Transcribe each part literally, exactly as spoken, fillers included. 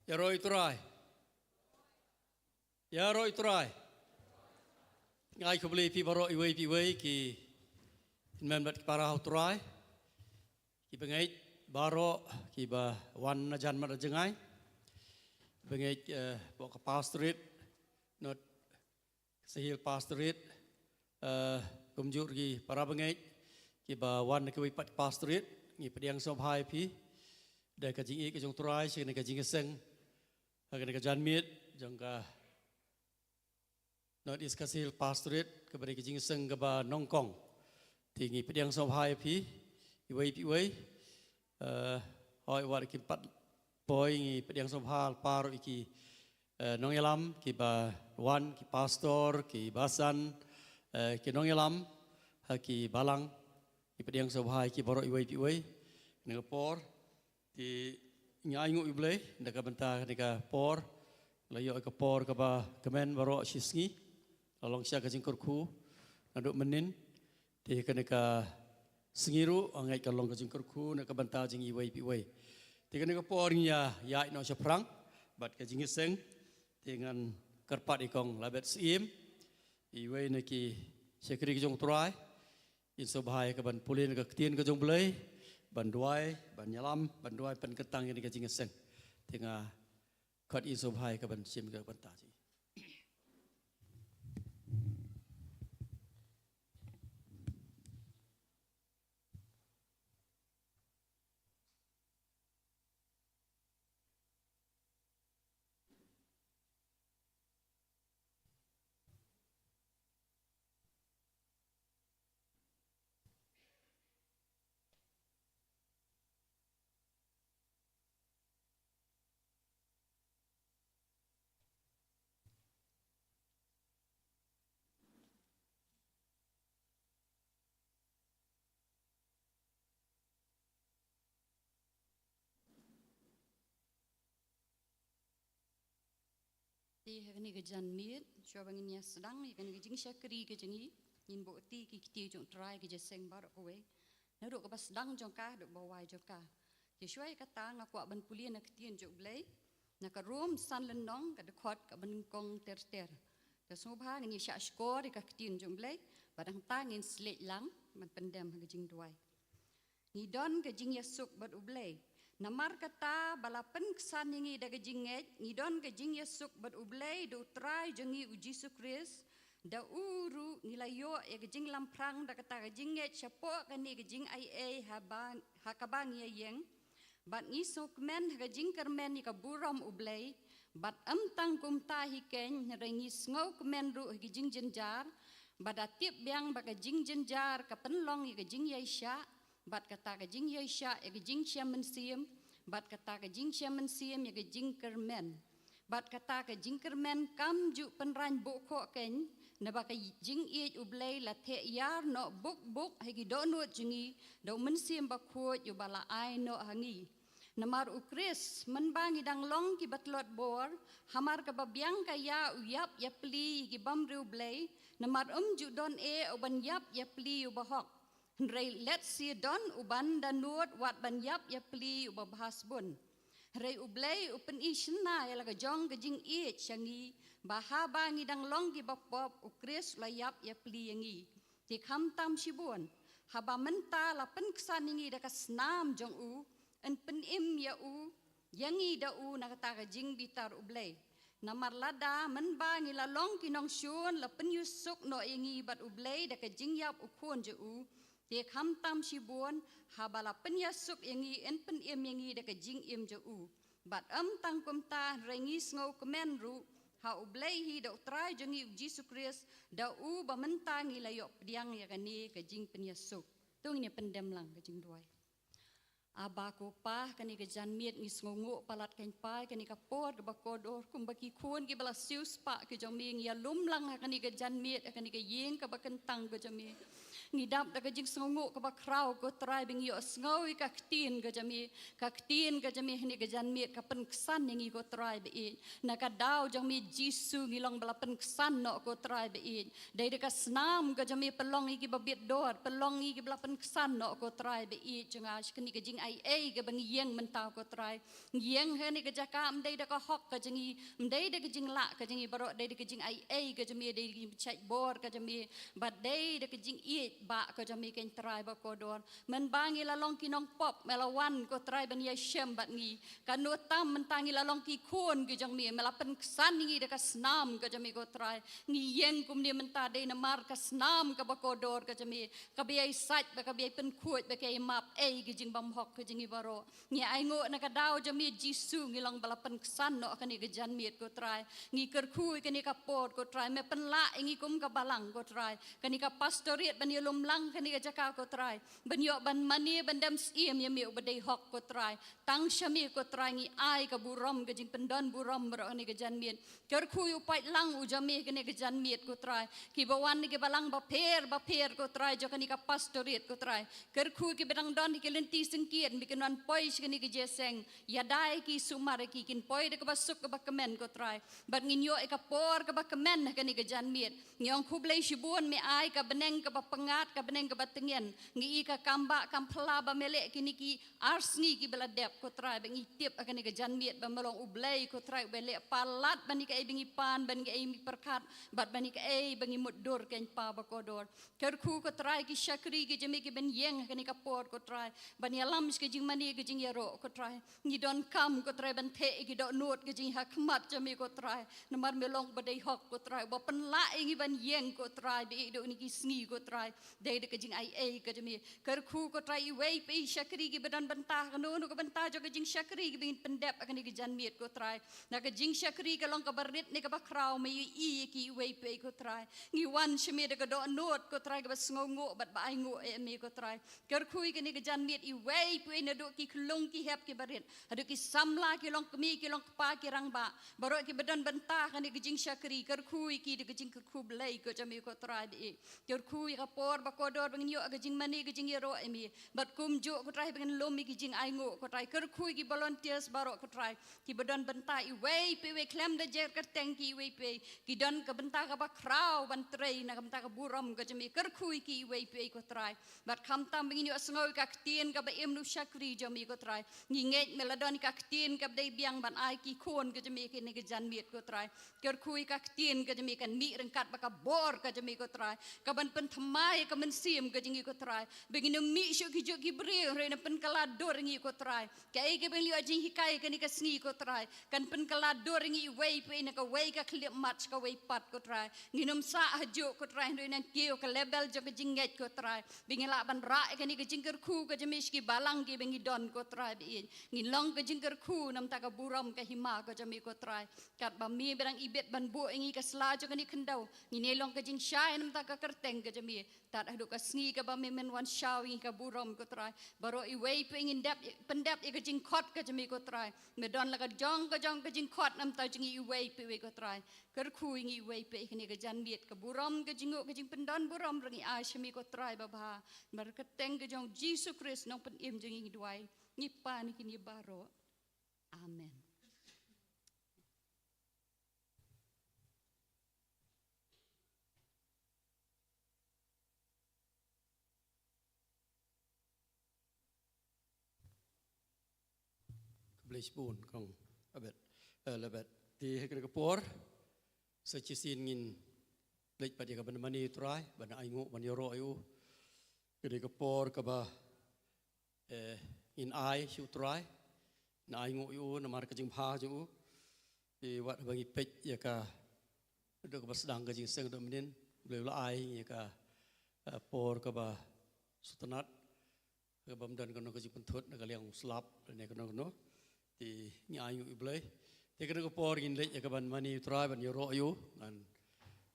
Ïaroh ïa u Trai. Ïaroh ïa u Trai. Nga ai khublei ïa phi baroh iwei pa iwei ki hynmen bad ki para ha u Trai. Ki bangeit baroh kiba wan na jan mat na jngai. Bangeit, eh, hapoh ka pastorate, North Khasi Hills Pastorate, eh, kumjuh ruh ki para bangeit kiba wan na kiwei pat ki pastorate, ngi pdiang sngewbha ïa phi da ka jingïeit ka jong u Trai sha kane ka jingïaseng ha kane ka janmiet jong ka North East Khasi Hills Pastorate, kaba dei ka jingïaseng kaba nyngkong. Te ngi pdiang sngewbha ïa phi iwei pa iwei. Eh, hooid, wat kim pat poi, ngi pdiang sngewbha lypa ruh ïa ki, eh, nongïalam kiba wan, ki pastor, ki basan, eh, ki nongïalam ha ki balang. Ngi pdiang sngewbha ïa ki baroh iwei pa iwei. Kane ka por te ngi ainguh ïa u Blei na ka bynta kane ka por. La ïoh ka por kaba kmen baroh shi sngi, la long shisha ka jingkyrkhu naduh mynnin. Te kane ka sngi ruh nga ngeit ka long ka jingkyrkhu na ka bynta jong ngi iwei pa iwei. Te kane ka por ngi ïa ïaid noh shaphrang bad ka jingïaseng. Te ngan kyrpad ïa kong Labet Syiem, iwei na ki shakri ka jong u Trai, in sngewbha ïa ka ban pule na ka ktien ka jong u Blei, ban duwai, ban ïalam, ban duwai pynkyntang ïa kane ka jingïaseng. Te nga khot in sngewbha ïa ka ban shim ka bynta jong ngi. Te ha kane ka janmiet, shuwa ba ngin ïa sdang ïa kane ka jingshakri ka jong ngi, ngin buh ïa ki ktien jong u Trai ki jingïaseng baroh kawei, naduh kaba sdang jong ka haduh kaba wai jong ka. Te shuwa ïa kata nga kwah ban pule na ka ktien jong u Blei, na ka Rom san lynnong, ka dkhot kaba nyngkong ter ter. Te sngewbha ngin ïa shah shkor ïa ka ktien jong u Blei, bad hangta ngin sa leit lang ban pyndem ha ka jingduwai. Ngi don ka jingïasuk bad u Blei. Namar kata ba la pynksan ïa ngi da ka jingngeit, ngi don ka jingïasuk bad u Blei da u Trai jong ngi u Jisu Khrist, da u ruh ngi la ïoh ïa ka jinglamphrang da kata ka jingngeit shapoh kane ka jingaiei haba, ha kaba ngi ïeng. Bad ngi sngewkmen ha ka jingkyrmen ïa ka burom u Blei, bad ym tang kumta hi keiñ, hynrei ngi sngewkmen ruh ha ka jingjynjar, bad da tip biang ba ka jingjynjar ka pynlong ïa ka jingïaishah, bad kata ka jingïaishah ïa ka jingshem mynsiem, bad kata ka jingshem mynsiem ïa ka jingkyrmen. Bad kata ka jingkyrmen kam ju pynrang bok khoh keiñ, naba ka jingïeit u Blei la theh ïar noh buk buk ha ki dohnud jong ngi, da u Mynsiem Bakhuid uba la ai noh ha ngi. Namar u Khrist, mynba ngi dang long kiba tlot bor, hamar kaba biang ka ïa u ïap ïapli ïa ki bymriewblei, namar ym ju don eh uban ïap ïapli ïa u bahok. Hynrei lehse don uban da nud wat ban ïap ïapli ïa u babha sbun. Hynrei u Blei u pyni shynna ïa la ka jong ka jingïeit sha ngi, ba haba ngi dang long kiba pop, u Khrist u la ïap ïapli ïa ngi. Te khamtam shibun, haba mynta la pynksan ïa ngi da ka snam jong u, yn pynim ïa u, ïa ngi da u na kata ka jingbitar u Blei. Namar lada mynba ngi la long ki nongshun, la pynïasuk noh ïa ngi bad u Blei da ka jingïap u Khun jong u, te khamtam shibun, haba la pynïasuk ïa ngi, yn pynim ïa ngi da ka jingim jong u. Bad ym tang kumta, hynrei ngi sngewkmen ruh ha u Blei hi da u Trai jong ngi u Jisu Khrist, da uba mynta ngi la ïoh pdiang ïa kane ka jingpynïasuk. To ngin ïa pyndem lang ka jingduwai. Aba ko Pa, kane ka janmiet ngi sngewnguh palat keiñ Pa ïa kane ka por kaba kordor, kumba ki khun kiba la siewspah ki jong me, ngi ïalum lang ha kane ka janmiet, ha kane ka ïing kaba kyntang ka jong me. Ngi dap da ka jingsngewnguh kaba khraw ko Trai ba ngi ïohsngew ïa ka ktien ka jong me, ka ktien ka jong me ha kane ka janmiet ka pynksan ïa ngi ko Trai ba ïeit. Na ka daw jong me Jisu ngi long ba la pynksan noh ko Trai ba ïeit. Dei da ka snam ka jong me pynlong ïa kiba bit dor, pynlong ïa kiba la pynksan noh ko Trai ba ïeit jong nga sha kane ka jingaiei kaba ngi ïeng mynta ko Trai. Ngi ïeng ha kane ka jaka ym dei da ka hok ka jong ngi, ym dei da ka jinglah ka jong ngi baroh, dei da ka jingaiei ka jong me, dei da ka jingpynshait bor ka jong me, bad dei da ka jingïeit ba ka jong me ko Trai ba kordor. Mynba ngi la long ki nongpop, me la wan ko Trai ban ïashem bad ngi. Kano tam mynta ngi la long ki khun ki jong me, me la pynksan ïa ngi da ka snam ka jong me ko Trai. Ngi ïeng kumne mynta dei namar ka snam kaba kordor ka jong me, kaba ïai sait bad kaba ïai pynkhuid bad ka ïai map ei ki jingbymhok ka jong ngi baroh. Ngi ainguh na ka daw jong me Jisu ngi long ba la pynksan noh ha kane ka janmiet ko Trai. Ngi kyrkhu ïa kane ka por ko Trai, me pynlah ïa ngi kum ka balang ko Trai, kane ka pastorate ban ïalum lang ha kane ka jaka ko Trai, ban ïoh ban mane ban dem syiem ïa me uba dei hok ko Trai. Tang sha me ko Trai ngi ai ka burom, ka jingpyndon burom baroh ha kane ka janmiet. Kyrkhu ïa u paidlang u jong me ha kane ka janmiet ko Trai, kiba wan na ki balang bapher bapher ko Trai jong kane ka pastorate ko Trai. Kyrkhu ïa kiba dang don ha ki lynti syngkien, ba kin wan poi sha kane ka jingïaseng. Ïada ïa ki, sumar ïa ki, kin poi da kaba suk kaba kmen ko Trai. Bad ngin ïoh ïa ka por kaba kmen ha kane ka janmiet. Ngi ong khublei shibun, me ai ka bneng kaba pyngngad, ka bneng kaba tngen. Ngi i ka kam ba kam phylla ba me leh kine ki ar sngi kiba la dep ko Trai, ba ngi tip ha kane ka janmiet ba me long U Blei ko Trai, uba leh palat ban ïa kaei ba ngi pan, ban ïa kaei ba ngi pyrkhat, bad ban ïa kaei ba ngi mutdur ko Pa ba kordor. Kyrkhu ko Trai ki shakri ki jong me kiban ïeng ha kane ka por ko Trai, ban ïalam sha ka jingmane ka jingïaroh ko Trai. Ngi donkam ko Trai ban theh ïa ki dohnud ka jong ngi ha khmat jong me ko Trai. Namar me long ba dei hok ko Trai, ba pynlah ïa ngi ban ïeng ko Trai, ba ïa kine ki sngi ko Trai. Dei da ka jingaiei ka jong me. Kyrkhu ko Trai iwei pa iwei i shakri kiba don bynta ha kano kano ka bynta jong ka jingshakri kiba ngin pyndep ha kane ka janmiet ko Trai. Na ka jingshakri ka long kaba rit ne kaba khraw, me ïohi ïa ki iwei pa iwei ko Trai. Ngi wan sha me da ka dohnud ko Trai kaba sngewnguh bad ba ainguh ïa me ko Trai. Kyrkhu ïa kane ka janmiet iwei pa iwei naduh ki khyllung ki hep kiba rit haduh ki samla, ki longkmie ki longkpa, ki rangbah, baroh kiba don bynta ha kane ka jingshakri, kyrkhu ïa ki da ka jingkyrkhu Blei ko jong me ko Trai ba ïeit. Kyrkhu ïa ka por ba kordor ba ngin ïoh ka jingmane ka jingïaroh ïa me. Bad kumjuh ko Trai ba ngin lum ïa ki jingainguh ko Trai. Kyrkhu ïa ki volunteers baroh ko Trai, kiba don bynta iwei pa iwei, khlem da jer kyrteng ki iwei pa iwei, ki don ka bynta kaba khraw ban trei na ka bynta ka burom ka jong me. Kyrkhu ïa ki iwei pa iwei ko Trai. Bad khamtam ba ngin ïohsngew ïa ka ktien kaba im na u shakri jong me ko Trai, ngi ngeit me la don ïa ka ktien kaba dei biang ban ai ki khun ka jong me ha kane ka janmiet ko Trai. Kyrkhu ïa ka ktien ka jong me kan mih ryngkat bad ka bor ka jong me ko Trai, kaban pynthymmai ïa ka mynsiem ka jong ngi ko Trai, ba ngin ym mih shuh ki juh ki briew hynrei yn pynkylla dur ïa ngi ko Trai. Kaei kaba ngi la ïoh jinghikai ha kane ka sngi ko Trai, kan pynkylla dur ïa ngi iwei pa iwei na kawei ka khyllipmat sha kawei pat ko Trai. Ngin ym sah hajuh ko Trai hynrei nangkiew ka level jong ka jingngeit ko Trai, ba ngin lah ban rah ïa kane ka jingkyrkhu ka jong me sha ki balang kiba ngi don ko Trai ba ïeit. Ngin long ka jingkyrkhu na bynta ka burom ka hima ka jong me ko Trai. Katba me ba dang ibit ban buh ïa ngi ka sla jong kane ka khyndew, ngin ïai long ka jingshai na bynta ka kyrteng ka jong me. Tad haduh ka sngi kaba me men wan shaw ïa ngi ka burom ko Trai, baroh iwei pa iwei ngin dep, pyndep ïa ka jingkhot ka jong me ko Trai. Me don la ka jong ka jong ka jingkhot na bynta jong ngi iwei pa iwei ko Trai. Kyrkhu ïa ngi iwei pa iwei ha kane ka janmiet, ka burom ka jingnguh ka jingpyndon burom ruh ngi ai sha me ko Trai babha. Namar ka kyrteng ka jong u Jisu Khrist Nongpynim jong ngi ngi duwai, ngi pan ïa kine baroh. Amen. Khublei shibun kong Abed, eh, Lebed. Te ha kane ka por sa shisien ngin leit pat ïa kaban mane ïa u Trai, ban ainguh, ban ïaroh ïa u. Kane ka por kaba, eh, ngin ai sha u Trai, ngin ainguh ïa u namar ka jingbha jong u. Te wat haba ngi peit ïa ka, haduh kaba sdang ka jingïaseng haduh mynnin, U Blei u la ai ïa ka, eh, por kaba sngewtynnat, kaba ym don kano ka jingpynthut na ka liang u slap lane kano kano. Te ngi ainguh ïa u Blei. Te kane ka por ngin leit ïa kaban mane ïa u Trai, ban ïaroh ïa u. Ngan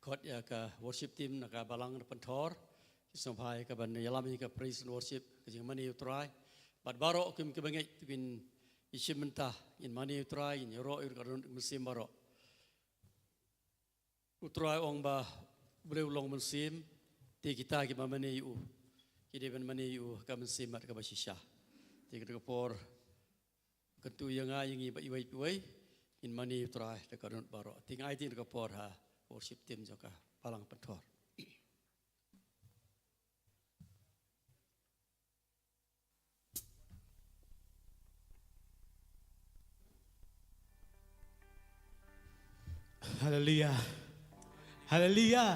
khot ïa ka worship team na ka balang na pynthor, ki sngewbha ïa kaban ïalam ïa ka praise and worship, ka jingmane ïa u Trai. Bad baroh kum kiba ngeit to kin ïashim bynta, ngin mane ïa u Trai, ngin ïaroh ïa u da ka dohnud mynsiem baroh. U Trai u ong ba U Blei u long mynsiem, Te kita kiba mane ïa u ki dei ban mane ïa u ha ka mynsiem bad kaba shisha. Te kane ka por, kyntu ïa nga ïa ngi ba iwei pa iwei ngin mane ïa u Trai da ka dohnud baroh. Te nga ai te kane ka por ha ka worship team jong ka Balang Pynthor. Haleluya. Haleluya.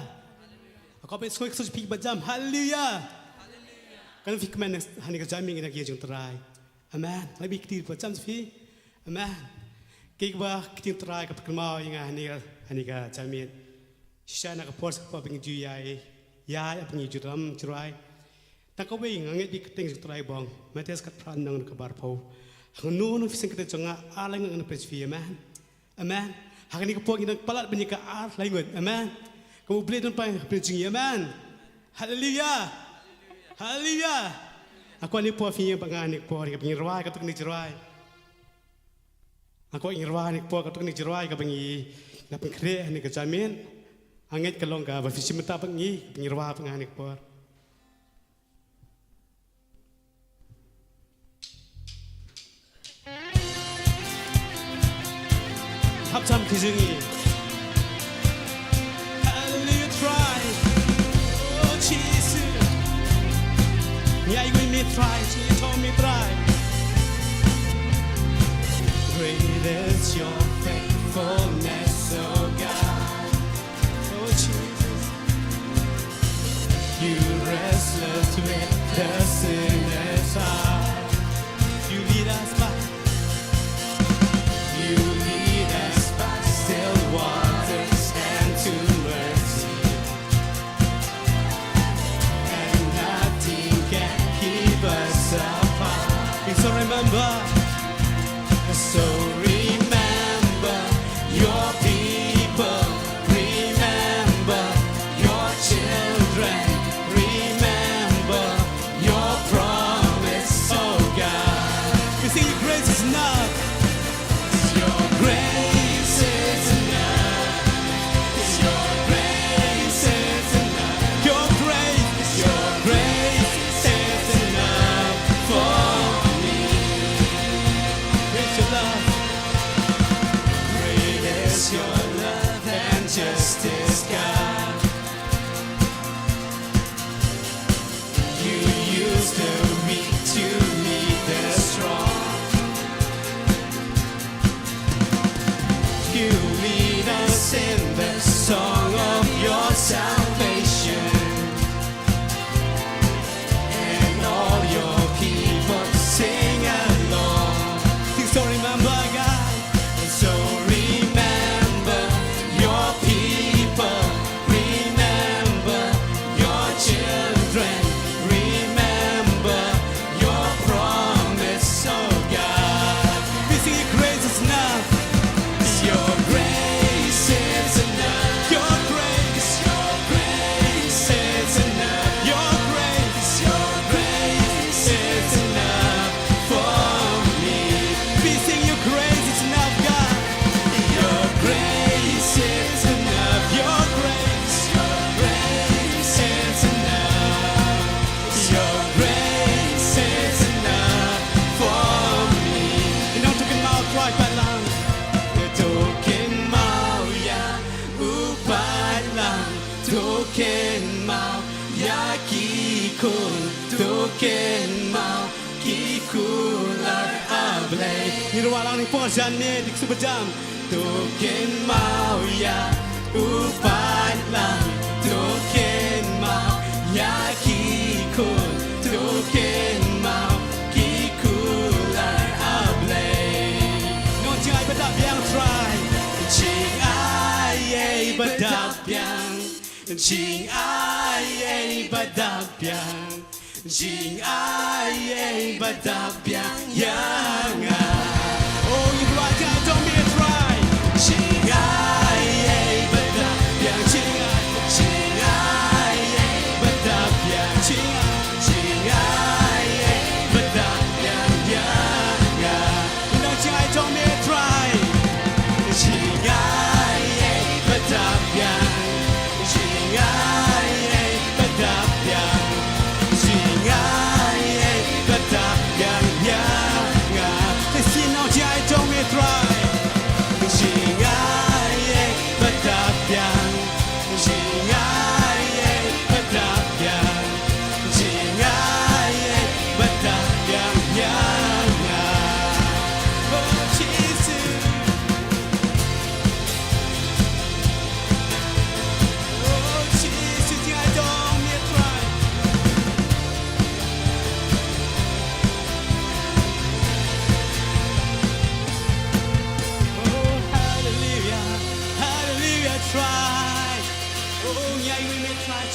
Ako pe soi soi pi ba jam. Haleluya. Kan fi kmen hani ka jam ing na ki jong Trai. Amen. Labi kti ba jam fi. Amen. Ki ba kti Trai ka pynmau ïa nga hani ka, hani ka jam. Shisha na ka por sa ka por ba ngi ju ïai, ïai ba ngi ju ram Trai. Tang kawei nga ngeit ïa ka ktien jong Trai bong. Mathaios khatphra nong ka barphew. Hangno nong phi seng kata jong nga, ar lai ngut ngan pynshoi phi, amen. Amen. Ha kane ka por ngi nang palat ban ïa ka ar lai ngut, amen. Ka U Blei don pang ha pynjing, amen. Haleluya. Haleluya. Ako ni por phi ba nga ni por ka ngi rwai ka tuk ni rwai. Ako ngi rwai ni por ka tuk ni rwai ka ba ngi na pynkhre ni ka jamin. Angeit ka long ka ba phi shim ta ba ngi, ba ngi rwai ba nga ni por. Hap jam ki jong ngi. Hallelujah, Trai. Oh, Jesus. Ngi ai ngui me Trai, ngi to me Trai. Great is your faithfulness, oh God. Oh, Jesus. You wrestled with the sinner's heart. You lead us by, you lead us by still waters and to mercy. And nothing can keep us apart. And so remember, so remember your people, remember your children, remember your promise, oh God. We sing your grace is enough. Your grace is enough. Your grace is enough. Your grace, your grace is enough for me. Praise your love. Great is your love and justice, God. You used the weak to meet the strong. You lead us in the song of your salvation. And all your people sing along. Sing, so remember, God. So remember your people. Remember your children. Remember your promise, oh God. We sing your grace is enough. Your grace is enough. Your grace, your grace is enough. Your grace, your grace is enough for me. We sing your grace is enough, God. Your grace is enough. Your grace, your grace is enough. Your grace is enough for me. Ngi nang to kynmaw Trai Balang. To kynmaw ïa u Balang. To kynmaw ïa ki khun. To kynmaw ki kular, ah Blei. Ngi rwai lang ni por jan ne dik suba jam. To kynmaw ïa u Balang, to kynmaw ïa ki khun, to kynmaw ki kular, ah Blei. Nong jingai ba dap biang Trai. Jingai ei ba dap biang. Jingai ei ba dap biang. Jingai ei ba dap biang ïa nga. Oh, you are God, don't be a try. Jingai ei ba dap biang, jingai, jingai ei ba dap biang, jingai, jingai ei ba dap biang ïa nga. Nang jingai jong me Trai. Jingai ei ba dap biang. Jingai ei ba dap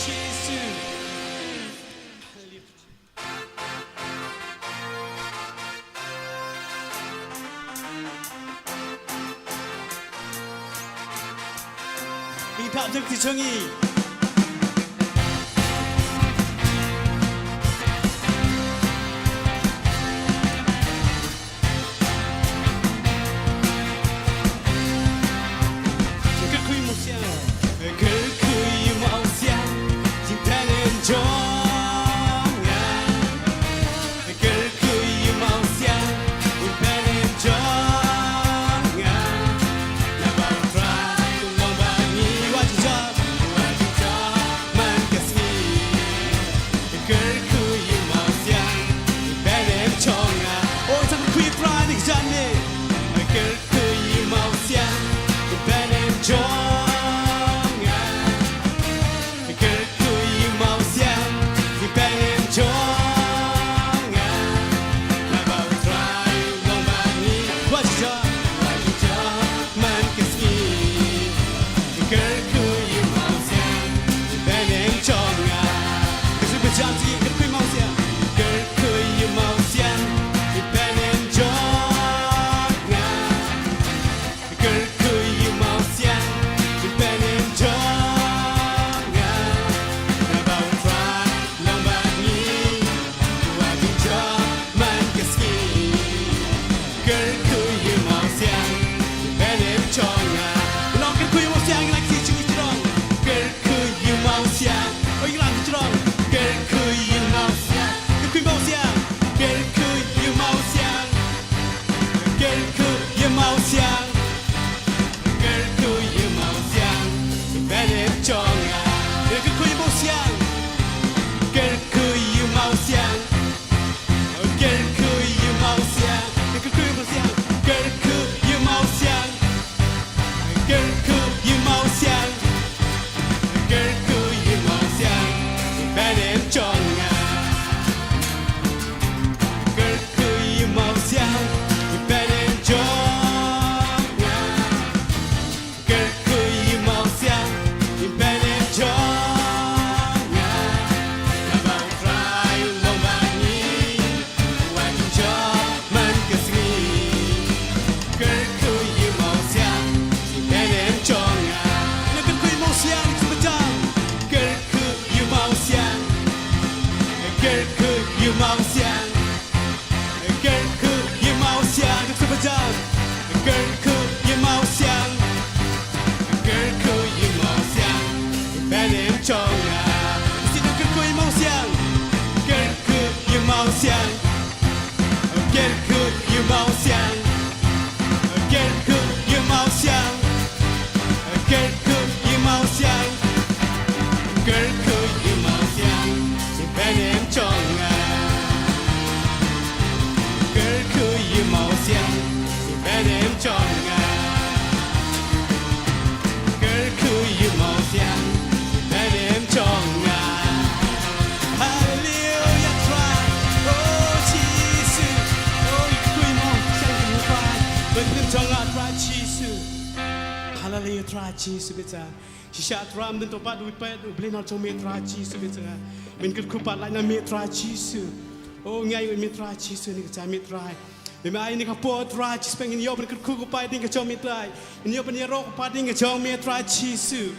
Jisu. Ing thap jong ki jong i. Kyrkhu ïa u Mawsiang. Kyrkhu ïa u Mawsiang, jingpynim jong nga. Kyrkhu ïa u Mawsiang, jingpynim jong nga. Naba U Trai u long bad ngi, wat ju jop, wat ju jop man ka sngi. Kyrkhu ïa u Mawsiang, jingpynim jong nga. Oh, sa kyrkhu ïa U Trai ha kane ka janmiet. Kyrkhu ïa u Mawsiang, jingpynim jong nga. Kyrkhu ïa u Mawsiang, jingpynim jong nga. Naba U Trai u long bad ngi, wat ju jop, wat ju jop man ka sngi. Kyrkhu ïa u Mawsiang, jingpynim jong nga. Kyrkhu ïa u Mawsiang, kyrkhu ïa u Mawsiang, jingpynim jong nga. Kyrkhu ïa u Mawsiang, jingpynim jong nga. Naba U Trai u long bad ngi, wat ju jop man ka sngi. Kyrkhu ïa u Mawsiang, jingpynim jong nga. Nong kyrkhu ïa u Mawsiang, ngi la ki jingïatrong. Kyrkhu ïa u Mawsiang. Oh, ngi la ki jingïatrong. Kyrkhu ïa u Mawsiang. Kyrkhu ïa u Mawsiang. Kyrkhu ïa u Mawsiang. Kyrkhu ïa u Mawsiang. Kyrkhu ïa u Mawsiang. Jingpynim jong nga. Kyrkhu ïa u Mawsiang. Kyrkhu ïa u Mawsiang. Kyrkhu ïa u Mawsiang, kyrkhu ïa u Mawsiang, kyrkhu ïa u Mawsiang, kyrkhu ïa u Mawsiang, kyrkhu ïa u Mawsiang, jingpynim jong nga. Kyrkhu ïa u Mawsiang, jingpynim jong nga. Kyrkhu ïa u Mawsiang, jingpynim jong nga. Naba U Trai u long bad ngi, wat ju jop man ka sngi. Kyrkhu ïa u Mawsiang, jingpynim jong nga. Ngi kyrkhu ïa u Mawsiang, jingpynim jong. Kyrkhu ïa u Mawsiang. Kyrkhu ïa u Mawsiang. Kyrkhu ïa u Mawsiang, kyrkhu bajam. Kyrkhu ïa u Mawsiang. Kyrkhu ïa u Mawsiang, jingpynim jong nga. Sngewbha kyrkhu ïa u Mawsiang. Kyrkhu ïa u Mawsiang. Kyrkhu ïa u Mawsiang. Kyrkhu ïa u Mawsiang. Kyrkhu ïa u Mawsiang. Kyrkhu ïa u Mawsiang, jingpynim jong nga. Kyrkhu ïa u Mawsiang, jingpynim jong nga. Kyrkhu ïa u Mawsiang, jingpynim jong nga. Haleluya, Trai. Oh, Jisu. Oh, kyrkhu ïa u Mawsiang, jingpynim jong nga, Trai Jisu. Haleluya, Trai Jisu, bitar. Shisha Trai, ym don to pat uwei pat u Blei na jong me Trai Jisu, bitar. Men kyrkhu pat lait na me Trai Jisu. Oh, ngi ai me Trai Jisu, ni ka jam me Trai. Me, me ai ni ka por Trai Jisu, ngin ïoh ban kyrkhu ko pat ïing ka jong me Trai. Ngin ïoh ban ïaroh ko pat ïing ka jong me Trai Jisu.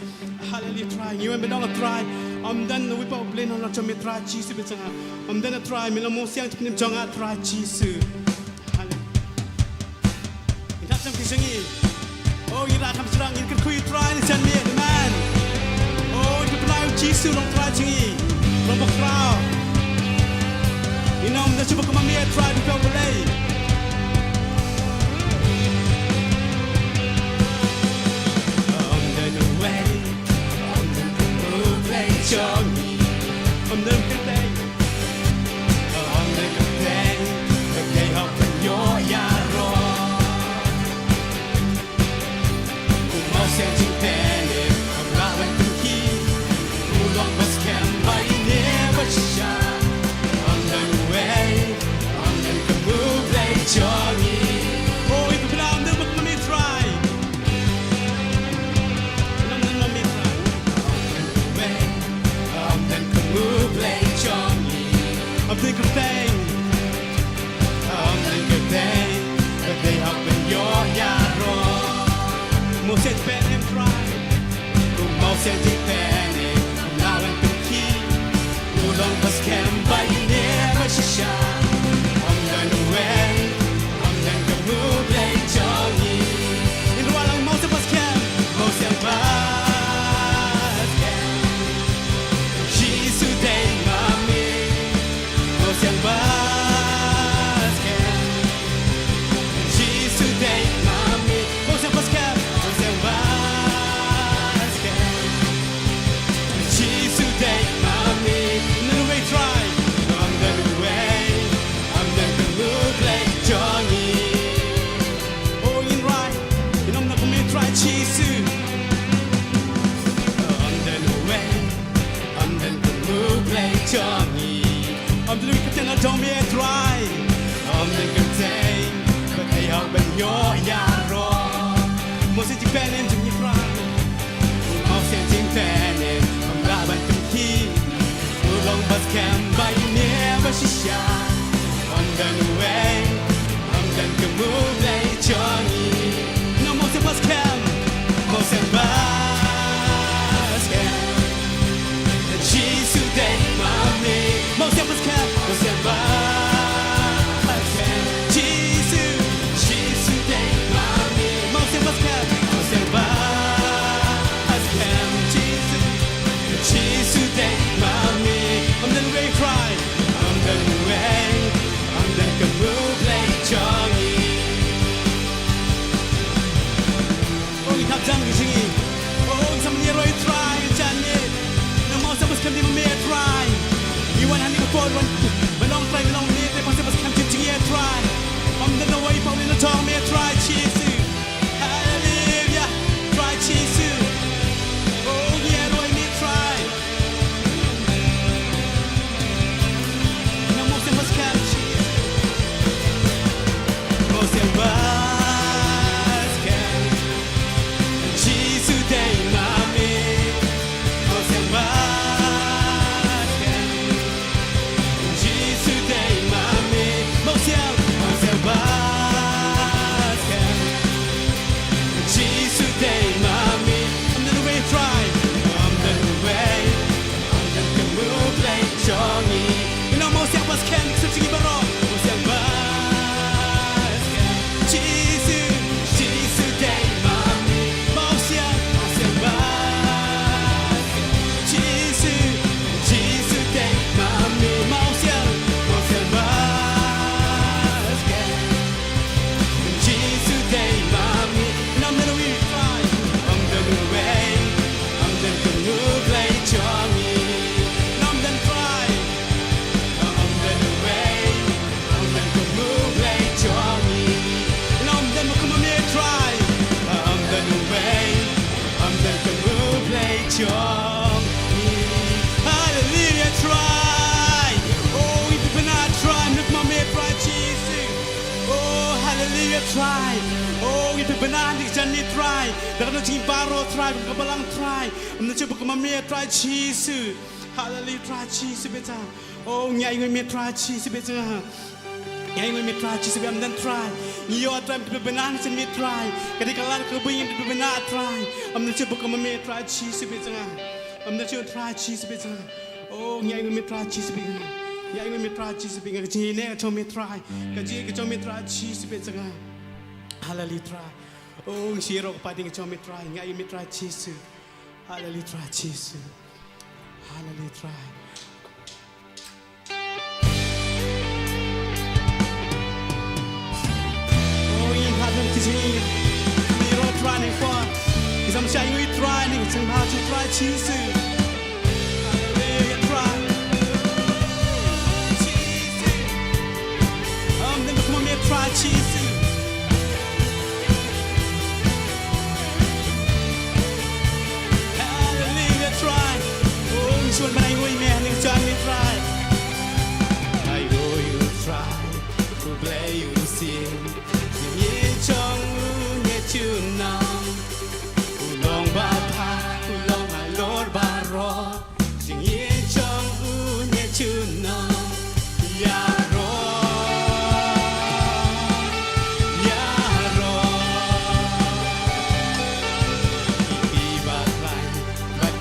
Haleluya Trai, ngi wan ban ong Trai. Ym don uwei pat u Blei na jong me Trai Jisu, bitar. Ym don Trai, me long Mawsiang jingpynim jong nga Trai Jisu. Haleluya. Ngin hap jam ki jong ngi. Oh, ngi la kham syrang, ngin kyrkhu ïa u Trai na jan miet, amen. Oh, ngin kyrpad ïa u Jisu long Trai jong ngi. Long bakhraw. Ngin ong da jubab kumne, Trai, du ka Blei. Ong da uwei, ong da u Blei jong ngi. Ong da u Blei. Oh, ngin rai. Ngin ym da kmen, trai Jisu. Ym don uwei, ym don kano uwei jong ngi. Ym don uwei kyrteng na jong me, trai. Ym don kyrteng, kyrteng haba ngi ïaroh. Mo sien jingpynim jong ngi, trai. Mo sien jingpynim, ym lah ban pynkiew. U long ba skhem ba ïeit ne ba shisha. Ym don uwei, ym don kano uwei jong ngi. Nang mo sien ba skhem, mo sien ba skhem. Jisu dei ma me. Mo sien ba skhem, mo sien ba skhem. Jisu, Jisu dei ma me. Mo sien ba skhem, mo sien ba skhem. Jisu, Jisu dei ma me. Ym don uwei, trai. Ym don uwei, ym don kano uwei jong ngi. Oh, ngi thap jam ki jong ngi. Oh, ngi sa mane ïaroh ïa u Trai, ngi sa mane. Nang mo sien ba skhem ïa me, Trai. Ngi wan hangne ka por wan ban ong, Trai, ngi long ne, Trai, mo sien ba skhem ïa jong ngi, Trai. Ym don uwei pa uwei na jong me, Trai Jisu. Haleluya, Trai Jisu. Oh, ngi ïaroh ïa me, Trai. Nang mo sien ba skhem, Jisu. Mo sien ba skhem. Jisu dei ma me. Mo sien ba skhem. Jisu dei ma me. Mo sien, mo sien ba skhem. Jisu dei ma me. Ym don uwei, trai. Ym don uwei. Ym don kano uwei jong ngi. Nang mo sien ba skhem, suk jong ngi baroh. Mo sien ba skhem. Jisu, Jisu dei ma me. Mo sien, mo sien ba skhem. Jisu, Jisu dei ma me. Mo sien, mo sien ba skhem. Jisu dei ma me. Ym don uwei, trai. Ym don uwei. Ym don kano uwei jong ngi. Ym don, trai. Ym don uwei. Ym don kano uwei jong ngi. Ym don uwei kum ma me, trai. Ym don uwei. Ym don kano uwei jong ngi. Haleluya, trai. Oh, ngi pynbna, trai, ym don kum ma me, trai Jisu. Oh, haleluya, trai. Oh, ngi pynbna ïa kane ka janmiet, trai. Da kano jingim baroh, trai, kum ka balang, trai. Ym don shuh ba kum ma me, trai Jisu. Haleluya, trai Jisu beit jong nga. Oh, ngi ainguh ïa me, trai Jisu beit jong nga. Ngi ainguh ïa me, trai Jisu beit, ym don, trai. Ngi ïoh, trai, ym pynbna ïa me, trai. Ka dei ka lad kaba ngi pynbna, trai. Ym don shuh ba kum ma me, trai Jisu beit jong nga. Ym don shuh, trai Jisu beit jong nga. Oh, ngi ainguh ïa me, trai Jisu beit jong nga. Ngi ainguh ïa me, trai Jisu beit jong nga. Ka jingïaineh ka jong me, trai. Ka jingïaineh ka jong me, trai Jisu beit jong nga. Haleluya, trai. Oh, ngi shu ïaroh kpa ding ka jong me, trai. Ngi ainguh ïa me, trai Jisu. Haleluya, trai Jisu. Haleluya, trai. Oh, ngi hap ban kiti. Ngi ïaroh, trai, ngi kwah. Ngi sa mih sha ainguh, trai, ngi sngewbha, trai Jisu. Haleluya, trai. Jisu. Ym don kum ma me, trai Jisu. Haleluya, trai. Oh, ngi sngewbha ban ainguh ïa me, hangne ka janmiet, trai. Ainguh ïa u Trai, u Blei u sien. Jingïeit jong u ïa junom. U long ba bha, u long halor baroh. Jingïeit jong u ïa junom. Ïaroh, ïaroh. Ïa phi ba khlaiñ bad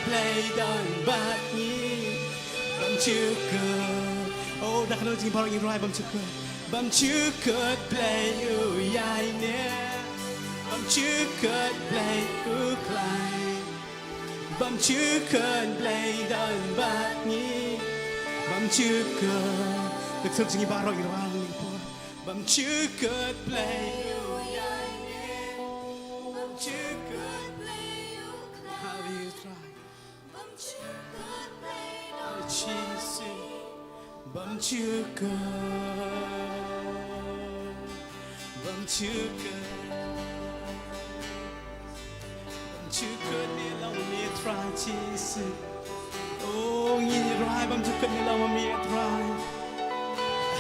Blei don bad ngi. Bym ju kut. Oh, da kano jingim baroh ngi rwai bym ju kut. Bym ju kut Blei u ïaineh. Bym ju kut Blei u khlaiñ. Bym ju kut Blei don bad ngi. Bym ju kut. Da kano jingim baroh ngi rwai ngi por. Bym ju kut Blei u ïaineh. Bym ju kut Blei u khlaiñ. Haleluya. Bym ju kut Blei don Jisu. Bym ju kut. Bym ju kut. Bym ju kut me long ma me Trai Jisu. Oh, ngi rwai bym ju kut me long ma me Trai.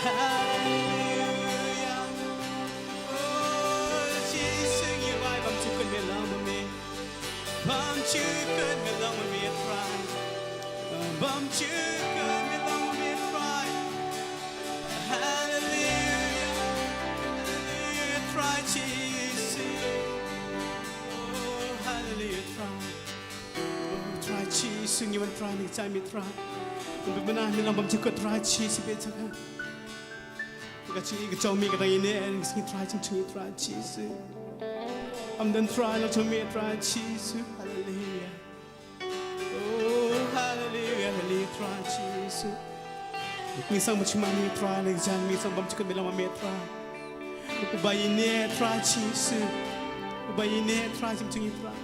Haleluya. Oh, Jisu ngi rwai bym ju kut me long ma me. Bym ju kut me long ma me Trai. Bym ju kut me long ma me Trai. Haleluya. Haleluya, Trai Jisu. Oh, haleluya, Trai. Oh, Trai Jisu, ngi wan Trai, ngi jam me Trai. Ngi bynta me long bym ju kut Trai Jisu, bad jaka ka jingim ka jong me ka dang ïaineh, ngi sngew Trai, jong me Trai Jisu. Ym don Trai, la jong me Trai Jisu. Haleluya. Oh, haleluya, haleluya, Trai Jisu. Ngi sngewbha bad jingmane Trai, ngi jan ngi sngewbha bym ju kut me long ma me Trai. Uba ïaineh Trai Jisu. Uba ïaineh Trai jong ngi Trai.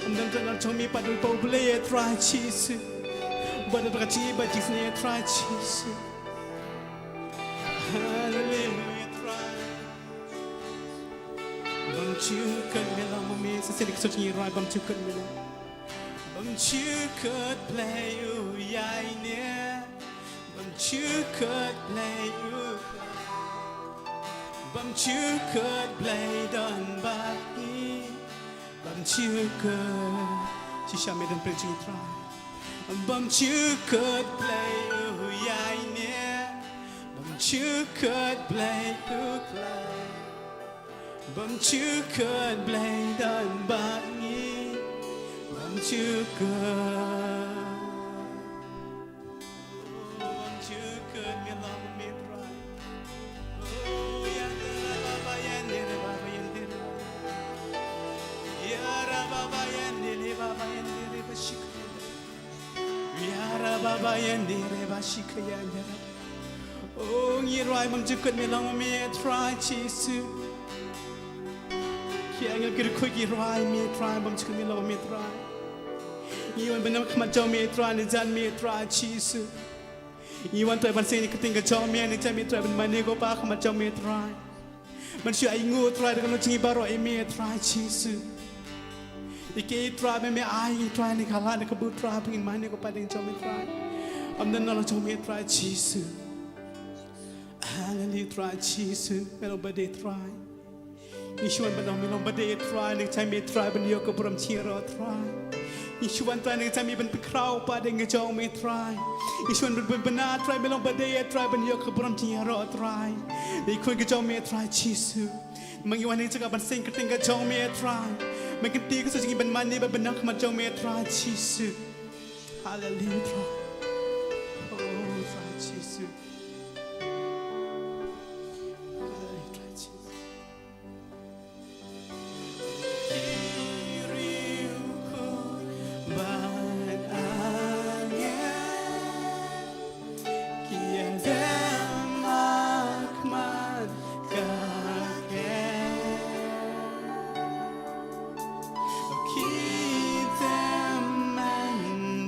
Ym don Trai la jong me pat u Blei Trai Jisu. Uba don ka jingim bad jingsneng Trai Jisu. Haleluya Trai. Bym ju kut me long ma me, sa sien ka sut ngi rwai bym ju kut me long. Bym ju kut Blei u ïaineh. Bym ju kut Blei u khlaiñ. Bym ju kut Blei don bad ngi. Bym ju kut. Shisha me don pyrshah Trai. Bym ju kut Blei u ïaineh. Bym ju kut Blei u khlaiñ. Bym ju kut Blei don bad ngi. Bym ju kut. Bym ju kut me long ma me Trai. Oh, yandere baba yandere baba yandere. Yara baba yandere baba yandere ba shikha. Yara baba yandere ba shikha yandere. Oh, ngi rwai bym ju kut me long ma me Trai Jisu. Ki angel ki riewkhuid ki rwai me Trai bym ju kut me long ma me Trai. Ngi wan ban ïakhmat jong me Trai, ngi jan me Trai Jisu. Ngi wan Trai ban seng ïa ka ktien ka jong me, ngi jan me Trai ban mane ko Pa ha khmat jong me Trai. Ban shu ainguh Trai da kano jingim baroh ïa me Trai Jisu. Ïa kiei Trai ba me ai ngi Trai, ngi kyrpad na ka bynta Trai ba ngin mane ko Pa da ka jong me Trai. Ym don la jong me Trai Jisu. Haleluya Trai Jisu, me long ba dei Trai. Ngi shu wan ban ong me long ba dei Trai, ngi jan me Trai ban ïoh ka burom jingïaroh Trai. Ngi shu wan Trai, ngi jan me ban pynkhraw Pa da ka jong me Trai. Ngi shu wan ban, ban, ban Trai, me long ba dei Trai ban ïoh ka burom jingïaroh Trai. Ngi khun ka jong me Trai Jisu. Ma ngi wan ha ka jaka ban seng ka ktien ka jong me Trai. Ma ngi kynti ka shu jingim ban mane bad ban ïakhmat jong me Trai Jisu. Haleluya Trai. Oh Trai Jisu. Haleluya Trai Jisu. Ki riewkhuid bad angel ki ïadem ha khmat ka ker. Ki tymmen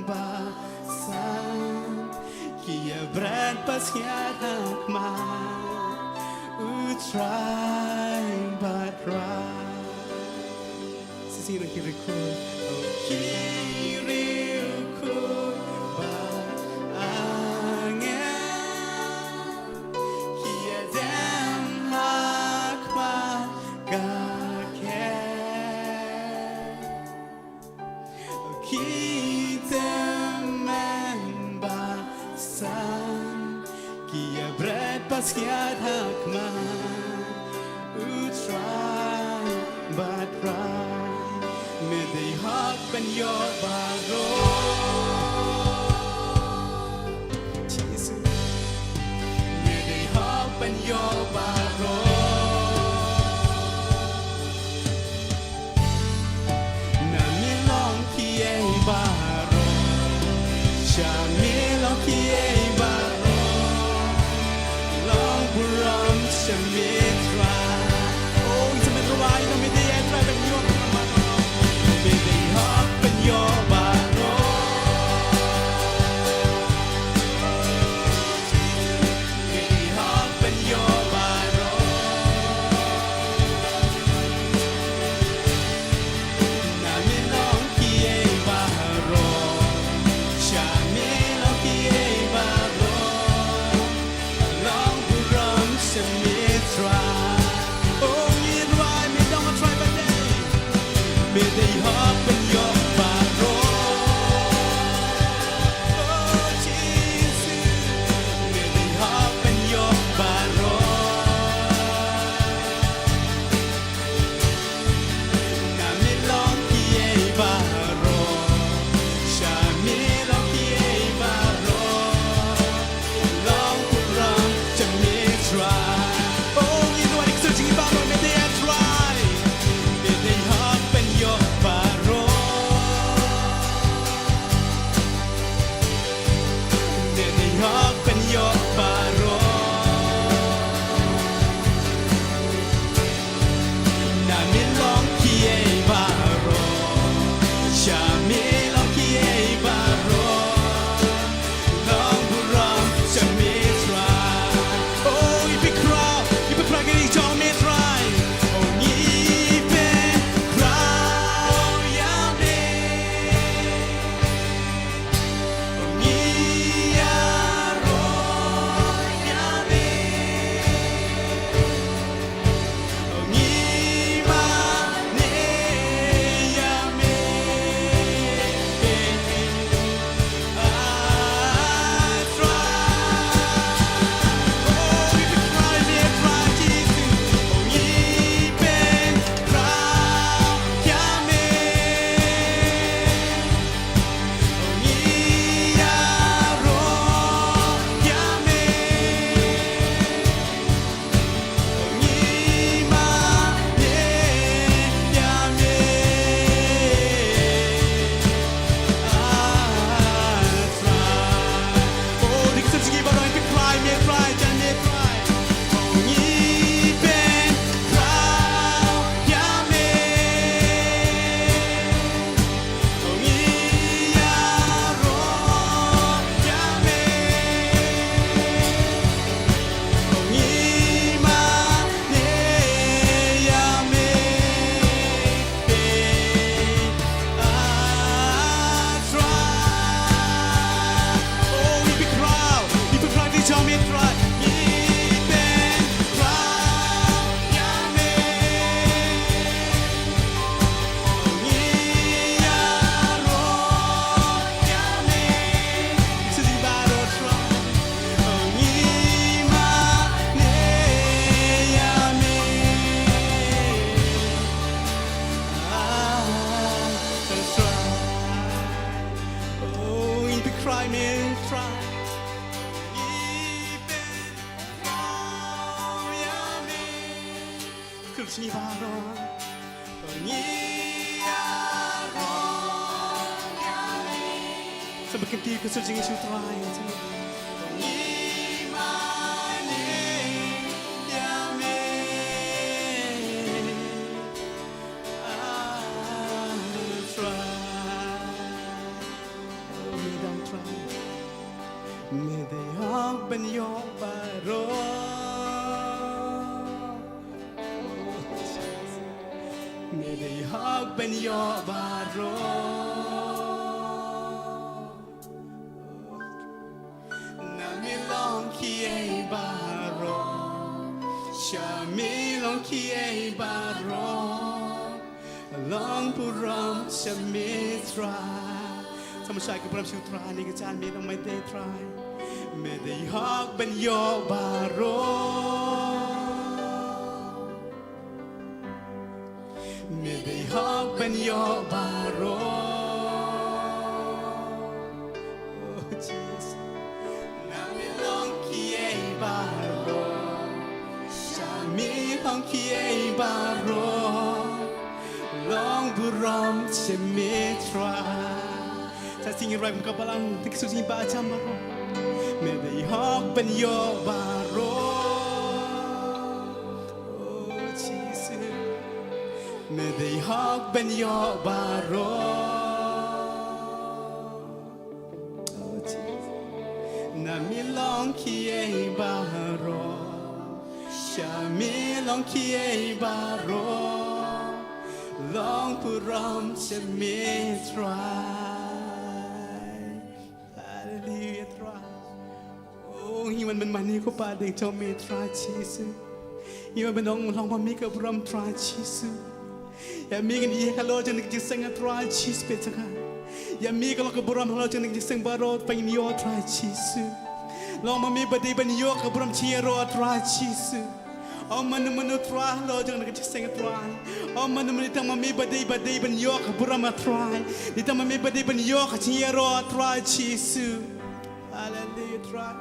basan ki ïa bret basngiat ha khmat U Trai bad Rai. Sa sngewbha ki riewkhuid. Ki riewkhuid bad angel ki ïadem ha khmat ka ker. Ki tymmen basan ki ïa bret basngiat ha khmat U Trai bad Rai. Me dei hok ban ïoh baroh Try me, try. Ngi pynpaw ïa me. Kyrkhu ngi baroh. Ngi ïaroh ïa me. Sa ba kynti ka sur jingïasyllok Trai. Ngi mane ïa me. Ah, Trai. Oh, me dang Trai. Me dei hok ban ïoh baroh. Me dei hok ban ïoh baroh. Na me long kiei baroh. Sha me long kiei baroh. Long burom sha me Trai. Sa ma shai ka burom sha u Trai, ni ka jan me long me dei Trai. Me dei hok ban ïoh baroh. Me dei hok ban ïoh baroh. Oh, Jesus. Na me long kiei baroh. Sha me long kiei baroh. Long burom sha me Trai. Sa sing rwai kum ka balang, tik su sing ba jam baroh. Me dei hok ban ïoh baroh. Oh, Jesus. Me dei hok ban ïoh baroh. Oh, Jesus. Na me long kiei baroh. Sha me long kiei baroh. Long burom sha me Trai. Hallelujah, Trai. Oh, ngi wan ban mane ko Pa dei jong me Trai Jisu. Ngi wan ban ong long ma me ka burom Trai Jisu. Ïa me ngin ïeh halor jong ka jingïaseng Trai Jisu peit jong nga. Ïa me ka long ka burom halor jong ka jingïaseng baroh ba ngin ïoh Trai Jisu. Long ma me ba dei ban ïoh ka burom jingïaroh Trai Jisu. Ym mano mano Trai halor jong ka jingïaseng Trai. Ym mano mano, tang ma me ba dei, ba dei ban ïoh ka burom Trai. Dei tang ma me ba dei ban ïoh ka jingïaroh Trai Jisu. Hallelujah Trai.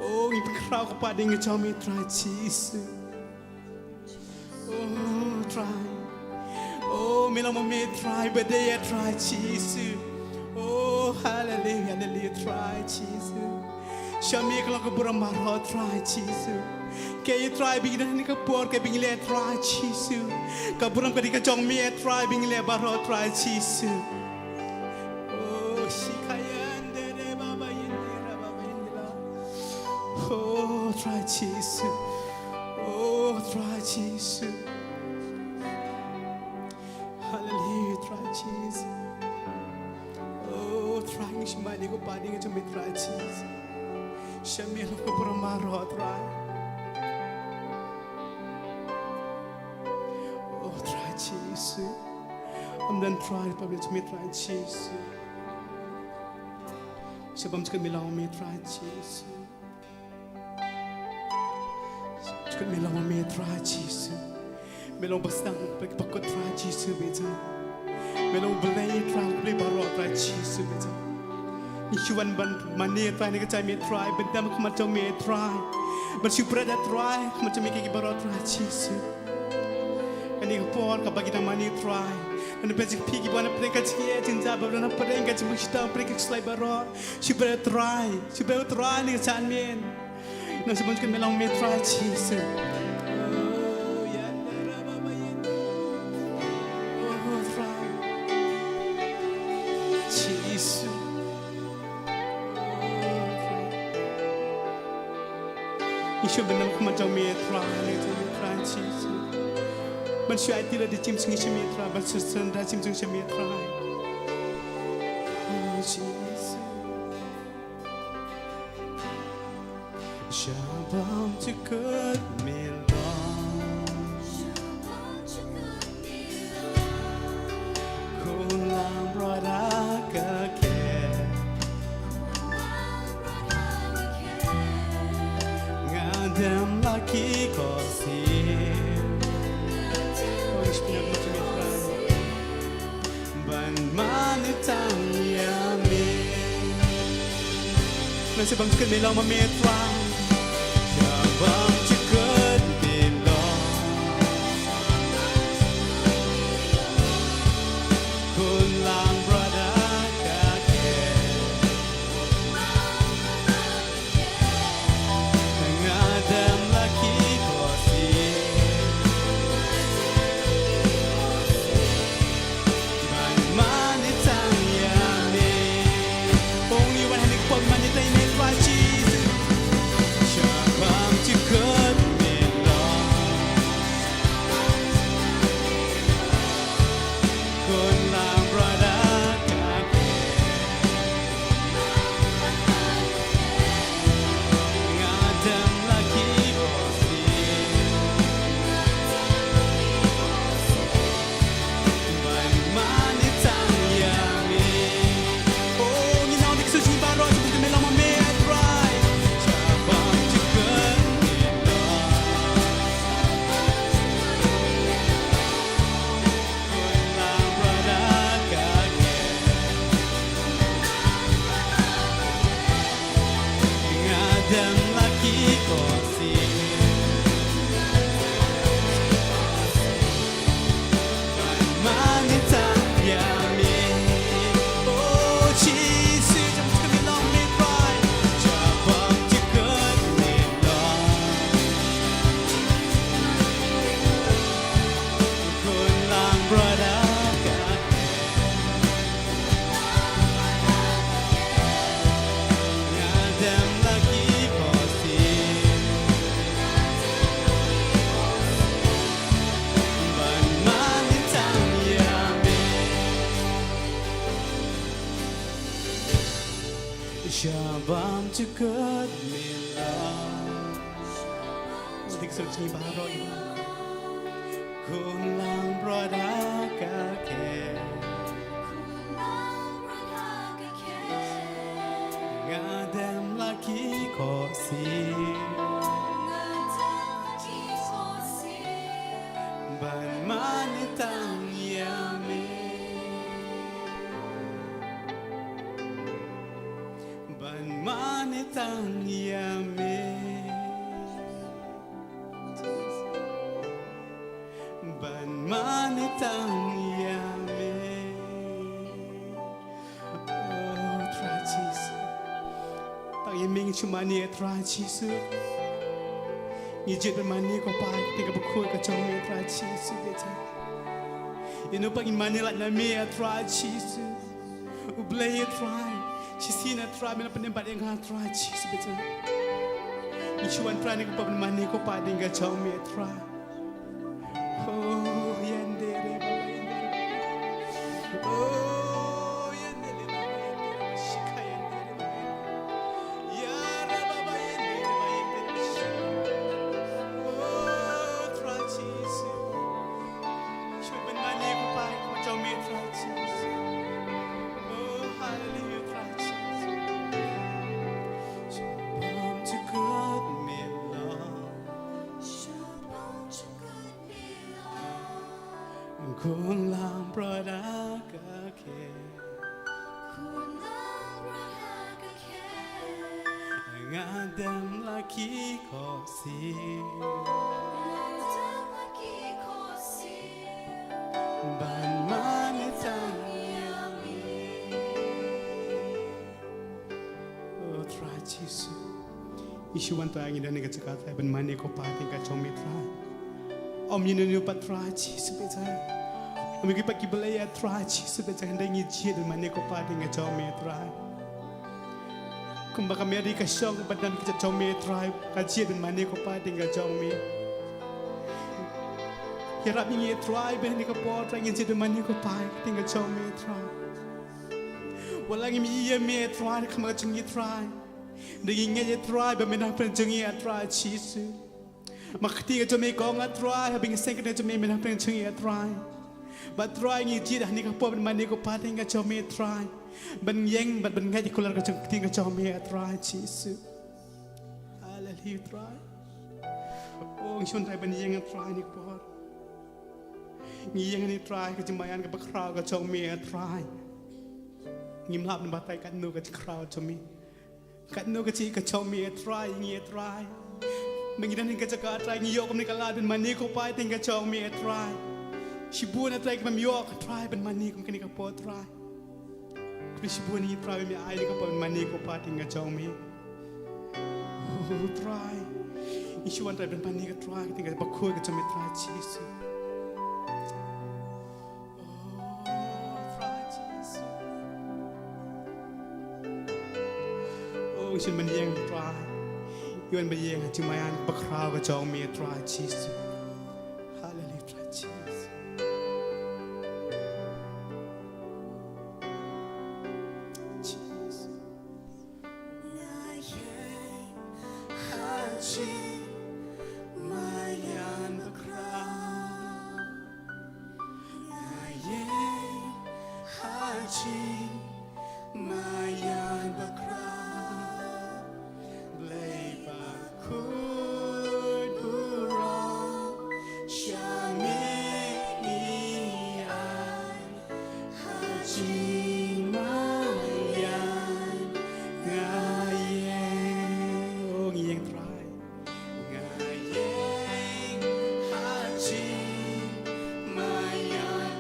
Oh, ngi pynkhraw ko Pa dei jong me Trai Jisu. Oh, Trai. Oh, me long ma me Trai ba dei ïa Trai Jisu. Oh, hallelujah, hallelujah, Trai Jisu. Sha me ka long ka burom baroh Trai Jisu. Kaei Trai ba ngi don ha kane ka por, kaei ba ngi leh Trai Jisu. Ka burom ka dei ka jong me Trai ba ngi leh baroh Trai Jisu. Oh, shikayan dere baba yendera baba yendera. Oh, Trai Jisu. Oh, Trai Jisu. Hallelujah, Trai Jisu. Oh, Trai ngi shu mane ko Pa dei jong me Trai Jisu. Sha me long ka burom baroh Trai. Oh, Trai Jisu. Ym don Trai ba pher jong me Trai Jisu. Sha bym jukut me long me Trai Jisu. Jukut me long ma me Trai Jisu. Me long ba sdang bad ba kut Trai Jisu beit jong. Me long Blei Trai, Blei baroh Trai Jisu beit jong. Ngi shu wan ban mane Trai na ka jingïaseng me Trai, ban dem ha khmat jong me Trai. Ban shu pyrkhat Trai ha khmat jong me ki baroh Trai Jisu. Kane ka por kaba ngi dang mane Trai. Ngi pyrkhat ïa ki ba na pdeng ka jingeh jingja, ba na pdeng ka jingmut shitom, pdeng ka khuslai baroh. Shu pyrkhat Trai, shu pyrkhat Trai na ka jingïaseng me. Nang shu bun jukut me long me Trai Jisu. Oh, ya, ya, ya, ya, ya. Oh, Trai. Jisu. Oh, Trai. Ngi shu bun ïa ka khmat jong me Trai, jong me Trai Jisu. Ban shu aiti lade jingim jong ngi sha me Trai, ban shu surrender jingim jong ngi sha me Trai. Oh, Jisu. Sha bym jukut me long. Khulam brother ka khet. Nga dem la ki khohsiew. Ban mane tang ïa me. Sha bam jukut me long ma me Trai. Sha bam jukut me long. Khun langbrot ha ka khet. Nga dem la ki khohsiew. Ban mane tang ïa me. Ong ïa u ban hangne ka por mane tang ïa me Trai Jisu. Sha bam jukut me long. Khun langbrot ha ka khet. Nga dem la ki khohsiew. Ban mane tang ïa me. Oh, ngi nang dik su jingbaroh jingkmen long ma me Trai. Sha bam jukut me long. Khun langbrot ha ka khet. Nga dem la ki khohsiew. Ban mane tang ïa me. Oh Jisu, sha bam jukut me long me Trai. Sha bam jukut me long. Khun langbrot ha ka khet. Nga dem la ki khohsiew. Ban mane tang ïa me. Sha bam jukut me long. Dik sur jingbaroh ïa. Khun langbrot ha ka khet. Nga dem la ki khohsiew. Ban mane tang ïa me. Ban mane tang ïa me. Ban mane tang ïa me. Oh Trai Jisu. Tang ïa me ngi shu mane Trai Jisu. Ngi jied ban mane ko Pa, te ka bakhuid ka jong me Trai Jisu beit. Ïa no pat ngin mane lait na me Trai Jisu. U Blei Trai. Shisien Trai me la pynim pat ïa nga Trai Jisu beit. Ngi shu wan Trai ne ka pop ban mane ko Pa, te ka jong me Trai. Oh, yende re baba yende re. Oh, yende re baba yende re, shika yende re baba yende. Ya ra baba yende re baba yende re, shika. Oh, Trai Jisu. Shu ban mane ko Pa, ka jong me Trai Jisu. Oh, hallelujah, Trai Jisu. Shu bam jukut me long. Khun langbrot ha ka khet. Nga dem la ki khohsiew. Ban mane tang ïa me. Oh Trai Jisu. Ngi shu wan Trai, ngi don ha ka jaka Trai ban mane ko Pa, te ka jong me Trai. Ym ïa no no pat Trai Jisu beit. Ym ïa ki pat ki blei Trai Jisu beit, hynrei ngi jied ban mane ko Pa, te ka jong me Trai. Kumba ka Mary ka shong, ba don ka jong me Trai, ka jied ban mane ko Pa, te ka jong me. Ïarap ïa ngi Trai, ba ha kane ka por Trai ngin jied ban mane ko Pa, te ka jong me Trai. Wat la ngim ïohi ïa me Trai, kham ka jong ngi Trai. Hynrei ngi ngeit ïa Trai ba me na pdeng jong ngi Trai Jisu. Ma ka kti ka jong me ka ong Trai, haba ngi seng ka kti ka jong me, me na pdeng jong ngi Trai. Bad Trai ngi jied ha kane ka por ban mane ko Pa, te ka jong me Trai. Ban ïeng bad ban ngeit ïa ka kular ka jong ka kti ka jong me Trai Jisu. Haleluya Trai. Oh, ngi shu wan Trai ban ïeng Trai ha kane ka por. Ngi ïeng hangne Trai, ka jingmaïan kaba khraw ka jong me Trai. Ngim lah ban batai katno ka jingkhraw jong me. Katno ka jingïeit ka jong me, A Trai, ïa ngi, A Trai. Ba ngi don ha kane ka jaka, A Trai, ngi ïoh kum kane ka lad ban mane ko Pa, ha kane ka jong me, A Trai. Shibun, A Trai, ki bym ïoh, A Trai, ban mane kum kane ka por, A Trai. Khublei shibun ïa ngi, A Trai, ba me ai ïa ngi ka por ban mane ko Pa, ha kane ka jong me. Oh, A Trai. Ngi shu wan, A Trai, ban mane ko Trai, ha kane ka bakhuid ka jong me, A Trai Jisu. Oh, Trai Jisu. Oh, ngi shu wan ban ïeng, Trai. Ngi wan ban ïeng ha ka jingmaïan bakhraw ka jong me, Trai Jisu. Haleluia, Trai Jisu. Jisu. Nga ïeng ha jingmaïan bakhraw. Nga ïeng ha jingmaïan bakhraw. Blei bakhuid baroh, sha me ngi ai. Ha jingmaïan nga ïeng. Oh, ngi ïeng, Trai. Nga ïeng ha jingmaïan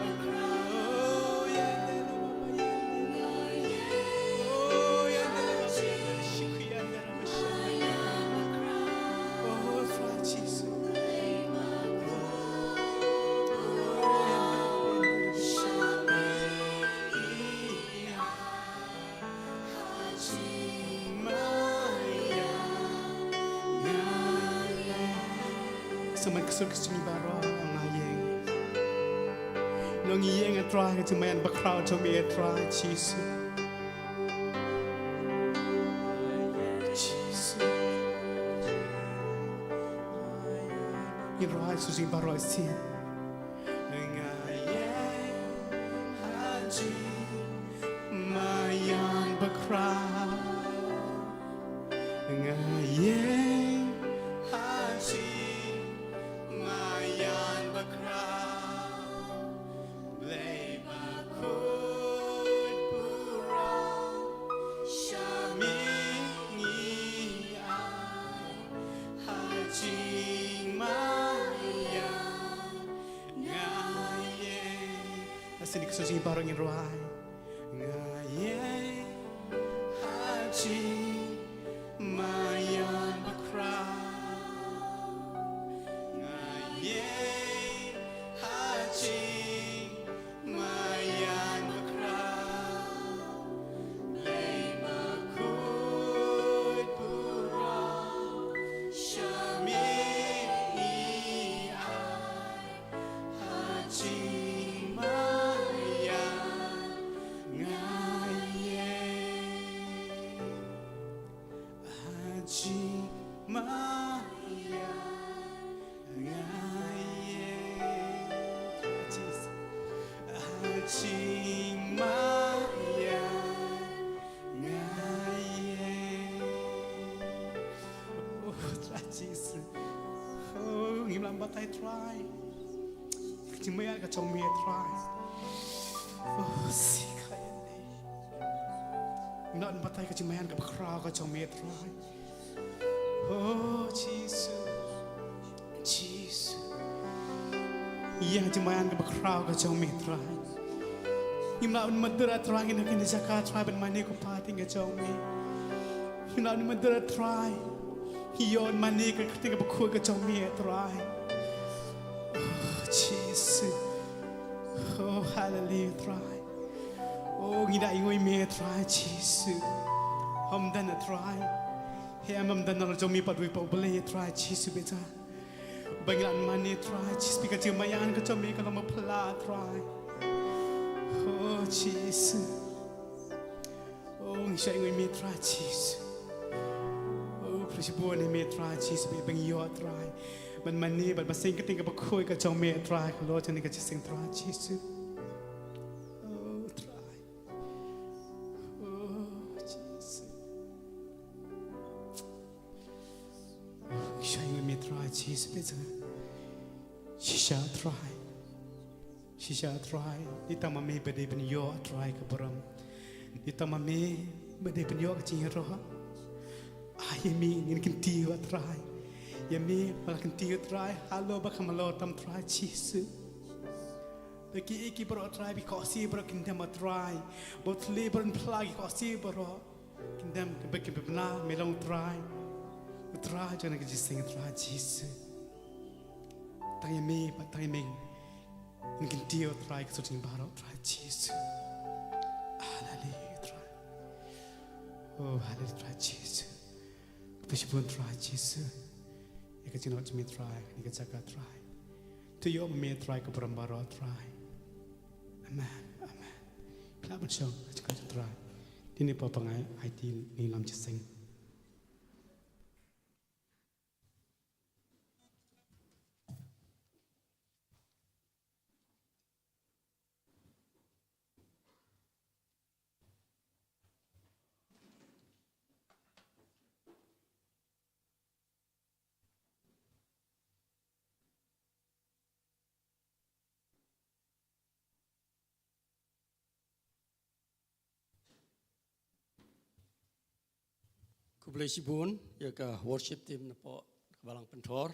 bakhraw. Oh, ïeng, ïeng, ïeng, ïeng. Oh, ïeng, ïeng, ïeng. Oh, Trai Jisu. Sa man ka sur ka jingim baroh nga ïeng. Ngi ïeng, A Trai, ka jingmaïan bakhraw jong me, A Trai Jisu. Jisu. Ngin rwai shuh baroh shisien. Nga ïeng ha jingmaïan bakhraw. Nga ïeng ha jingmaïan bakhraw. Blei bakhuid baroh, sha me ngi ai ha jingmaïan nga ïeng. Sa shisien ka sur jingim baroh ngin rwai. Nga ïeng ha jingmaïan bakhraw. Nga ïeng ha jingmaïan bakhraw. Blei bakhuid baroh, sha me ngi ai ha jingmaïan nga ïeng. Ha jingmaïan nga ïeng. Ha jingmaïan nga ïeng. Oh, Trai Jisu. Oh, ngim lah ban batai, Trai. Ka jingmaïan ka jong me, Trai. Oh, si ka ïa ne. Ngim lah ban batai ka jingmaïan ka bakhraw ka jong me, Trai. Oh, Jisu. Jisu. Ïa ka jingmaïan ka bakhraw ka jong me, Trai. Ngim lah ban mutdur, Trai, ngin ha kane ka jaka, Trai, ban mane ko Pa, ha kane ka jong me. Ngim lah ban mutdur, Trai. Ïa ban mane ka kyrteng ka bakhuid ka jong me, Trai. Oh, Jisu. Oh, haleluia, Trai. Oh, ngi da ïa ngi me, Trai Jisu. Ym don, Trai. Hynrei ym don na la jong me pat wei pat U Blei, Trai Jisu beit. Ba ngi lah ban mane, Trai Jisu, ka jingmaïan ka jong me ka long ba phylla, Trai. Oh, Jisu. Oh, ngi shah ïa ngi me, Trai Jisu. Oh, khublei shibun ïa me, Trai Jisu, ba ngi ïoh, Trai, ban mane bad ban seng ka kyrteng ka bakhuid ka jong me, Trai, halor jong kane ka jingïaseng, Trai Jisu. Oh, Trai. Oh, Jisu. Ngi shah ïa ngi me, Trai Jisu, beit. Shisha, Trai. Shisha, Trai, dei tang ma me ba dei ban ïoh, Trai, ka burom. Dei tang ma me ba dei ban ïoh ka jingïaroh. Ïa me ngin kyntiew, ah Trai. Ïa me ba la kyntiew, ah Trai, halor ba kham halor tam, Trai Jisu. Ba kiei kiei baroh, ah Trai, ba ki khohsiew baroh kin dem, ah Trai. Ba u thylliej baroh un phla, ki khohsiew baroh kin dem, ba kin bna me long, ah Trai. Ah Trai, jong kane ka jingïaseng, ah Trai Jisu. Tang ïa me, ba tang ïa me ngin kyntiew, ah Trai, ka sur jong ngi baroh, ah Trai Jisu. Haleluia, ah Trai. Oh, haleluia, ah Trai Jisu. Khublei shibun, Trai Jisu, ïa ka jingïarap jong me, Trai, ha kane ka jaka, Trai. To ïoh ma me, Trai, ka burom baroh, Trai. Amen, amen. Phi lah ban shong ha ka jaka jong Trai. Dei ne pop nga ai ti ni lam jingïaseng. Khublei shibun ïa ka worship team napoh ka Balang Pynthor.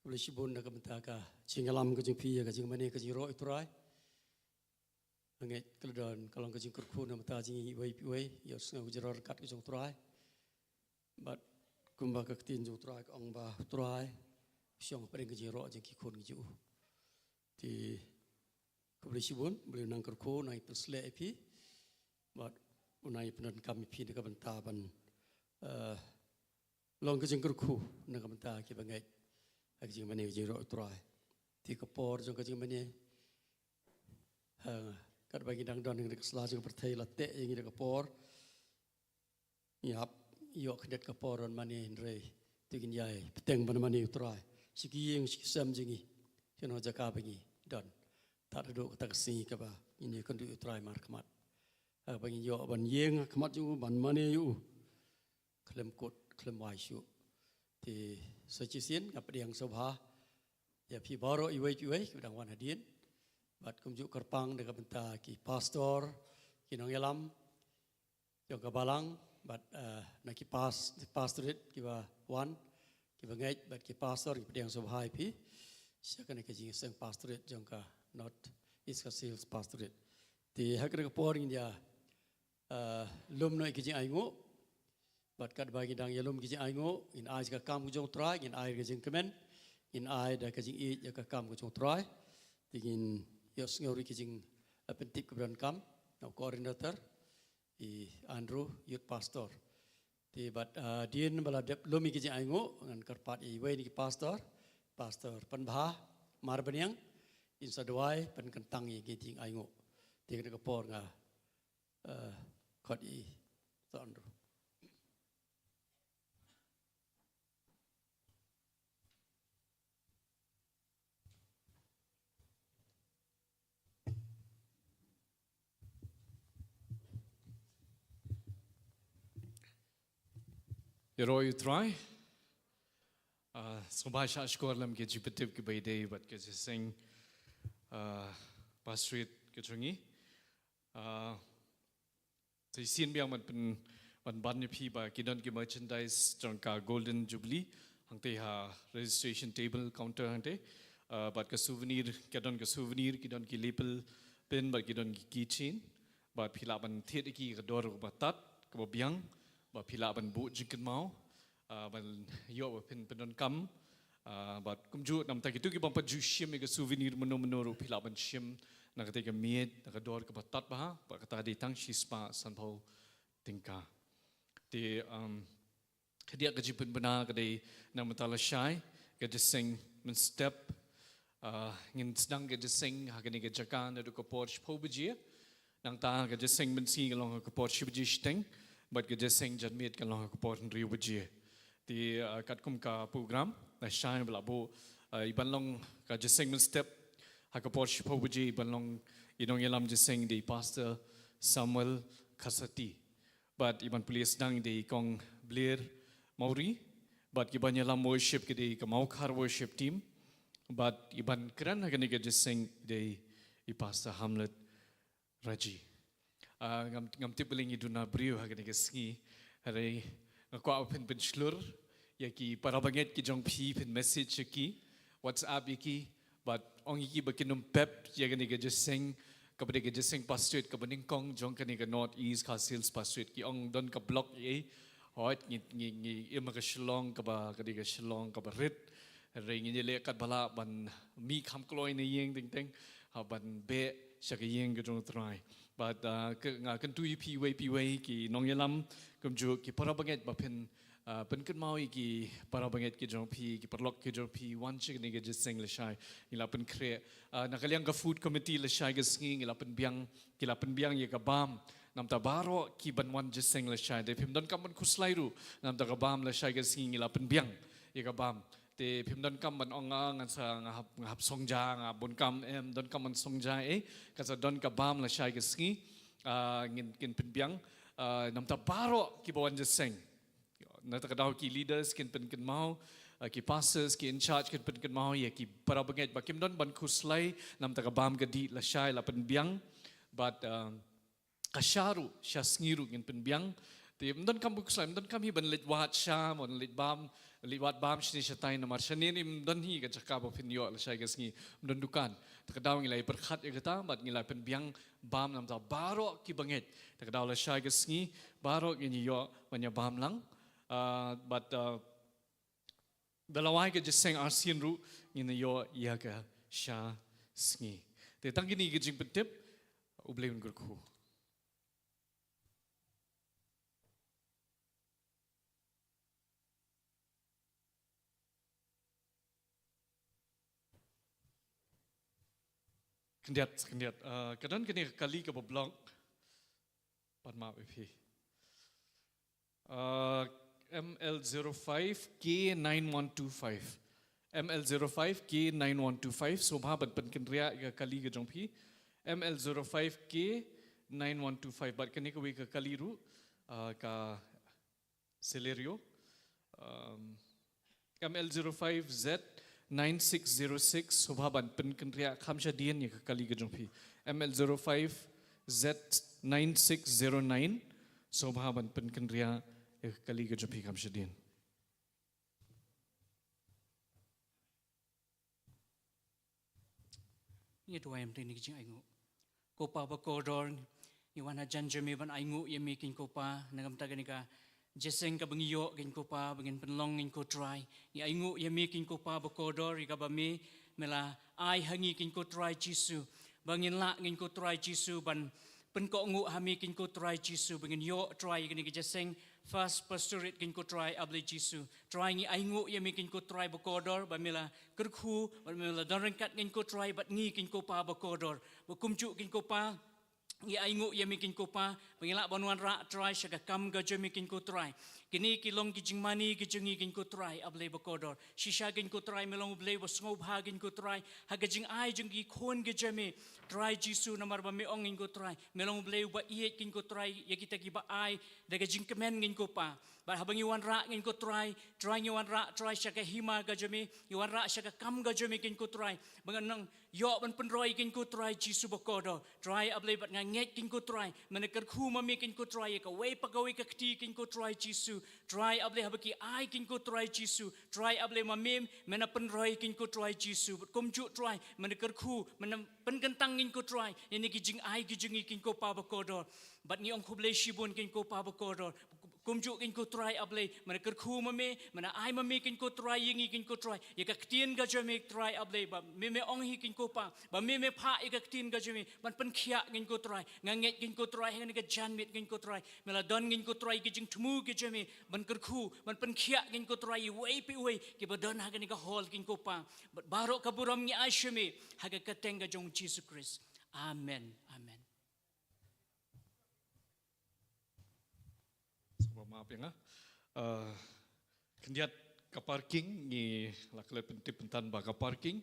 Khublei shibun na ka bynta ka jingïalam ka jong phi ïa ka jingmane ka jingrwai, ah Trai. Nga ngeit ka la don ka long ka jingkyrkhu na ka bynta jong ngi iwei pa iwei, ïohsngew ka jingrwai ka jong u Trai. Bad kumba ka ktien jong u Trai ka ong ba u Trai u shong hapdeng ka jingrwai jong ki khun ki jong u. Te khublei shibun, U Blei un nang kyrkhu, un nang ïa pynsleh ïa phi. Bad un nang ïa pyndonkam ïa phi na ka bynta ban, eh, long ka jingkyrkhu na ka bynta kiba ngeit ha ka jingmane ka jingrwai, ah Trai. Te ka por jong ka jingmane, ha, katba ngi dang don ha kane ka sla jong ka pyrthei, la teh ïa ngi da ka por. Ngi hap ïoh khyndiat ka por ban mane, hynrei to ngin ïai bteng ban mane, ah Trai, sha ki ïing sha ki sem jong ngi, sha kano ka jaka ba ngi don. Tad haduh kata ka sngi kaba ngin ïakynduh ïa u Trai markhmat, haba ngin ïoh ban ïeng ha khmat jong u, ban mane ïa u khlem kut khlem wai shuh. Te sa shisien nga pdiang sngewbha ïa phi baroh iwei pa iwei kiba dang wan hadien. Bad kumjuh kyrpang na ka bynta ki pastor, ki nongïalam jong ka balang, bad, eh, na ki pas-, pastorate kiba wan, kiba ngeit, bad ki pastor, ngi pdiang sngewbha ïa phi sha kane ka jingïaseng pastorate jong ka North East Khasi Hills Pastorate. Te ha kane ka por ngin ïa, eh, lum noh ïa ka jingainguh. Bad katba ngi dang ïalum ïa ka jingainguh, ngin ai ka kam ka jong u Trai, ngin ai ka jingkmen, ngin ai da ka jingïeit ïa ka kam ka jong u Trai. Te ngin ïohsngew ruh ïa ka jing, eh, pyntip kaba donkam na u coordinator, i Andrew, youth pastor. Te bad, ah, hadien ba la dep lum ïa ka jingainguh, ngan kyrpad ïa iwei na ki pastor, Pastor Pynbha Marbaniang, in sa duwai pynkyntang ïa ka jingainguh. Te kane ka por nga, ah, khot ïa i Pastor Andrew. Ïaroh ïa u Trai. Ah, sngewbha shah shkor lem ki jingpyntip kiba ïadei bad ka jingïaseng, ah, pastorate ka jong ngi. Ah, Sa shisien biang ban pyn-, ban ban ïa phi ba ki don ki merchandise jong ka Golden Jubilee hangtei ha registration table counter hangtei. Ah, bad ka souvenir, ka don ka souvenir, ki don ki lapel pin, bad ki don ki keychain. Bad phi lah ban thied ïa ki ka dor kaba tad, kaba biang, bad phi lah ban buh jingkynmaw, ah, ban ïoh ba phin pyndonkam, ah, bad kumjuh namar kito ki bym pat ju shim ïa ka souvenir mynno mynno ruh phi lah ban shim na katei ka miej, na ka dor kaba tad bha, bad kata dei tang shispah sanphew tyngka. Te, um, khadduh ka jingpynbna ka dei namar lashai ka jingïaseng mynstep, ah, ngin sdang ka jingïaseng ha kane ka jaka naduh ka por shiphew baje. Nangta ka jingïaseng mynsngi ka long ha ka por shi baje shiteng, bad ka jingïaseng janmiet ka long ha ka por hynriew baje. Te, ah, katkum ka program, lashai ba la buh, ah, i ban long ka jingïaseng mynstep ha ka por shiphew baje, i ban long i nongïalam jingïaseng dei Pastor Samuel Khasati. Bad i ban pule sdang dei i Kong Blair Mawrie. Bad ki ban ïalam worship ki dei ka Mawkhar worship team. Bad i ban kren ha kane ka jingïaseng dei i Pastor Hamlet Raji. Ah, ngam, ngam tip ba lei ngi duna briew ha kane ka sngi. Hynrei Nga kwah phin pynshlur ïa ki para bangeit ki jong phi, phin message ïa ki, WhatsApp ïa ki, bad ong ïa ki ba kin ym pep ïa kane ka jingïaseng, kaba dei ka jingïaseng pastorate kaba nyngkong jong kane ka North East Khasi Hills Pastorate. Ki ong don ka block ïa, hooid ngi, ngi, ngi im ha ka Shillong kaba, ka dei ka Shillong kaba rit. Hynrei ngin ïaleh katba lah ban mih kham kloi na ïing teng teng, ha ban beh sha ka ïing ka jong U Trai. Bad, ah, ka, nga kyntu ïa phi iwei pa iwei ki nongïalam, kumjuh ki para bangeit ba phin, ah, pynkynmaw ïa ki para bangeit ki jong phi, ki paralok ki jong phi, wan sha kane ka jingïaseng lashai, ngi la pynkhreh. Ah, na ka liang ka food committee lashai ka sngi, ngi la pynbiang, ki la pynbiang ïa ka bam. Namar ta baroh ki ban wan jingïaseng lashai. Te phim donkam ban khuslai ruh. Namar ta ka bam lashai ka sngi ngi la pynbiang ïa ka bam. Te phim donkam ban ong nga, ngan sa nga hap, nga hap song ja, nga bun kam, em, donkam ban song ja, eh. Kan sa don ka bam lashai ka sngi. Ah, ngin, ngin pynbiang. Ah, namar ta baroh ki ba wan jingïaseng. Na kata ka daw ki leaders kin pynkynmaw, ah, ki pastors, ki in charge kin pynkynmaw ïa ki para bangeit ba kim don ban khuslai, namar ta ka bam ka dih lashai la pynbiang. Bad, ah, ka sha ruh, sha sngi ruh ngin pynbiang. Te ym donkam ban khuslai, ym donkam hi ban leit wad sha, ban leit bam, leit wad bam shane shatai namar shane ym don hi ka jaka ba phin ïoh lashai ka sngi, ym don dukan. Ta ka daw ngi la ïa pyrkhat ïa kata, bad ngi la pynbiang bam namar ta baroh ki bangeit. Ta ka daw lashai ka sngi, baroh ngin ïoh ban ïa bam lang. Ah, bad, ah, da la wai ka jingïaseng arsien ruh ngin ïoh ïa ka sha sngi. Te tang kine ki jingpyntip, U Blei un kyrkhu. Khyndiat, khyndiat. Ah, ka don kane ka kali kaba block. Pat map ïa phi. Ah, M L zero five K nine one two five. M L zero five K nine one two five. Sngewbha ban pynkynriah ïa ka kali ka jong phi. M L zero five K nine one two five. Bad kane kawei ka kali ruh, ah, ka Celerio. Um, M L zero five Z nine six zero six, sngewbha ban pynkynriah kham shadien ïa ka kali ka jong phi. M L zero five Z nine six zero nine, sngewbha ban pynkynriah ïa ka kali ka jong phi kham shadien. Ngi duwai ïa kine ki jingainguh. Ko Pa ba kordor, ngi wan hajan jong me ban ainguh ïa me ko Pa, na ka bynta kane ka jingïaseng kaba ngi ïoh ko Pa, ba ngin pynlong ko Trai. Ngi ainguh ïa me ko Pa ba kordor, ïa kaba me, me la ai ha ngi ko Trai Jisu. Ba ngin lah ko Trai Jisu ban pynkohnguh ha me ko Trai Jisu, ba ngin ïoh Trai ïa kane ka jingïaseng First Pastorate ko Trai A Blei Jisu. Trai ngi ainguh ïa me ko Trai ba kordor, ba me la kyrkhu, ba me la don ryngkat ko Trai bad ngi ko Pa ba kordor. Ba kumjuh ko Pa, ngi ainguh ïa me ko Pa, ba ngi lah ban wanrah Trai sha ka kam ka jong me ko Trai. Kine ki long ki jingmane ki jong ngi ko Trai A Blei ba kordor. Shisha ko Trai me long U Blei ba sngewbha ko Trai, ha ka jingai jong ki khun ki jong me. Trai Jisu namar ba me ong ko Trai, me long U Blei uba ïeit ko Trai, ïa kita kiba ai da ka jingkmen ko Pa. Bad haba ngi wanrah ko Trai, Trai ngi wanrah Trai sha ka hima ka jong me, ngi wanrah sha ka kam ka jong me ko Trai. Ba ngan nang ïoh ban pynroi ko Trai Jisu ba kordor. Trai A Blei bad nga ngeit ko Trai, me na kyrkhu ma me ko Trai, ïa kawei pa kawei ka kti ko Trai Jisu. Trai A Blei haba ki ai ko Trai Jisu. Trai A Blei ma me, me na pynroi ko Trai Jisu. Bad kumjuh Trai, me na kyrkhu, me na pynkyntang ko Trai, ïa kine ki jingai ki jong ngi ko Pa ba kordor. Bad ngi ong khublei shibun ko Pa ba kordor. Kumjuh ko Trai A Blei, me na kyrkhu ma me, me na ai ma me ko Trai ïa ngi ko Trai. Ïa ka ktien ka jong me Trai A Blei, ba me me ong hi ko Pa, ba me me phah ïa ka ktien ka jong me, ban pynkhiah ko Trai. Nga ngeit ko Trai, ha kane ka janmiet ko Trai. Me la don ko Trai ki jingthmu ki jong me, ban kyrkhu, ban pynkhiah ko Trai iwei pa iwei, kiba don ha kane ka hall ko Pa. Bad baroh ka burom ngi ai sha me, ha ka kyrteng ka jong Jisu Khrist. Amen. Amen. Sngewbha map ïa nga. Ah, khyndiat ka parking ngi la klet pyntip pyntan ba ka parking.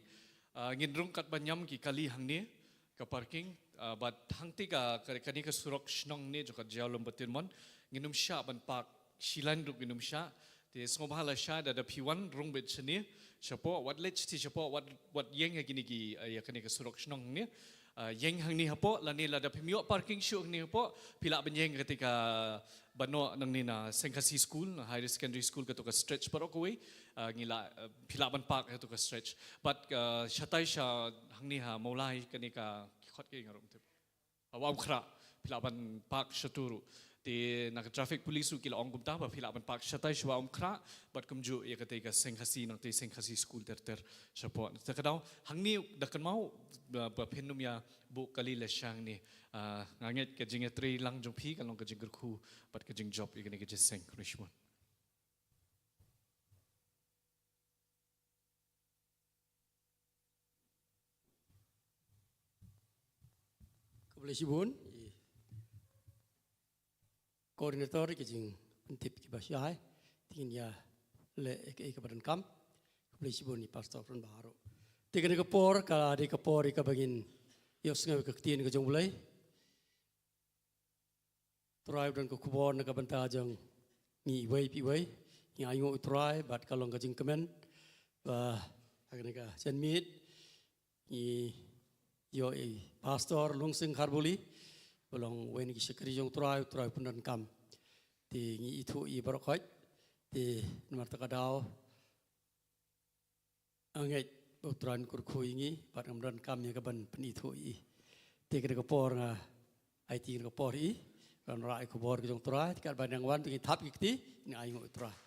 Ah, ngin rung katba ñiam ki kali hangne ka parking. Ah, bad hangta ka, ka, kane ka surok shnong ne jong ka Jowai Lumbatyrmon. Ngin ym shah ban park shi lain ruh ngin ym shah. Te sngewbha lashai da, da phi wan rung beit shane shapoh, wat leit shatei shapoh, wat, wat ïeng ha kine ki, eh, ïa kane ka surok shnong ne. ah, ïeng hangne hapoh, lane lada phim ïoh parking shuh hangne hapoh, phi lah ban ïeng kata ka ba noh nangne na Seng Khasi School, na Higher Secondary School, kato ka stretch baroh kawei, ah, ngi lah, ah, phi lah ban park kato ka stretch. Bad, ah, shatai sha hangne ha Mawlai kane ka, ki khot ki nga ruh tip. Ah, Wah Umkhrah, phi lah ban park shatu ruh. Te na ka traffic police ruh ki la ong kumta ba phi lah ban park shatai sha Wah Umkhrah, bad kumjuh ïa katei ka Seng Khasi, nangtei Seng Khasi School ter ter shapoh. Te ka daw hangne da kynmaw ba, ba phin ym ïa buh kali lashai hangne. Ah, nga ngeit ka jingïatrei lang jong phi kan long ka jingkyrkhu bad ka jingjop ïa kane ka jingïaseng. Khublei shibun. Khublei shibun i coordinator, i ka jingpyntip kiba shai. Te ngin ïa leh ïa kaei kaba donkam. Khublei shibun i pastor Pran Bah ruh. Te kane ka por ka dei ka por ïa kaba ngin ïohsngew ïa ka ktien ka jong U Blei. Trai u don ka khubor na ka bynta jong ngi iwei pa iwei. Ngi ainguh ïa u Trai bad ka long ka jingkmen ba ha kane ka janmiet ngi ïoh i Pastor Lungsing Kharbuli ba long uwei na ki shakri jong u Trai, u Trai u pyndonkam. Te ngi ithuh ïa i baroh khoit. Te namar kata ka daw nga ngeit ba u Trai un kyrkhu ïa ngi bad ngam donkam ïa kaban pynithuh ïa i. Te kane ka por nga aiti kane ka por ïa i ban rah ïa ka khubor ka jong u Trai. Te katba nang wan te ngin thap ïa ki kti, ngin ainguh ïa u Trai.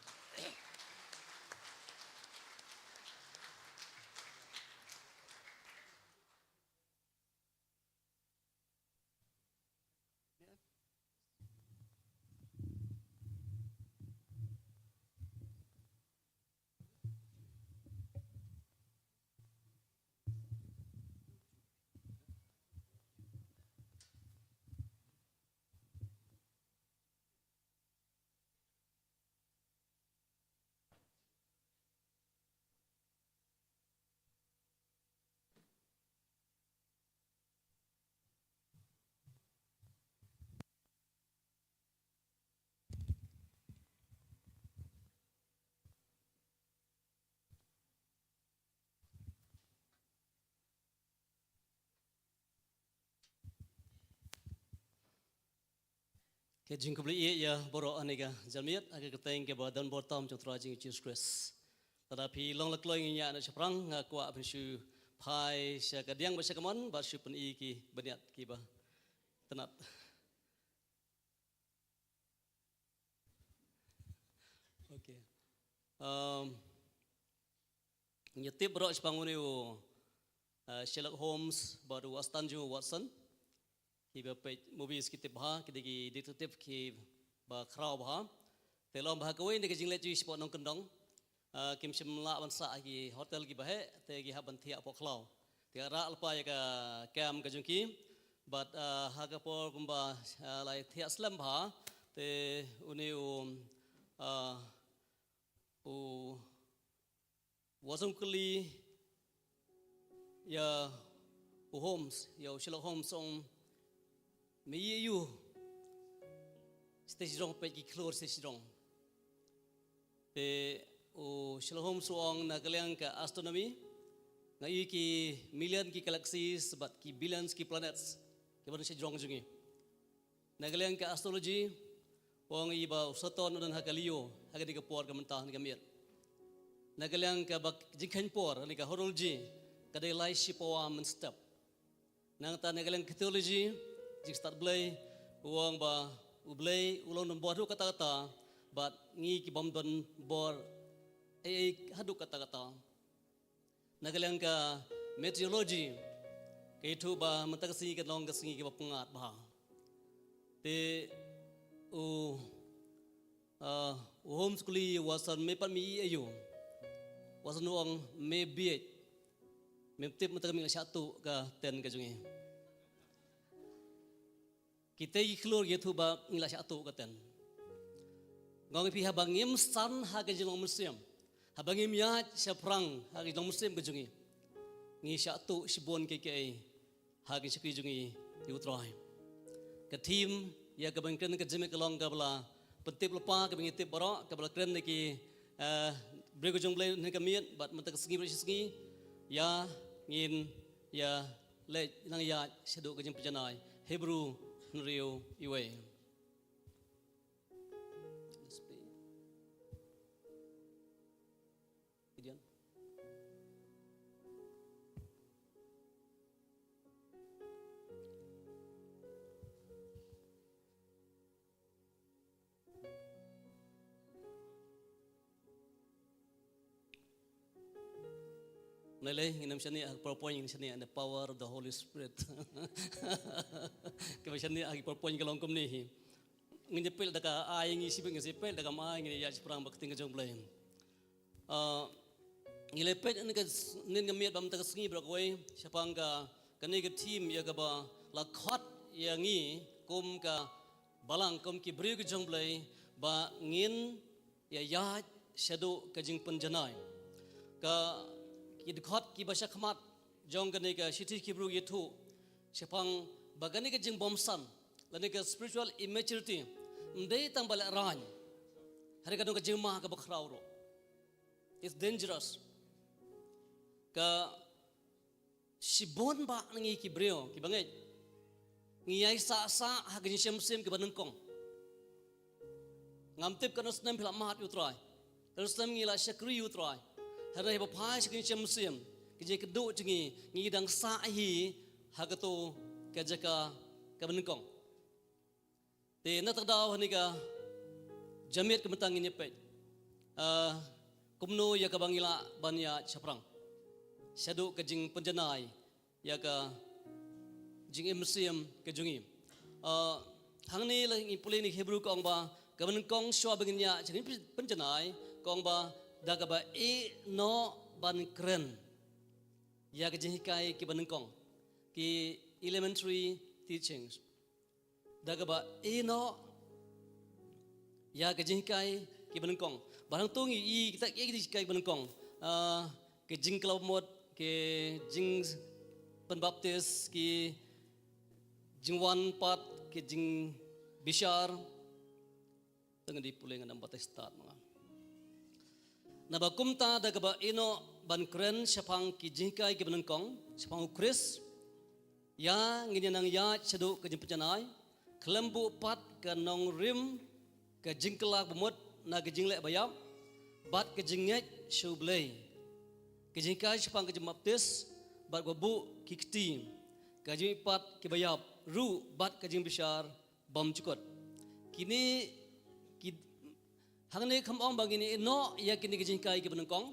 Ka jingkhublei ïa baroh ha kane ka janmiet ha ka kyrteng kaba don bor tam jong u Trai jong ngi Jisu Khrist. Lada phi long la kloi ngin ïaid na shaphrang, nga kwah ban shu phai sha ka diang bad sha ka mon bad shu pyni ki bniat kiba tynnat. Okay. Um, ngi tip baroh shaphang une u, uh, Sherlock Holmes bad u Watson, jong u Watson. Kiba peit movies ki tip bha, ki dei ki detective kiba khraw bha. Te long ba ha kawei na ka jingleit jong ki shapoh nongkyndong, ah, kim shym lah ban sah ha ki hotel kiba heh, te ki hap ban thiah hapoh khlaw. Te ka rah lypa ïa ka kem ka jong ki. Bad, ah, ha ka por kumba, ah, lai thiah slem bha, te une u, ah, u Watson u kylli ïa u Holmes, ïa u Sherlock Holmes, u ong, me ïohi aïu stage jong, peit ki khlur stage jong. Te u Sherlock Holmes u ong, na ka liang ka astronomy nga ïohi ki million ki galaxies bad ki billions ki planets kiba don sha jrong jong ngi. Na ka liang ka astrology, u ong ïa ba u Saturn u don ha ka Leo ha kane ka por ka mynta, ha kane ka miet. Na ka liang kaba jingkheiñ por, ha kane ka horology, ka dei lai shi pawa mynstep. Nangta na ka liang ka theology, jingstad Blei, u ong ba u Blei u long don bor haduh katta katta, bad ngi ki bym don bor ei ei haduh katta katta. Na ka liang ka meteorology, ka ïathuh ba mynta ka sngi kan long ka sngi kaba pyngngad bha. Te u, ah, u Holmes u kylli u Watson, me pat me ïohi aïu? Watson u ong, me bieit. Mem tip mynta ka miet nga la shah tuh ka tent ka jong ngi. Kitei ki khlur ki ïathuh ba ngi la shah tuh ka tent. Nga ong ïa phi, haba ngim san ha ka jinglong mynsiem, haba ngim ïaid shaphrang ha ka jinglong mynsiem ka jong ngi, ngi shah tuh shibun kiei kiei ha ka jingshakri jong ngi ïa u Trai. Ka theme ïa kaba ngin kren ha ka jingmih ka long kaba la pyntip lypa, kaba ngi tip baroh, kaba la kren da ki, eh, briew ka jong U Blei ha kane ka miet bad mynta ka sngi baroh shi sngi, ïa ngin ïa leit nang ïaid shaduh ka jingpynjanai. Hebru hynriew wei. Gideon. Nai lei, ngin ym shaniah ha ka PowerPoint, ngin shaniah in the power of the Holy Spirit. Kaba shaniah ha ka PowerPoint ka long kumne hi. Ngin ïa peit da ka ai, ngi shu peit, ngin shu peit da ka ma, ngin ïa shaphrang bad ka ktien ka jong U Blei. Ah, ngi la peit ha kane ka s-, ha kane ka miet ba mynta ka sngi baroh kawei, shaphang ka, kane ka theme ïa kaba la khot ïa ngi kum ka balang, kum ki briew ki jong U Blei, ba ngin ïa ïaid shaduh ka jingpynjanai. Ka, ki dkhot kiba sha khmat jong kane ka shithi ki Hebru ki ïathuh shaphang ba kane ka jingbymsan lane ka spiritual immaturity ym dei tang ba lehraiñ, hynrei ka don ka jingma kaba khraw ruh. It's dangerous. Ka shibun ba na ngi ki briew kiba ngeit, ngi ïai sah sah ha ka jingshem mynsiem kiba nyngkong. Ngam tip katno snem phi la mad ïa U Trai, katno snem ngi la shakri ïa U Trai, hynrei haba phai sha ka jingshem mynsiem, ka jingkyrduh jong ngi, ngi dang sah hi ha kato ka jaka kaba nyngkong. Te na kata ka daw ha kane ka jingmut ka mynta ngin ïa peit, ah, kumno ïa kaba ngi lah ban ïaid shaphrang shaduh ka jingpynjanai ïa ka jingim mynsiem ka jong ngi. Ah, hangne la ngi pule ha ka Hebru ka ong ba kaba nyngkong shuwa ba ngin ïaid sha ka jingpynjanai, ka ong ba da kaba ïehnoh ban kren ïa ka jinghikai kiba nyngkong, ki elementary teachings. Da kaba ïehnoh ïa ka jinghikai kiba nyngkong. Ba hangto ngi ïohi kita ki jinghikai kiba nyngkong. Ah, ka jingkylla bamut, ka jingpynbaptis, ka jingwan pat, ka jingbishar. Tang di pule ngan ym batai stad ma nga. Naba kumta da kaba ïehnoh ban kren shaphang ki jinghikai kiba nyngkong shaphang U Khrist, ïa ngin ïa nang ïaid shaduh ka jingpynjanai, khlem buh pat ka nongrim ka jingkylla bamut na ka jingleh ba ïap, bad ka jingngeit sha U Blei. Ka jinghikai shaphang ka jingbaptis, bad ka buh ki kti, ka jingmihpat kiba ïap ruh, bad ka jingbishar bymjukut. Kine ki, hangne kam ong ba ngin ïehnoh ïa kine ki jinghikai kiba nyngkong.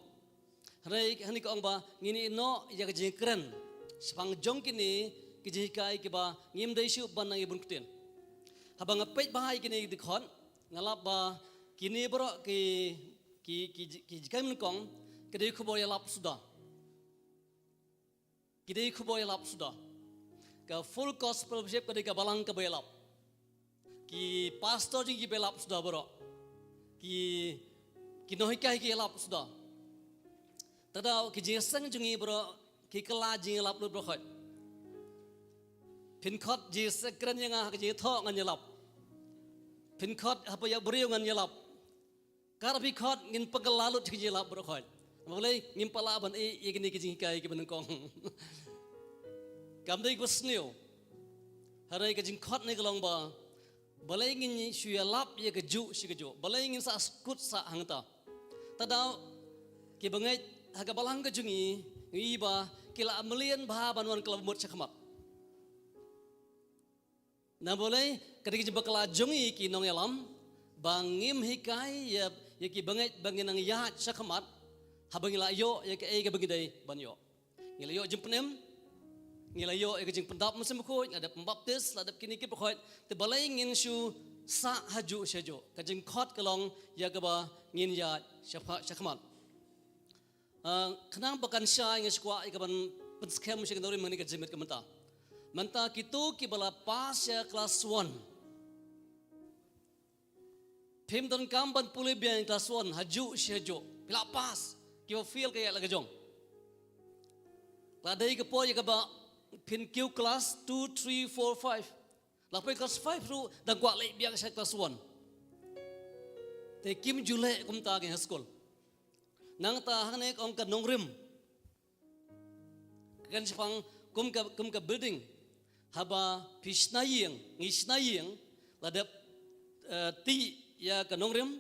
Hynrei hangne ka ong ba ngin ïehnoh ïa ka jingkren shaphang jong kine ki jinghikai kiba ngim dei shuh ban nang ïa bun ktien. Haba nga peit bha ïa kine ki dkhot, nga lap ba kine baroh ki, ki, ki, ki jinghikai nyngkong, ki dei khubor ïalap suda. Ki dei khubor ïalap suda. Ka Full Gospel Fellowship ka dei ka balang kaba ïalap. Ki pastor jong ngi kiba ïalap suda baroh. Ki, ki nonghikai ki ïalap suda. Te da ki jingïaseng jong ngi baroh ki kylla jingïalap lut baroh khoit. Phin khot jingïaseng kren ïa nga ha ka jingïathoh ngan ïalap. Phin khot haba ïa briew ngan ïalap. Kat phi khot ngin pynkylla lut ki jingïalap baroh khoit. Balei ngim pat lah ban ïeh ïa kine ki jinghikai kiba nyngkong. Kam dei kaba sniew. Hynrei ka jingkhot ne ka long ba balei ngin shu ïalap ïa kajuh shi kajuh. Balei ngin sa skud sa hangta. Te da kiba ngeit ha ka balang ka jong ngi, ngi ïohi ba ki la mlien bha ban wan kylla bamut shakhmat. Namar balei, ka dei ka jingbakla jong ngi ki nongïalam, ba ngim hikai ïa, ïa kiba ngeit ba ngin nang ïaid shakhmat, haba ngi la ïoh ïa kaei kaba ngi dei ban ïoh. Ngi la ïoh jingpynim, ngi la ïoh ïa ka jingpyndap Mynsiem Bakhuid, la dep pynbaptis, la dep kine kiba khoit, te balei ngin shu sah hajuh shajuh, ka jingkhot ka long ïa kaba ngin ïaid shapha-, shakhmat. Ah, khnang ba kan shai nga sngewkwah ïa kaban pynskhem sha ka nongrim hangne ka jingmut ka mynta. Mynta kito kiba la pass sha klas one. Phim donkam ban pule biang klas one, hajuh shi hajuh. Phi la pass, kiba fail ka ïa la ka jong. La dei ka por ïa kaba phin kiew klas two, three, four, five. La poi klas five ruh dang kwah leit biang sha klas one. Te kim ju leh kumta ki high school. Nangta hangne ka ong ka nongrim. Kan shaphang Kum ka, kum ka building, haba phi shna ïing, ngi shna ïing, la dep, eh, tih ïa ka nongrim,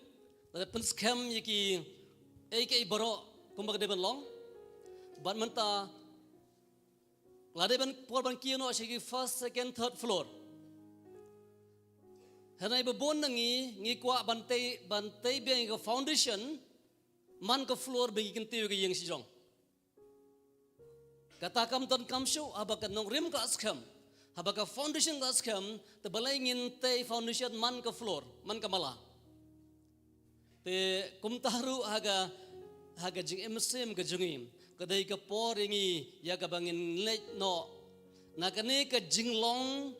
la dep pynskhem ïa ki, ei, ki ei baroh kumba ka dei ban long. Bad mynta la dei ban por ban kiew noh sha ki first, second, third floor. Hynrei ba bun na ngi, ngi kwah ban tei, ban tei biang ïa ka foundation man ka floor ba ngi kyntiew ïa ka ïing shajrong. Kata kam donkam shuh, haba ka nongrim ka la skhem, haba ka foundation ka la skhem, te balei ngin tei foundation man ka floor, man ka mala. Te kumta ruh ha ka, ha ka jingim mynsiem ka jong ngi, ka dei ka por ïa ngi ïa kaba ngin leit noh na kane ka jinglong,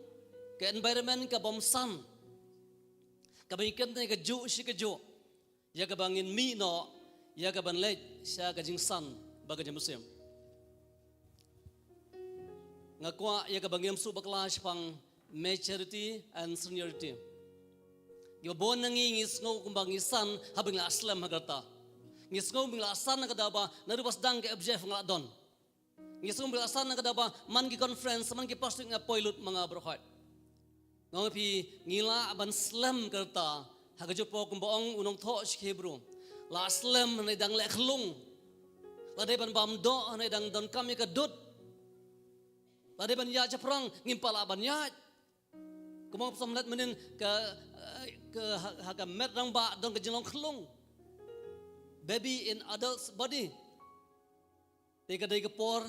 ka environment ka bym san, kaba ngi kynthei kajuh shi kajuh, ïa kaba ngin mih noh ïa kaban leit sha ka jingsan bad ka jingmynsiem. Nga kwah ïa kaba ngim shu bakla shaphang maturity and seniority. Kiba bun na ngi, ngi sngew kumba ngi san haba ngi la slem ha ka rta. Ngi sngew ba ngi la san ha ka daw ba naduh ba sdang ka F J F nga la don. Ngi sngew ba ngi la san ha ka daw ba man ki conference, man ki pastor nga poi lut ma nga baroh khoit. Nga ong ïa phi, ngi lah ban slem ka rta ha kajuh ka por, kumba ong u nongthoh shithi Hebru. La slem hynrei dang leh khyllung. La dei ban bam doh hynrei dang donkam ïa ka dud. La dei ban ïaid shaphrang, ngim pat lah ban ïaid. Kumba ong u psalmist mynnin, ka, eh, ka ha, ha ka met rangbah don ka jinglong khyllung. Baby in adult's body. Te ka dei ka por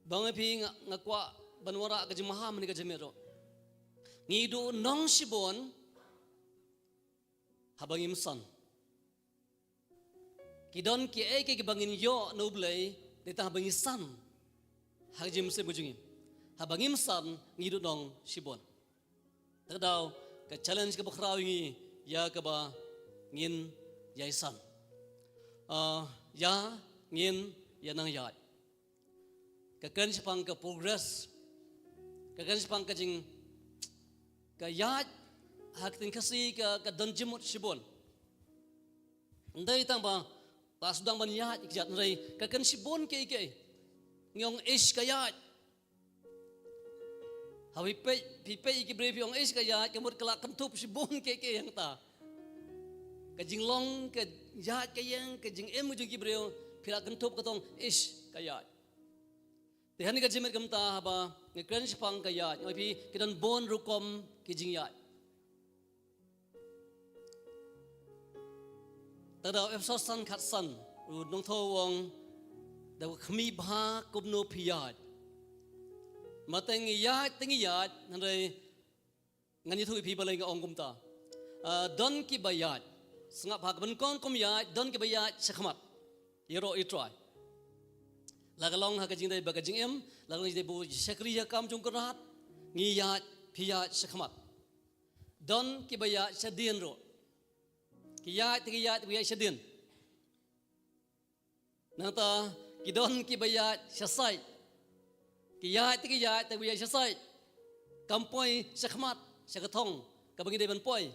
ba nga ong ïa phi, nga, nga kwah ban wanrah ka jingmaham ha kane ka jingmut ruh. Ngi duh nong shibun haba ngim san. Ki don kiei kiei kiba ngin ïoh na U Blei, dei tang haba ngi san ha ka jingmynsiem ka jong ngi. Haba ngim san, ngi duh nong shibun. Te ka daw, ka challenge kaba khraw ïa ngi, ïa kaba ngin ïai san. Ah, ïa ngin ïa nang ïaid. Ka kren shaphang ka progress. Ka kren shaphang ka jing, ka ïaid ha ka ktien Khasi ka, ka don jingmut shibun. Ym dei tang ba la sdang ban ïaid ka ïaid, hynrei ka kren shibun kiei kiei. Ngi ong ish ka ïaid. Haba phi peit, phi peit ïa ki briew phi ong ish ka ïaid, ka mut ka la kynthup shibun kiei kiei hangta. Ka jinglong, ka ïaid ka ïing, ka jingim ka jong ki briew, phi la kynthup ka tong ish ka ïaid. Te ha kane ka jingmut kumta haba nga kren shaphang ka ïaid, nga ong ïa phi ki don bun rukom ki jingïaid. Te da Ephesos san khatsan, u nongthoh u ong, da khmih bha kumno phi ïaid. Mynta ngi ïaid, te ngi ïaid, hynrei ngan ïathuh ïa phi balei nga ong kumta. Ah, don kiba ïaid. Sngap ha ka ban kong kum ïaid, don kiba ïaid shakhmat. Ïaroh ïa U Trai. La ka long ha ka jingdei bad ka jingim, la ka long jingdei bad u shakri ïa ka kam jong u Kynrad, ngi ïaid, phi ïaid shakhmat. Don kiba ïaid shadien ruh. Ki ïaid, te ki ïaid, te ki ïaid shadien. Nangta ki don kiba ïaid sha sait. Ki ïaid te ki ïaid te kiba ïaid sha sait. Kam poi shakhmat, sha ka thong kaba ngi dei ban poi.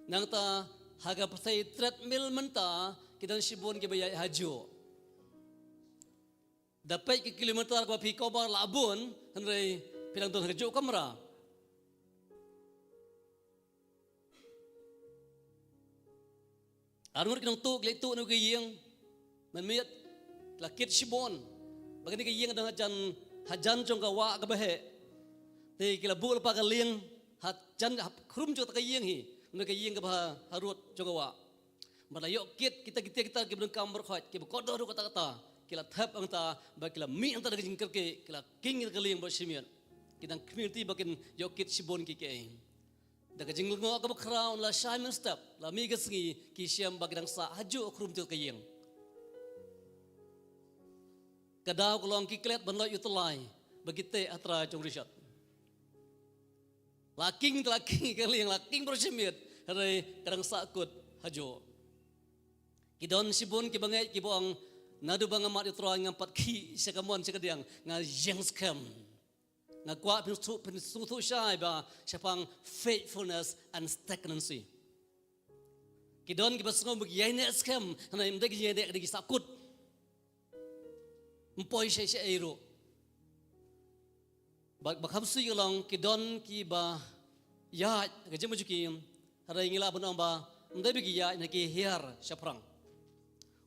Nangta ha ka pyrthei treadmill mynta ki don shibun kiba ïaid hajuh. Da peit ki kilometer kaba phi cover la bun, hynrei phi dang don hajuh kamra. Arngut ki nongtuh ki leit tuh na ka ïing mynmiet, ki la kit shibun. Ba kane ka ïing don hajan, hajan jong ka wah kaba heh. Te ki la buh lypa ka lieng hajan, ha khrum jong ka ïing hi, na ka ïing kaba ha, harud jong ka wah. Bad la ïoh kit kita, kita, kita kiba donkam baroh khoit, kiba kordor ruh katta katta, ki la thep hangta, bad ki la mih hangta da ka jingkyrkieh, ki la king ïa ka lieng baroh shimiet. Ki dang khmih lynti ba kin ïoh kit shibun kiei kiei. Da ka jinglyngngoh kaba khraw la shai mynstep, la mih ka sngi, ki shem ba ki dang sah hajuh ha khrum jong ka ïing. Ka daw ka long ki klet ban lait ïa u tyllai ba ki teh ha trai jong u Richard. La king, la king ka lieng, la king baroh shimiet, hynrei ka dang sah kut hajuh. Ki don shibun kiba ngeit kiba ong, naduh ba nga mad ïa u Trai ngam pat khih sha ka mon sha ka diang, nga ïeng skhem. Nga kwah phin sngewthuh, phin sngewthuh shai ba shaphang faithfulness and stagnancy. Ki don kiba sngew ba ki ïaineh skhem, hynrei ym dei ki ïaineh, ka dei ki sah kut. Ym poi sha, sha ei ruh. Ba, ba kham sui ka long ki don kiba ïaid ka jingmut jong ki, hynrei ngi lah ban ong ba ym dei ba ki ïaid, hynrei ki hiar shaphrang.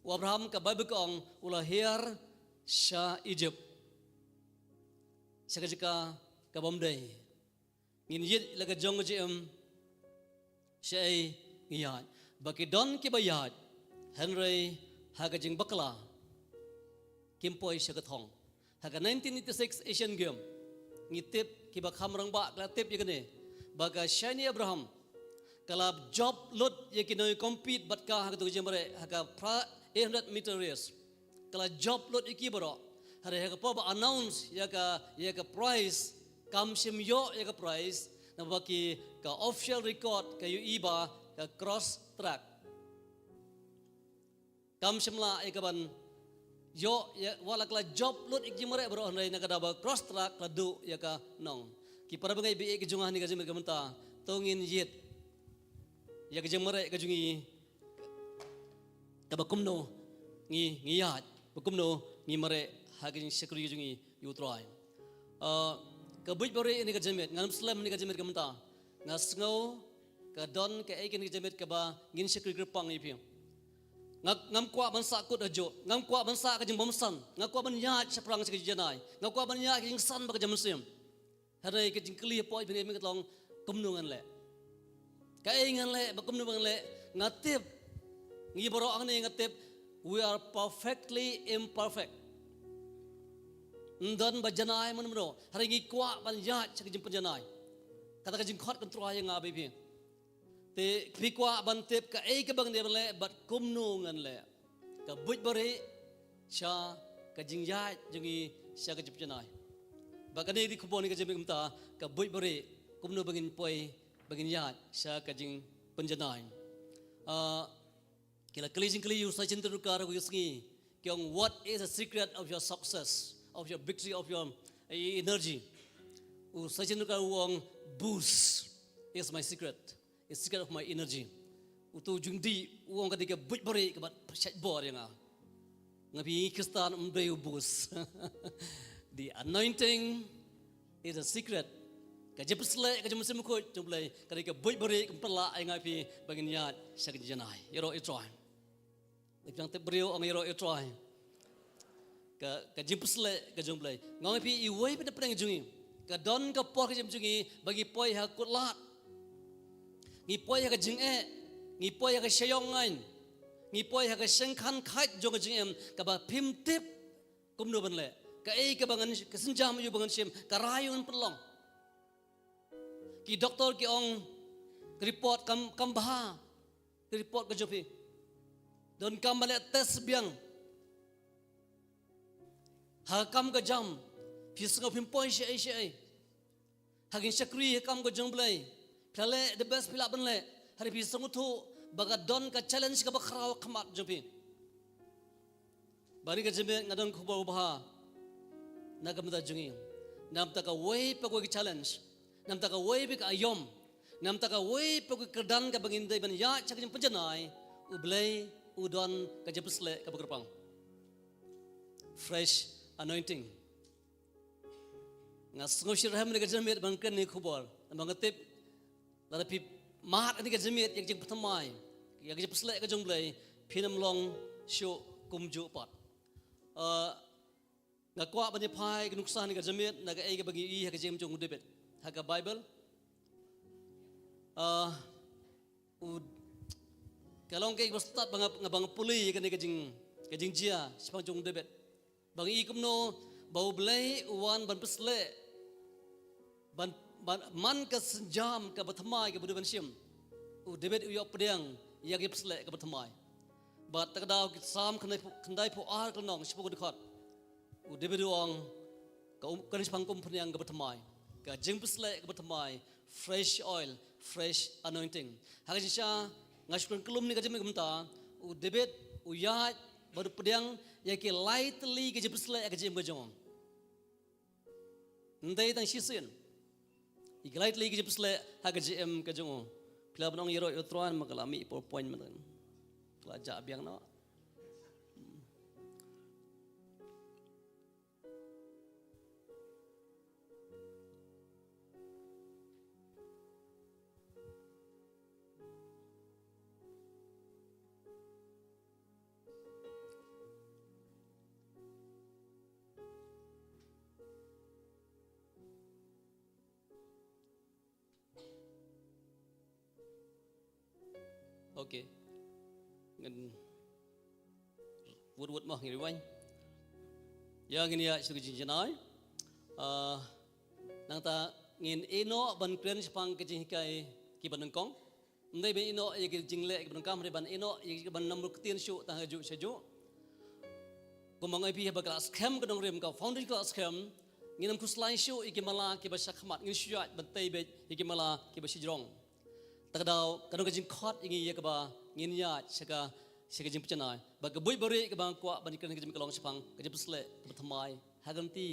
U Abraham, ka Baibl ka ong, u la hiar sha Ijipt, sha ka jaka kaba ym dei. Ngin ïit la ka jong ka jingim, shaei ngi ïaid. Ba ki don kiba ïaid, hynrei ha ka jingbakla kim poi sha ka thong. Ha ka nineteen eighty-six Asian Game, ngi tip, kiba kham rangbah ki la tip ïa kane, ba ka Shiny Abraham ka la jop lut ïa ki nongcompete bad ka ha kato ka jingmareh ha ka pra eight hundred meter race. Ka la jop lut ïa ki baroh. Hynrei ha ka por ba announce ïa ka, ïa ka prize, kam shym ïoh ïa ka prize, namar ba ki, ka official record ka ïohi ba ka cross track. Kam shym lah ïa ka ban ïoh ïa, wat la ka la jop lut ïa ka jingmareh baroh, hynrei na ka daw ba cross track ka la duh ïa ka nong. Ki para bangeit ba ïeit ka jong nga, ha kane ka jingmut ka mynta, to ngin ïit ïa ka jingmareh ka jong ngi, kaba kumno ngi, ngi ïaid, ba kumno ngi mareh ha ka jingshakri ka jong ngi ïa U Trai. Ah, ka buit barieh ha kane ka jingmut, ngan ym slem ha kane ka jingmut ka mynta. Nga sngew ka don kaei kane ka jingmut kaba ngin shakri kyrpang ïa phi. Nga, ngam kwah ban sah kut hajuh, ngam kwah ban sah ka jingbymsan, nga kwah ban ïaid shaphrang sha ka jingjanai, nga kwah ban ïaid ka jingsan bad ka jingmynsiem. Hynrei ka jingkylli hapoh jingim ka long, kumno ngan leh? Kaei ngan leh, ba kumno ba ngan leh? Nga tip, ngi baroh hangne nga tip, we are perfectly imperfect. Ym don ba janai mano mano, hynrei ngi kwah ban ïaid sha ka jingpynjanai. Kata ka jingkhot kan Trai ïa nga bad ïa phi. Te phi kwah ban tip kaei kaba ngan dei ban leh bad kumno ngan leh. Ka buit barieh sha ka jingïaid jong ngi sha ka jingpynjanai. Bad kane ka dei khubor ha kane ka jingmut mynta, ka buit barieh, kumno ba ngin poi, ba ngin ïaid sha ka jingpynjanai. Ah, ki la kylli jingkylli ïa u Sachin Tendulkar ha kawei ka sngi, ki ong, "What is the secret of your success, of your victory, of your, eh, energy?" U Sachin Tendulkar u ong, "Booze is my secret." The secret of my energy. Uto u jingdih, u ong, ka dei ka buit barieh kaba shait bor ïa nga. Nga phi, ngi Khristan ym dei u booze. The anointing is the secret. Ka jingpynshlur ka jong U Mynsiem Bakhuid jong U Blei, ka dei ka buit barieh kaba pynlah ïa nga phi ba ngin ïaid sha ka jingjanai. Ïaroh ïa U Trai. Leit biang tip briew, ong, ïaroh ïa U Trai. Ka, ka jingpynshlur ka jong U Blei. Nga ong ïa phi, iwei pa na pdeng jong ngi, ka don ka por ka jingim jong ngi ba ngi poi ha ka kut lad, ngi poi ha ka jingeh, ngi poi ha ka shyiong aiñ, ngi poi ha ka shengkhan khait jong ka jingim, kaba phim tip kumno ban leh. Kaei kaba ngan, ka sienjam aïu ba ngan shim, ka rai aïu ngan pynlong. Ki doktor ki ong, ka report kam, kam bha. Ka report ka jong phi. Donkam ban leh test biang. Ha ka kam ka jam, phi sngew phim poi shaei shaei. Ha ka jingshakri ha ka kam ka jong U Blei, phi la leh the best phi lah ban leh. Hynrei phi sngewthuh ba ka don ka challenge kaba khraw ha khmat jong phi. Bad ha kane ka jingmut nga don khubor babha na ka bynta jong ngi. Namar kawei pa kawei ka challenge, namar kawei pa ka aïom, namar kawei pa kawei ka kyrdan kaba ngin dei ban ïaid sha ka jingpynjanai, U Blei u don ka jingpynshlur kaba kyrpang. Fresh anointing. Nga sngew shitrhem ha kane ka jingmut ban kren ïa kane ka khubor. Namar nga tip, lada phi mad ha kane ka jingmut ïa ka jingpynthymmai, ïa ka jingpynshlur ka jong U Blei, phin ym long shuh kumjuh pat. Ah, nga kwah ban ïa phai ka nuksa ha kane ka jingmut na kaei kaba ngi ïohi ha ka jingim jong u David ha ka Baibl. Ah, u, ka long kaei kaba stad ba nga, nga, ba nga pule ïa kane ka jing, ka jingjia shaphang jong u David. Ba ngi i kumno ba U Blei u wan ban pynsleh, ban, ban man ka sienjam kaba thymmai kaba u dei ban shim. U David u ïoh pdiang ïa ka jingpynshleh kaba thymmai. Bad ta ka daw ki Salm khyndai phew, khyndai phew ar ka lynnong, shiphew ka dkhot, u David u ong, ka um, kane shaphang ka umphniang kaba thymmai, ka jingpynshleh kaba thymmai, fresh oil, fresh anointing. Ha ka jingshisha, nga shu kren kyllum ha kane ka jingmut mynta, u David u ïaid bad u pdiang ïa ki lai tylli ki jingpynshleh ha ka jingim ka jong u. Ym dei tang shisien. Ïa ki lai tylli ki jingpynshleh ha ka jingim ka jong u. Phi lah ban ong ïaroh ïa U Trai, ma ka la mih PowerPoint mynta. Ka la jah biang noh. Okay. Ngan wut wut mo, ngin rewind. Ïa, ngin ïa shu ka jingjanai. Ah, nangta ngin ïeh noh ban kren shaphang ka jinghikai kiba nyngkong. Ym dei ban ïeh noh ïa ki jingleh kiba nyngkong, hynrei ban ïeh noh ïa kiba nam ruh ktien shuh tang ha juh sha juh. Kumba nga ong ïa phi, haba ka la skhem ka nongrim, ka foundation ka la skhem, ngin ym khuslai shuh ïa ki mala kiba sha khmat, ngin shu ïaid ban tei beit ïa ki mala kiba shajrong. Ta ka daw ka don ka jingkhot ïa ngi ïa kaba ngin ïaid sha ka, sha ka jingpynjanai. Bad ka buit ba rieh kaba nga kwah ban kren ha ka jingmih ka long shaphang ka jingpynsleh kaba thymmai ha ka lynti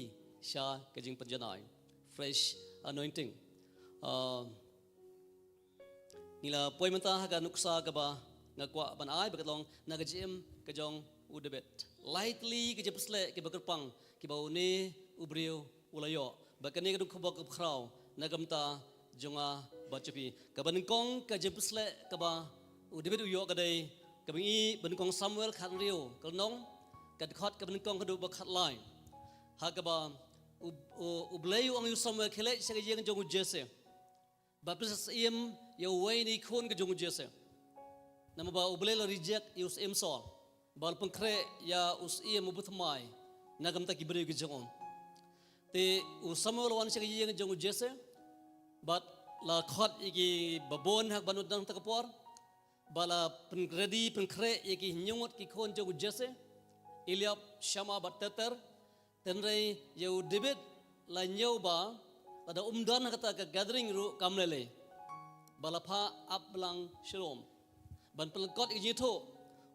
sha ka jingpynjanai. Fresh anointing. Ah, ngi la poi mynta ha ka nuksa kaba nga kwah ban ai, ba ka long na ka jingim ka jong u David. Lai tylli ki jingpynsleh kiba kyrpang kiba une u briew u la ïoh. Bad kane ka dei ka khubor kaba khraw na ka bynta jong nga bad jong phi. Kaba nyngkong, ka jingpynsleh kaba u David u ïoh ka dei kaba ngi ïohi ba nyngkong Samuel khathynriew, ka lynnong, ka dkhot kaba nyngkong haduh ba khatlai. Ha kaba u, u, U Blei u ong ïa u Samuel, khie leit sha ka ïing jong u Jesse. Bad pynsleh syiem ïa uwei na ki khun ka jong u Jesse. Namar ba U Blei u la reject ïa u syiem Saul. Bad u la pynkhreh ïa u syiem uba thymmai na ka bynta ki briew ki jong u. Te u Samuel u la wan sha ka ïing jong u Jesse. Bad u la khot ïa kiba bun ha kaba un don ha kata ka por. Bad u la pyn-ready, pynkhreh ïa ki hynñiew ngut ki khun jong u Jesse. Eliab, Shammah bad Abiathar. Hynrei ïa u David la ñiew ba lada um don ha kata ka gathering ruh kam lei lei. Bad la phah ap blang shalom. Ban pynlyngkot ïa ka jingïathuh,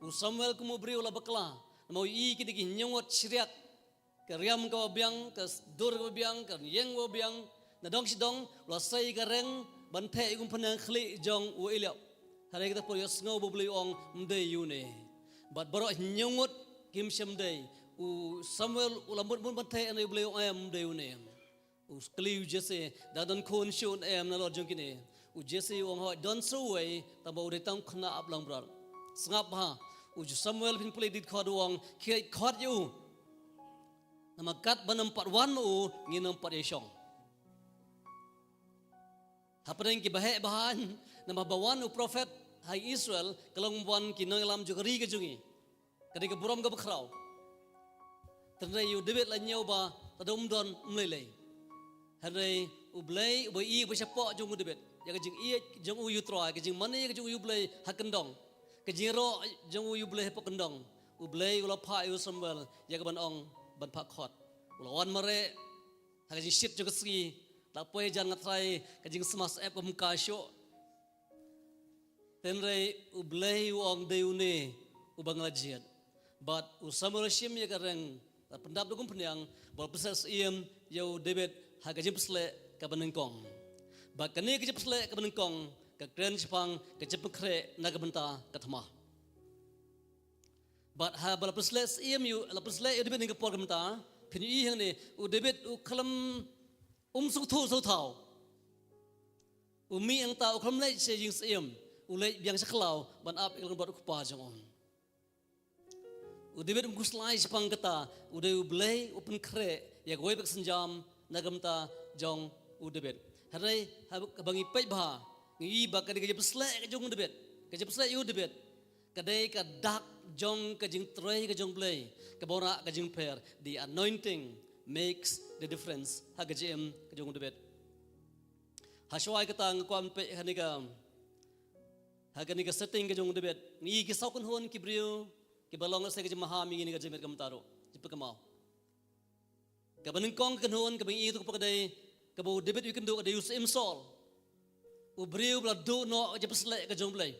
u Samuel kum u briew u la bakla. Namar u ïohi kine ki hynñiew ngut shriak. Ka riam kaba biang, ka dur kaba biang, ka ïing kaba biang. Nadong shadong u la sei ka reng ban theh ïa u umphniang khlieh jong u Eliab. Hynrei kata por ïohsngew ba U Blei u ong, ym dei ïa une. Bad baroh hynñiew ngut kim shym dei. U Samuel u la mut mut ban theh, hynrei U Blei u ong, em, ym dei ïa une. U kylli u Jesse, dang don khun shuh ne em nalor jong kine? U Jesse u ong, hooid, don sa uwei, tangba u dei tang u khynnah ap langbrot. Sngap bha, u Samuel, phin pule da ka dkhot, u ong, khie khot ïa u. Namar katba nym pat wan ma u, ngin nym pat ïashong. Hapdeng kiba heh ba haiñ, namar ba wan u prophet ha Israel, ka long ban wan ki nongïalam jong ka ri ka jong ngi. Ka dei ka burom kaba khraw. Hynrei ïa u David la ñiew ba lada um don, ym lei lei. Hynrei U Blei uba ïeit, uba shapoh jong u David, ïa ka jingïeit jong u ïa u Trai, ka jingmane ka jong u ïa U Blei ha kyndong, ka jingïaroh jong u ïa U Blei hapoh kyndong, U Blei u la phah ïa u Samuel ïa kaban ong, ban phah khot. U la wan mareh ha ka jingshit jong ka sngi, la poi hajan, nga tharai ka jingsma syep kam ka shuh. Hynrei U Blei u ong, dei une uba nga la jied. Bad u Samuel u la shim ïa ka reng, la pyndap da ka umphniang, bad u la pynsleh syiem ïa u David ha ka jingpynsleh kaba nyngkong. Bad kane ka jingpynsleh kaba nyngkong ka kren shaphang ka jingpynkhreh na ka bynta ka thma. Bad haba la pynsleh syiem ïa u, la pynsleh ïa u David ha kane ka por, ka bynta, phin ïohi hangne, u David u khlem, um sngewthuh sngewthaw. U mih hangta, u khlem leit sha ïing syiem, u leit biang sha khlaw ban ap ïa ka langbrot u kpa jong u. U David um khuslai shaphang kata, u dei U Blei u pynkhreh ïa kawei pat ka sienjam na ka bynta jong u David. Hynrei haba ngi peit bha, ngi ïohi ba ka dei ka jingpynsleh ka jong u David, ka jingpynsleh ïa u David, ka dei ka dak jong ka jingtrei ka jong U Blei, kaba wanrah ka jingpher. The anointing makes the difference ha ka jingim ka jong u David. Hashwa kata nga kwah ban peit ha kane ka, ha kane ka setting ka jong u David, ngi ïohi ki saw kynhun ki briew kiba long lehse ka jingmaham ïa ngi ha kane ka jingmut ka mynta ruh, jingpynkynmaw. Kaba nyngkong ka kynhun kaba ngi ïohi ïa ka, ka dei kaba u David u ïakynduh, ka dei u Syiem Saul, u briew uba la duh noh ka jingpynsleh ka jong U Blei.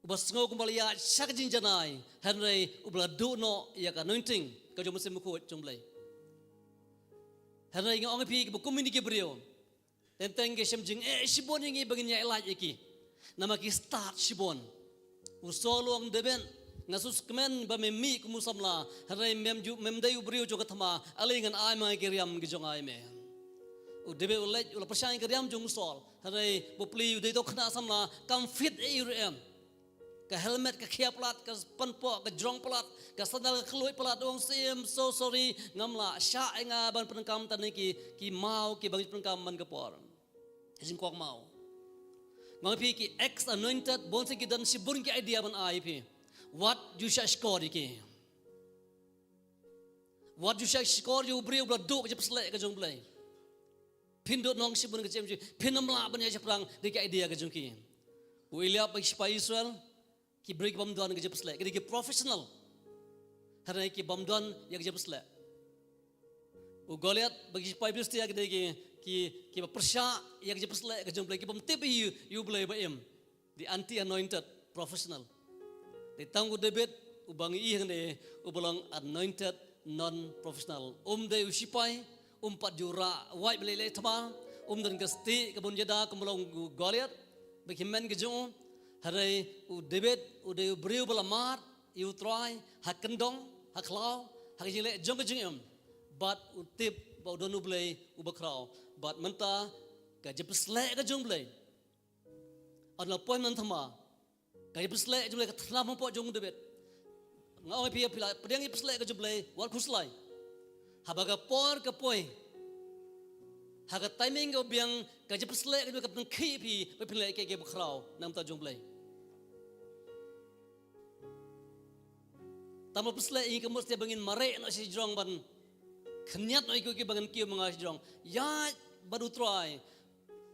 Uba sngew kumba la ïaid sha ka jingjanai, hynrei uba la duh noh ïa ka anointing ka jong u Mynsiem Bakhuid jong U Blei. Hynrei nga ong ïa phi, kiba kum kine ki briew, teng teng ki shem jingeh shibun ïa ngi ba ngin ïaid lait ïa ki. Namar ki stad shibun. U Saul u ong, David, nga sngewkmen ba mem mih kum u samla, hynrei mem ju, mem dei u briew jong ka thma, ale ngan ai ma nga ki riam ki jong nga ïa me. U David u leit u la pyrshang ïa ki riam jong u Saul, hynrei bapli u dei uta u khynnah samla, kam fit ei ruh em. Ka helmet ka khia palat, ka panpoh ka jrong palat, ka sandal ka khlem palat, u ong, Syiem, so sorry, ngam lah, shah ïa nga ban pyndonkam tang ïa ki, ki maw kiba ngi pyndonkam man ka por. Ka jingkwah maw. Nga ong ïa phi ki ex anointed, bun sien ki don shibun ki idea ban ai ïa phi. Wat ju shah shkor ïa ki. Wat ju shah shkor ïa u briew ba la duh ka jingpynshlur ka jong U Blei. Phin duh nong shibun ka jingim jong phi, phin ym lah ban ïaid shaphrang da ki idea ka jong ki. U Eliab bad ki shipai Israel, ki briew ki bym don ka jingpynshlur, ki dei ki professional. Hynrei ki bym don ïa ka jingpynshlur. U Goliath bad ki shipai Philistia ki dei ki, ki, kiba pyrshah ïa ka jingpynshlur ka jong U Blei, ki bym tip hi ïa U Blei ba im. The anti anointed professional. Dei tang u David, uba ngi ïohi hangne, uba long anointed non professional. Um dei u shipai, um pat ju rah wait ba leh leh thma, um don ka stieh kaba un ïada kum ba long u Goliath bad ki hynmen ka jong u. Hynrei u David u dei u briew ba la mad ïa U Trai ha kyndong, ha khlaw, ha ka jingleh jong ka jingim. Bad u tip ba u don U Blei uba khraw. Bad mynta ka jingpynshlur ka jong U Blei, ynda la poi man thma, ka jingpynshlur ka jong U Blei ka thnam hapoh jong u David. Nga ong ïa phi, phi la pdiang ïa ka jingpynshlur ka jong U Blei, wat khuslai. Haba ka por ka poi, ha ka timing kaba biang, ka jingpynshlur ka jong U Blei kan pynkhiah ïa phi ba phin leh kiei kiei ba khraw na ka bynta jong U Blei. Tang ba pynsleh ïa ngi ka mut sha ba ngin mareh noh shajrong ban khynñiat noh ïa kiei kiei ba ngin kiew ma nga shajrong. Ïaid bad U Trai,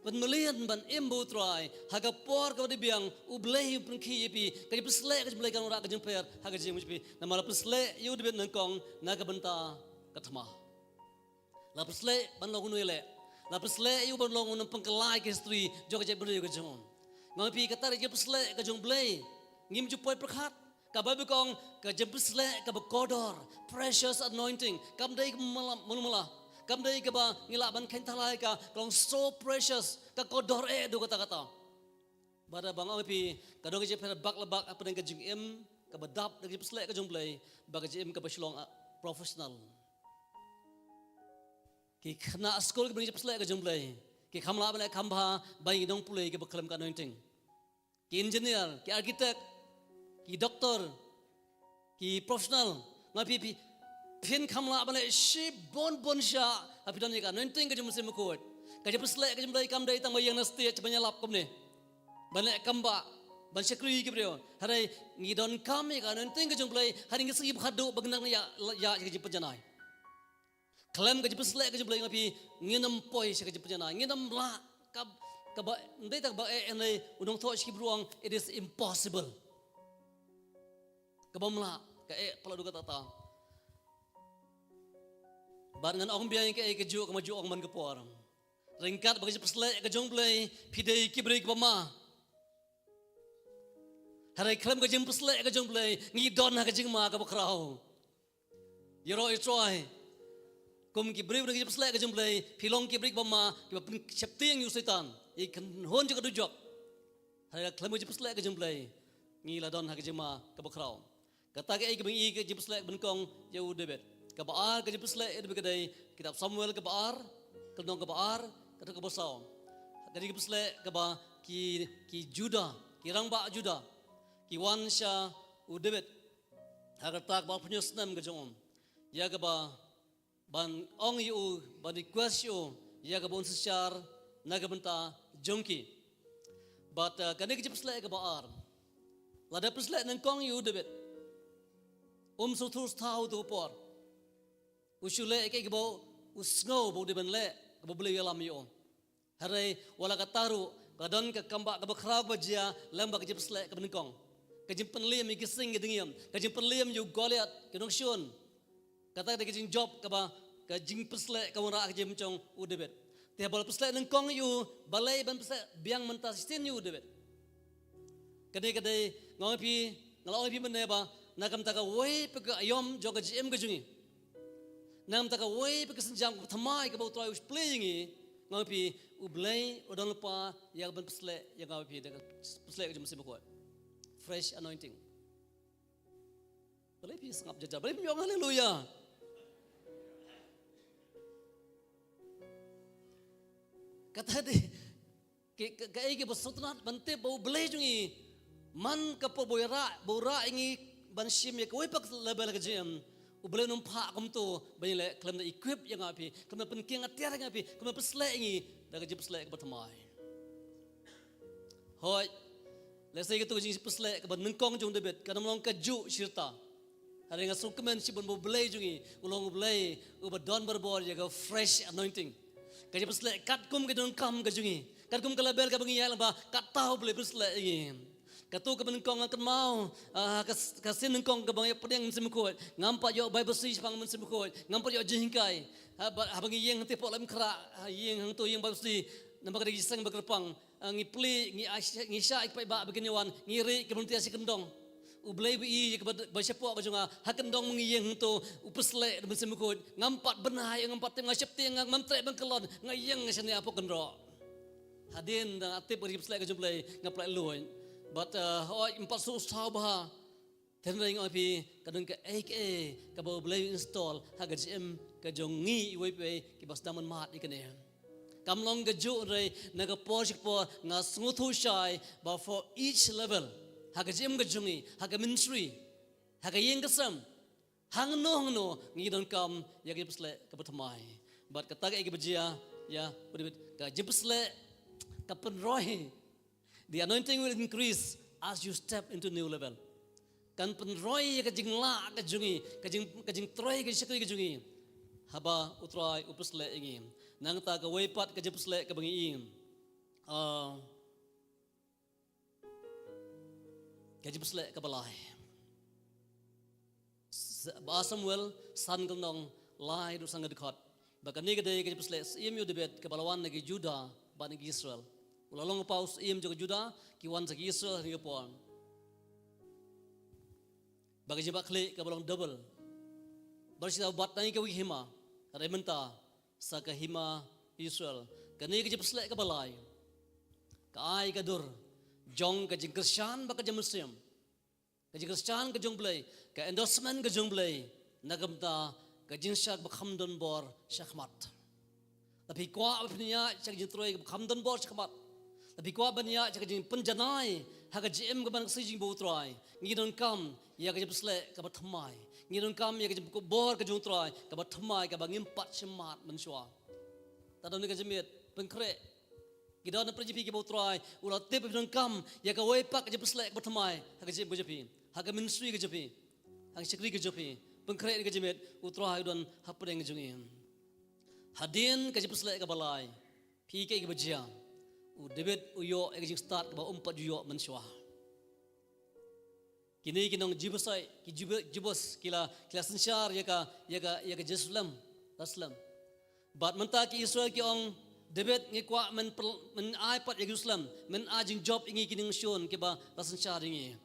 ban mlien ban im bad U Trai. Ha ka por kaba dei biang, U Blei un pynkhiah ïa phi. Ka jingpynshlur ka jong U Blei kan wanrah ka jingpher ha ka jingim jong phi. Namar la pynsleh ïa u David nyngkong na ka bynta ka thma. La pynsleh ban long u nongïaleh. La pynsleh ïa u ban long u nongpynkylla ïa ka history jong ka jaitbynriew ka jong u. Nga ong ïa phi, kata ka jingpynshlur ka jong U Blei, ngim ju poi pyrkhat. Ka Baibl ka ong ka jingpynshlur kaba kordor, precious anointing. Kam dei kaba malu mala, kam dei kaba ngi lah ban kheiñ thala ïa ka, ka long so precious, ka kordor eh haduh katta katta. Bad haba nga ong ïa phi, ka don ka jingpher bak la bak hapdeng ka jingim kaba dap da ka jingpynshlur ka jong U Blei bad ka jingim kaba shu long, ah, professional. Ki khynnah skul kiba don ka jingpynshlur ka jong U Blei, ki kham lah ban leh kham bha ba ki nongpule kiba khlem ka anointing. Ki engineer, ki architect, ki doctor, ki professional. Nga ong ïa phi, phi, phin kham lah ban leh shibun bun shah haba phi don ïa ka anointing ka jong U Mynsiem Bakhuid. Ka jingpynshlur ka jong U Blei kam dei tang ban ïeng na stage ban ïalap kumne, ban leh kam ba, ban shakri ki briew. Hynrei ngi donkam ïa ka anointing ka jong U Blei ha ïing ki sngi ba khatduh ba ngin nang ïa, ïa, ïa ka jingpynjanai. Khlem ka jingpynshlur ka jong U Blei nga ong ïa phi, ngin ym poi sha ka jingpynjanai, ngin ym lah. Ka, kaba, ym dei tang ba eh, eh, u nongthoh sha ki briew u ong, it is impossible. Kaba ym lah, ka eh palat haduh katta katta. Bad ngan ong biang ïa kaei kajuh kaba nga ju ong man ka por. Ryngkat bad ka jingpynshlur ka jong U Blei, phi dei ki briew kiba ma. Hynrei khlem ka jingpynshlur ka jong U Blei, ngi don ha ka jingma kaba khraw. Ïaroh ïa U Trai. Kum ki briew na ka jingpynshlur ka jong U Blei, phi long ki briew kiba ma, kiba pynsheptieng ïa u Soitan, ïa ki kynhun jong ka dujok. Hynrei khlem ka jingpynshlur ka jong U Blei, ngi la don ha ka jingma kaba khraw. Kata kaei kaba ngi ïohi ka jingpynshlur kaba nyngkong ïa u David. Kaba ar ka jingpynshlur ïa u David ka dei kitab Samuel kaba ar, ka lynnong kaba ar, ka dkhot kaba saw. Ka dei ka jingpynshlur kaba ki, ki Judah, ki rangbah Judah ki wan sha u David ha ka rta kaba arphew hynñiew snem ka jong u, ïa kaba ban ong ïa u, ban request ïa u, ïa kaba un synshar na ka bynta jong ki. Bad, uh, kane ka jingpynshlur kaba ar, lada pynslur nyngkong ïa u David, um sngewthuh shuh ha uto u por. U shu leh ïa kaei kaba u sngew ba u dei ban leh, kaba U Blei u ïalam ïa u. Hynrei wat la katta ruh, ka don ka kambah kaba khraw kaba jia lem bad ka jingpynshlur kaba nyngkong. Ka jingpynliem ïa ki sing ki dngiem, ka jingpynliem ïa u Goliath, ki nongshun. Kata ka dei ka jingjop kaba, ka jingpynshlur ka wanrah ha ka jingim jong u David. Te haba la pynslur nyngkong ïa u, balei ban pynslur biang mynta shisien ïa u David? Kane ka dei, nga ong ïa phi, nga la ong ïa phi mynne ba na ka bynta kawei pat ka aïom jong ka jingim ka jong ngi, na ka bynta kawei pat ka sienjam kaba thymmai kaba U Trai u plie ïa ngi, nga ong ïa phi, U Blei u don lypa ïa ka ban pynslur ïa nga bad phi da ka pynslur ka jong U Mynsiem Bakhuid. Fresh anointing. Balei phi sngap jar jar? Balei phi ong haleluya? Kata dei, ka, ka, kaei kaba sngewtynnat ban tip ba U Blei jong ngi, man ka por ba u ïarah, ba u rah ïa ngi ban shim ïa kawei pat ka level ha ka jingim, U Blei un ym phah kumto ban ïaleh khlem da equip ïa nga bad phi, khlem da pynkieng atiar ïa nga bad phi, khlem da pynslur ïa ngi da ka jingpynslur kaba thymmai. Oi, lehse katu ka jingpysleh kaba nyngkong jong u David kam long kajuh shirta. Hynrei nga sngewkmen shibun ba U Blei jong ngi u long U Blei uba don barabor ïa ka fresh anointing. Ka jingpysleh katkum ka jingdonkam ka jong ngi, katkum ka level kaba ngi ïaid lang ba kata U Blei pynsleh ïa ngi. Katu kaba nyngkong nga kynmaw, ah, ka, ka sien nyngkong kaba nga ïa pdiang Mynsiem Bakhuid, ngam pat ïoh Bible study shaphang Mynsiem Bakhuid, ngam pat ïoh jinghikai. Haba, haba ngi ïeng hangtei hapoh Laitumkhrah, ha, ïeng hangtu ïeng Bible study, namar ka dei ka seng ba kyrpang, ah, ngi plie, ngi ai, ngi shah ïa ki paidbah ba kin ïa wan, ngi rieh ki volunteer sha kyndong. U Blei ba i ïa kaba, ba shapoh ka jong nga, ha kyndong ma ngi ïeng hangtu, u pynsleh da u Mynsiem Bakhuid, ngam pat bnai, ngam pat tip, nga sheptieng, ngam treh ban kyllon, nga ïeng shane hapoh kynroh. Hadien da nga tip ïa ka jingpysleh ka jong U Blei nga pynlait luid. But, uh, hooid, ngam pat sngewthuh bha. Hynrei nga ong ïa phi, ka don kaei kaei kaba U Blei u install ha ka jingim ka jong ngi iwei pa iwei kiba sdang ban mad ïa kane. Kam long kajuh, hynrei na ka por sha ka por nga sngewthuh shai ba for each level ha ka jingim ka jong ngi, ha ka ministry, ha ka ïing ka sem, hangno hangno ngi donkam ïa ka jingpysleh kaba thymmai. Bad kata kaei kaba jia ïa u David, ka jingpysleh ka pynroi. The anointing will increase as you step into new level. Kan pynroi ïa ka jinglah ka jong ngi, ka jing, ka jingtrei, ka jingshakri ka jong ngi, haba U Trai u pynsleh ïa ngi. Nangta kawei pat ka jingpysleh kaba ngi i, ah, ka jingpysleh kaba lai. Sa-, Ba Samuel san ka lynnong lai, dkhot san ka dkhot. Ba kane ka dei ka jingpysleh syiem ïa u David kaba la wan na ki Juda bad na ki Israel. U la long u paw syiem jong ka Juda, ki wan sa ki Israel ha kane ka por. Ba ka jingbatkhlieh kaba long double. Ba la shah bat na kawei ka hima, hynrei mynta sa ka hima Israel. Kane ka jingpysleh kaba lai ka ai ka dur jong ka jingkyrshan bad ka jingmynsiem. Ka jingkyrshan ka jong U Blei, ka endorsement ka jong U Blei, na ka bynta ka jingshakri ba kham don bor shakhmat. Lada phi kwah ba phin ïaid sha ka jingtrei kaba kham don bor shakhmat, lada phi kwah ban ïaid sha ka jingpynjanai ha ka jingim kaba nang shisha jong U Trai, ngi donkam ïa ka jingpysleh kaba thymmai. Ngi donkam ïa ka jingbor ka jong U Trai kaba thymmai, kaba ngim pat shim mad mynshuwa. Tad don ka jingmut, pynkhreh. Ki don na pyrthei kiba U Trai u la tip ba phi donkam ïa kawei pat ka jingpysleh kaba thymmai ha ka jingim ka jong phi, ha ka ministry ka jong phi, ha ka shakri ka jong phi. Pynkhreh ïa ka jingmut, U Trai u don hapdeng ka jong ngi. Hadien ka jingpysleh kaba lai, phi, kaei kaba jia? U David u ïoh ïa ka jingstad kaba um pat ju ïoh mynshuwa. Kine ki nong Jebus, ki Jebe-, Jebus, ki la, ki la synshar ïa ka, ïa ka, ïa ka Jerusalem, la slem. Bad mynta ki Israel ki ong, David, ngi kwah men pel-, men ai pat ïa Jerusalem, men ai jingjop ïa ngi ki nongshun kiba la synshar ïa ngi.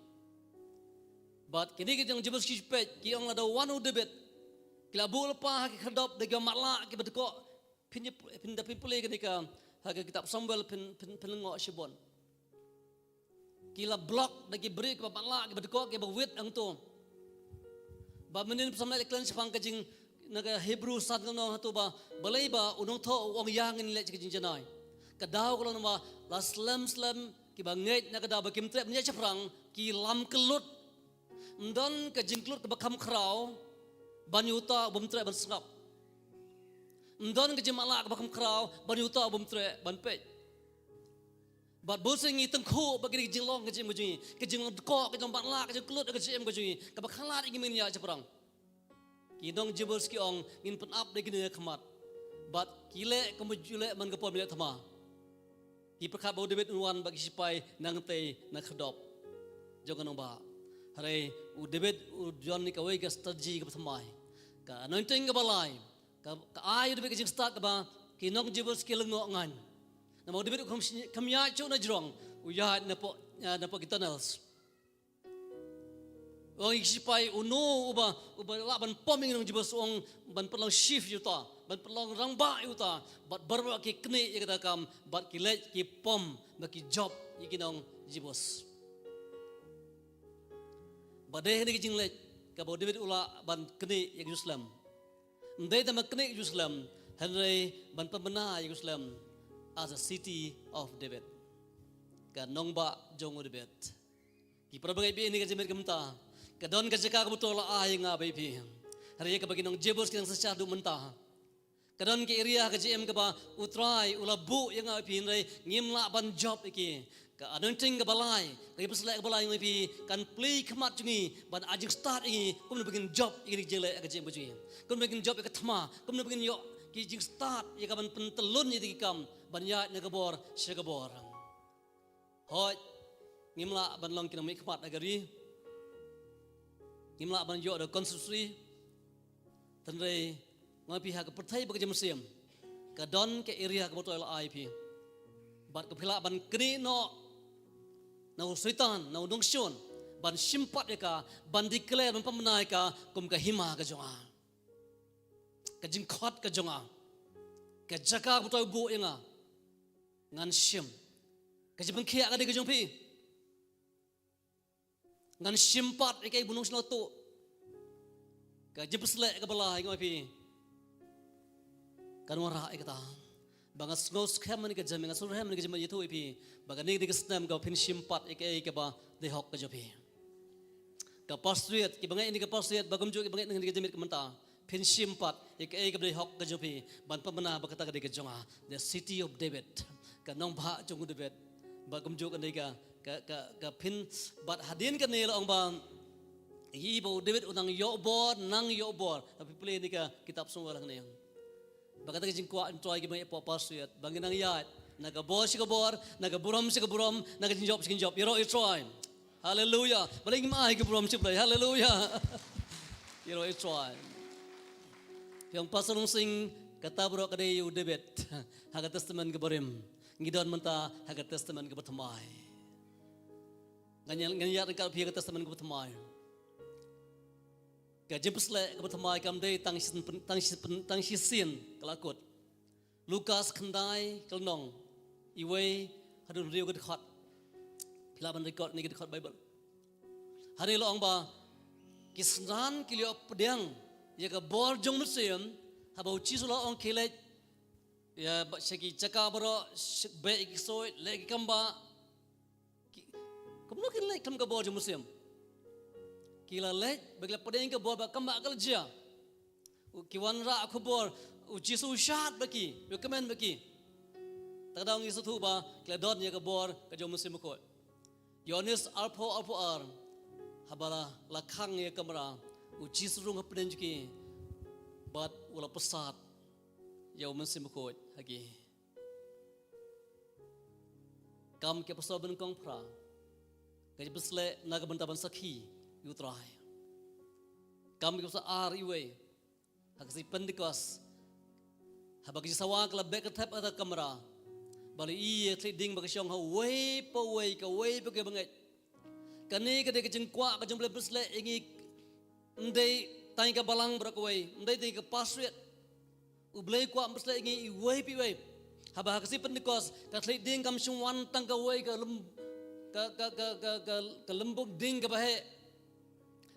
Bad kine ki nong Jebus ki peit, ki ong, lada wan u David, ki la buh lypa ha ki khyrdop da kiba matlah kiba dkoh, phin, phin da phin pule kane ka, ha ka kitab Samuel phin, phin, phin lyngngoh shibun. Ki la block da ki briew kiba matlah, kiba dkoh, kiba wit hangto. Ba mynnin psalm la kren shaphang ka jing, na ka Hebru san ka lynnong hangto ba, balei ba u nongthoh u ong ïa ngin leit sha ka jingjanai. Ka daw ka long ba la slem slem kiba ngeit na ka daw ba kim treh ban ïaid shaphrang, ki lam kyllut. Ym don ka jingkyllut kaba kham khraw ban ïa uta u bym treh ban sngap. Ym don ka jingmatlah kaba kham khraw ban ïa uta u bym treh ban peit. Bad bun sien ngi tyngkhuh ba kine ki jinglong ka jingim ka jong ngi, ka jinglong dkoh, ka jinglong matlah, ka jingkyllut ka jingim ka jong ngi, kaba khalat ïa ngi ban ïaid shaphrang. Ki nong Jebus ki ong, ngin pynap da kine ha khmat. Bad ki leh kumba ju leh man ka por ba ngi leh thma. Ki pyrkhat ba u David un wan bad ki shipai nangtei na khyrdop jong ka nongbah. Hynrei u David u don ïa kawei ka strategy kaba thymmai. Ka anointing kaba lai ka, ka ai u David ka jingstad kaba ki nong Jebus ki lyngngoh ngan. Namar u David u kham shi-, kham ïaid shuh na jrong, u ïaid napoh, eh, napoh ki tunnels. U ong ïa ki shipai, uno uba, uba lah ban pom ïa ki nong Jebus, u ong ban pynlong chief ïa uta, ban pynlong rangbah ïa uta. Bad baroh ki knieh ïa kata ka kam, bad ki leit ki pom, bad ki jop ïa ki nong Jebus. Bad dei hangne ka jingleit kaba u David u lah ban knieh ïa ka Jerusalem. Ym dei tang ban knieh ïa ka Jerusalem, hynrei ban pynbna ïa ka Jerusalem as a city of David. Ka nongbah jong u David. Ki para bangeit, bad ïa kane ka jingmut ka mynta, ka don ka jaka kaba u Trai u la ai ïa nga bad ïa phi. Hynrei ïa kaba ki nong Jebus ki dang synshar haduh mynta. Ka don ka area ha ka jingim kaba u Trai u la buh ïa nga bad ïa phi, hynrei ngim lah ban jop ïa ki. Ka anointing kaba lai, ka jingpynshlur kaba lai, nga ong ïa phi, kan plie khmat jong ngi ban ai jingstad ïa ngi, kumno ba ngin jop ïa kine ki jingleh ha ka jingim ka jong ngi, kumno ba ngin jop ïa ka thma, kumno ba ngin ïoh ki jingstad ïa ka ban pyntyllun ïa ki kam ban ïaid na ka bor sha ka bor. Hooid, ngim lah ban long ki nongmihkhmat ha ka ri. Ngim lah ban ïoh da constituency. Hynrei nga ong ïa phi, ha ka pyrthei ba ka jingmynsiem ka don ka area kaba U Trai u la ai ïa phi. Bad ka phi lah ban knieh noh na u Soitan, na u nongshun, ban shim pat ïa ka, ban declare, ban pynbna ïa ka kum ka hima ka jong nga, ka jingkhot ka jong nga, ka jaka kaba U Trai u buh ïa nga. Ngan shim. Ka jingpynkhiah ka dei ka jong phi. Ngan shim pat ïa kaei ba u nongshun u la tuh. Ka jingpynshlur kaba lai, nga ong ïa phi, kan wanrah ïa kata. Ba nga sngew skhem ha kane ka jingim, nga sngew skhem ha kane ka jingim, ïathuh ïa phi ba kane ka dei ka snem kaba phin shim pat ïa kaei kaba dei hok ka jong phi. Ka pastorate, kiba ngeit ïa kane ka pastorate, ba kumjuh kiba ngeit ïa kane ka jingmut ka mynta, phin shim pat ïa kaei kaba dei hok ka jong phi ban pynbna ba kata ka dei ka jong nga, the city of David, ka nongbah jong u David. Ba kumjuh ka dei ka, ka, ka, ka phin, bad hadien kane la ong ba ïa ba u David u nang ïoh bor, nang ïoh bor. Haba phi pule ïa kane ka kitab Samuel hangne, ba kata ka jingkwah U Trai, kiba ngeit ïa phi, pastorate, ba ngin nang ïaid na ka bor sha ka bor, na ka burom sha ka burom, na ka jingjop sha ka jingjop. Ïaroh ïa U Trai. Haleluya. Balei ngim ai ka burom sha U Blei? Haleluya. Ïaroh ïa U Trai. Phi ong, Pastor Nongsiej, kata baroh ka dei ïa u David ha ka Testament kaba rim. Ngi don mynta ha ka Testament kaba thymmai. Ngan ïa, ngan ïaid ryngkat bad phi ha ka Testament kaba thymmai. Ka jingpynshlur kaba thymmai kam dei tang shisien, tang shisien, tang shisien ka la kut. Lukas khyndai, ka lynnong uwei haduh hynriew ka dkhot. Phi lah ban record ïa kane ka dkhot Baibl. Hangne la ong ba ki synran ki la ïoh pdiang ïa ka bor jong u Mynsiem haba u Jisu u la ong, khie leit ïa ba, sha ki jaka baroh, sha, beh ïa ki ksuid, leh ïa ki kam ba. Ki, kumno kin leit khlem ka bor jong u Mynsiem? Ki la leit bad ki la pdiang ïa ka bor, bad kam ba ka la jia. U, ki wanrah khubor, u Jisu u shad bad ki, u kmen bad ki. Te ka daw ngi sngewthuh ba ki la don ïa ka bor ka jong u Mynsiem Bakhuid. Ïoannis arphew, arphew ar, haba la, la khang ïa ka kamra, u Jisu u rung hapdeng jong ki bad u la pyrsad ïa u Mynsiem Bakhuid ha ki. Kam ki Apostol banyngkong phra. Ka jingpynshlur na ka bynta ban sakhi ïa u Trai. Kam ki Apostol ar, uwei. Ha ka sngi Pentekost, haba ka jingsawa ka la beh ka thep ha kata ka kamra, ba la ïohi ïa ka thylliej ding ba ka shong ha uwei pa uwei, kawei pa kawei bangeit. Kane ka dei ka jingkwah ka jong U Blei, pynsleh ïa ngi. Ym dei tang ïa ka balang baroh kawei, ym dei tang ïa ka pastorate. U Blei u kwah ban pynsleh ïa ngi iwei pa iwei. Haba ha ka sngi Pentekost, ka thylliej ding kam shym wan tang kawei ka lym, ka, ka lymbuk ding kaba heh.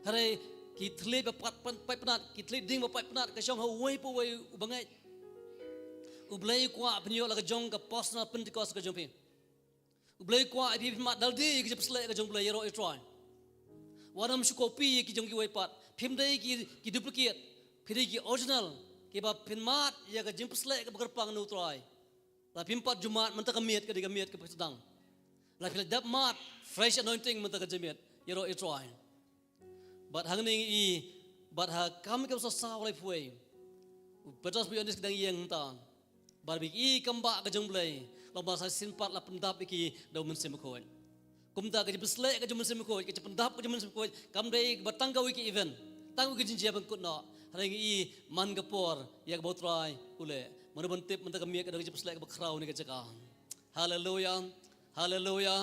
Hynrei ki thylliej ba pat, pat, paidbnat, ki thylliej ding ba paidbnat, ka shong ha uwei pa uwei u bangeit. U Blei u kwah phin ïoh la ka jong ka personal Pentekost ka jong phi. U Blei u kwah ïa phi phin mad da lade ïa ka jingpynsleh ka jong U Blei, ïaroh ïa U Trai. Wat nym shu copy ïa ki jong kiwei pat. Phim dei ki, ki duplicate. Phi dei ki original. Kiba phin mad ïa ka jingpynsleh kaba kyrpang na U Trai. La phim pat ju mad mynta ka miet, ka dei ka miet kaba sdang. La phi la dep mad fresh anointing mynta ka jingmiet, ïaroh ïa U Trai. Bad hangne ngi i, bad ha Kam ki Apostol saw, laiphew wei, u Petros bad u Ïoannis ki dang ïeng hangta. Bad ba ki i kam ba ka jong U Blei, la ba sa shisien pat la pyndap ïa ki da U Mynsiem Bakhuid. Kumta ka jingpynsleh ka jong U Mynsiem Bakhuid, ka jingpyndap ka jong U Mynsiem Bakhuid, kam dei ba tang kawei ka event, tang kawei ka jingjia ban kut noh. Hynrei ngi i man ka por ïa kaba U Trai u leh. Mano ban tip mynta ka miet ka don ka jingpynsleh kaba khraw ha kane ka jaka. Haleluya. Haleluya.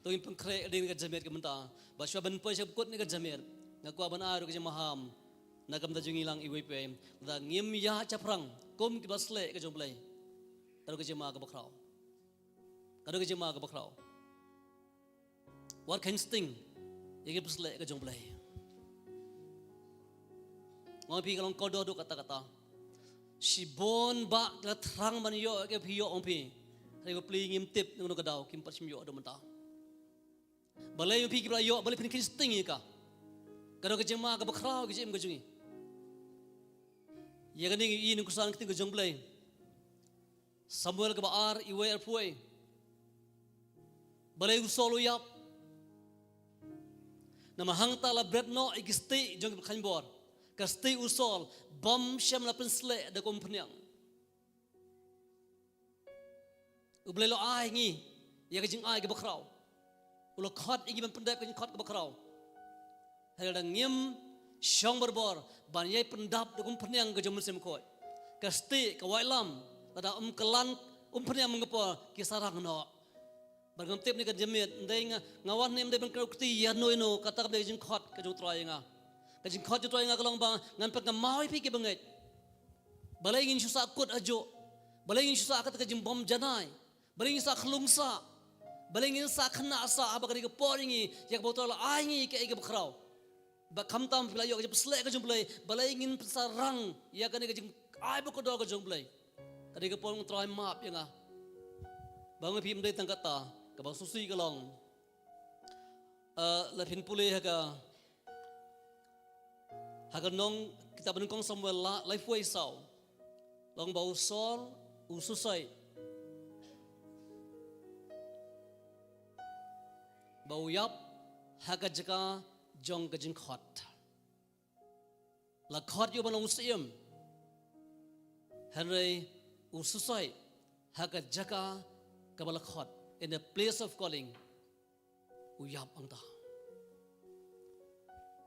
To ngin pynkhreh ïa kane ka jingmiet ka mynta. Bad shuwa ban poi sha kaba kut kane ka jingmiet, nga kwah ban ai ruh ka jingmaham na ka bynta jong ngi lang iwei pa iwei. Lada ngim ïaid shaphrang kum kiba sleh ka jong U Blei, ka don ka jingma kaba khraw. Ka don ka jingma kaba khraw. Wat kheiñ sting ïa ka jingpynsleh ka jong U Blei. Nga ong ïa phi, ka long kordor duh katta katta. Shibun bah ki la thrang ban ïoh ïa ka, phi ïoh, ong phi. Hynrei bapli ngim tip na kano ka daw, kim pat shym ïoh haduh mynta. Balei ong phi kiba la ïoh, balei phin kheiñ sting ïa ka? Ka don ka jingma kaba khraw ïa ka jingim ka jong ngi. Ïa kane ngi i nongkyrshan ka ktien ka jong U Blei. Samuel kaba ar, iwei, arphew wei. Balei u Saul u ïap? Namar hangta la bret noh ïa ki stieh jong ki khaiñ bor. Ka stieh u Saul bym shym la pynsleh da ka umphniang. U Blei u la ai ngi ïa ka jingai kaba khraw. U la khot ïa ngi ban pyndep ka jingkhot kaba khraw. Hynrei lada ngim shong barabor ban ïai pyndap da ka umphniang ka jong u Mynsiem Bakhuid, ka stieh, ka waitlam, lada ym kyllan umphniang man ka por, ki sa rang noh. Bad ngam tip ne ka jingmut, ym dei nga, nga wan hangne ym dei ban kdew kti ïano ïano, kata kam dei ka jingkhot ka jong u Trai ïa nga. Ka jingkhot jong u Trai ïa nga ka long ba ngan pynkynmaw ïa phi ki bangeit. Balei ngin shu sah kut hajuh? Balei ngin shu sah kata ka jingbym janai? Balei ngin sah khlung sah? Balei ngin sah khynnah sah haba kane ka por ïa ngi, ïa kaba u Trai u la ai ngi kaei kaba khraw? Ba khamtam phi la ïoh ka jingpynshlur ka jong u Blei, balei ngin pynsah rang ïa kane ka jingai ba kordor ka jong u Blei? Ka dei ka por u Trai map ïa nga. Ba nga phi ym dei tang kata, kaba sngewsih ka long. Eh, lada phin pule ha ka, ha ka nong kitab Nyngkong Samuel la, laiphew wei saw. Long ba u Saul u suicide. Ba u ïap ha ka jaka jong ka jingkhot. La khot ïa u ban long u syiem. Hynrei u suicide ha ka jaka kaba la khot, in the place of calling. U ïap hangta.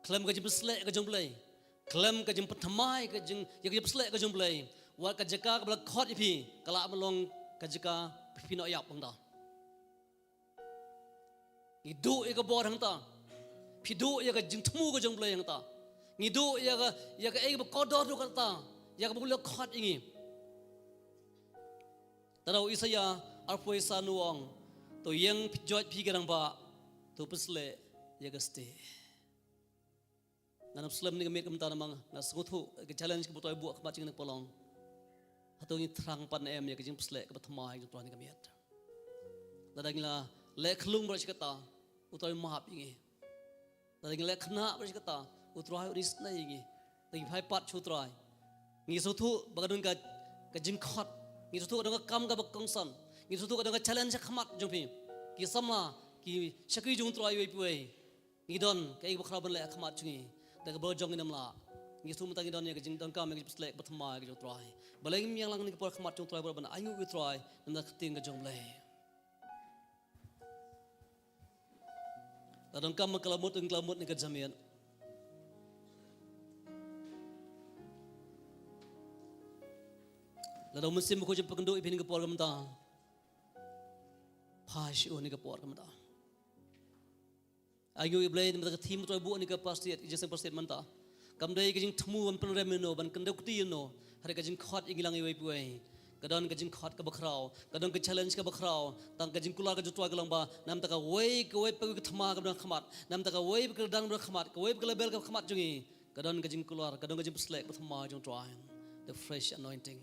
Khlem ka jingpynshlur ka jong u Blei. Khlem ka jingpynthymmai ka jing, ïa ka jingpynshlur ka jong u Blei. Wat ka jaka kaba la khot ïa phi, ka lah ban long ka jaka phi noh ïap hangta. Ngi duh ïa ka bor hangta. Phi duh ïa ka jingthmu ka jong u Blei hangta. Ngi duh ïa ka, ïa kaei kaba kordor ruh kata. Ïa kaba u Blei u la khot ïa ngi. Te u Isaïah arphew wei san u ong, to ïeng phi, joit phi ki rangbah, to pynshlur ïa ka stieh. Ngan ym slem ïa kane ka miet kumta namar nga sngewthuh ka challenge kaba u Trai u buh ha khmat jong ngi na ka por long. Hato ngi thrang pat ne em ïa ka jingpynshlur kaba thymmai jong u Trai ha kane ka miet? Lada ngi la leh khlung bad shi katta, u Trai u map ïa ngi. Lada ngi leh khynnah bad shi katta, u Trai un isynei ïa ngi. Lada ngi phai pat sha u Trai, ngi sngewthuh ba ka don ka, ka jingkhot. Ngi sngewthuh ka don ka kam kaba kongsan. Ngi sngewthuh ka don ka challenge ha khmat jong phi. Ki samla, ki shakri jong u Trai uwei pa uwei. Ngi don kaei kaba khraw ban leh ha khmat jong ngi. Da kaba jong ngi ngim lah. Ngi sngewthuh mynta ngi don ïa ka jingdonkam ïa ka jingpynshlur kaba thymmai ka jong u Trai. Balei ngim ïalang ha kane ka por ha khmat jong u Trai, ban ainguh ïa u Trai, namar ka ktien ka jong u Blei. Lada donkam ban kylla mut, ngin kylla mut ha kane ka jingmut. Lada u Mynsiem Bakhuid u pynduh ïa phi ha kane ka por kumta, phai sha u ha kane ka por kumta. Ainguh ïa u Blei namar ka theme u Trai u buh ha kane ka pastor, ka jingïaseng pastor mynta. Kam dei ka jingthmu ban pynrem ïano, ban kyndew kti ïano, hynrei ka jingkhot ïa ngi lang iwei pa iwei. Ka don ka jingkhot kaba khraw, ka don ka challenge kaba khraw, tang ka jingkular ka jong u Trai ka long ba, na bynta kawei, kawei pat ka thma kaba don ha khmat, na bynta kawei pat ka kyrdan kaba don ha khmat, kawei pat ka level kaba ha khmat jong ngi, ka don ka jingkular, ka don ka jingpynshlur kaba thymmai jong u Trai. The fresh anointing.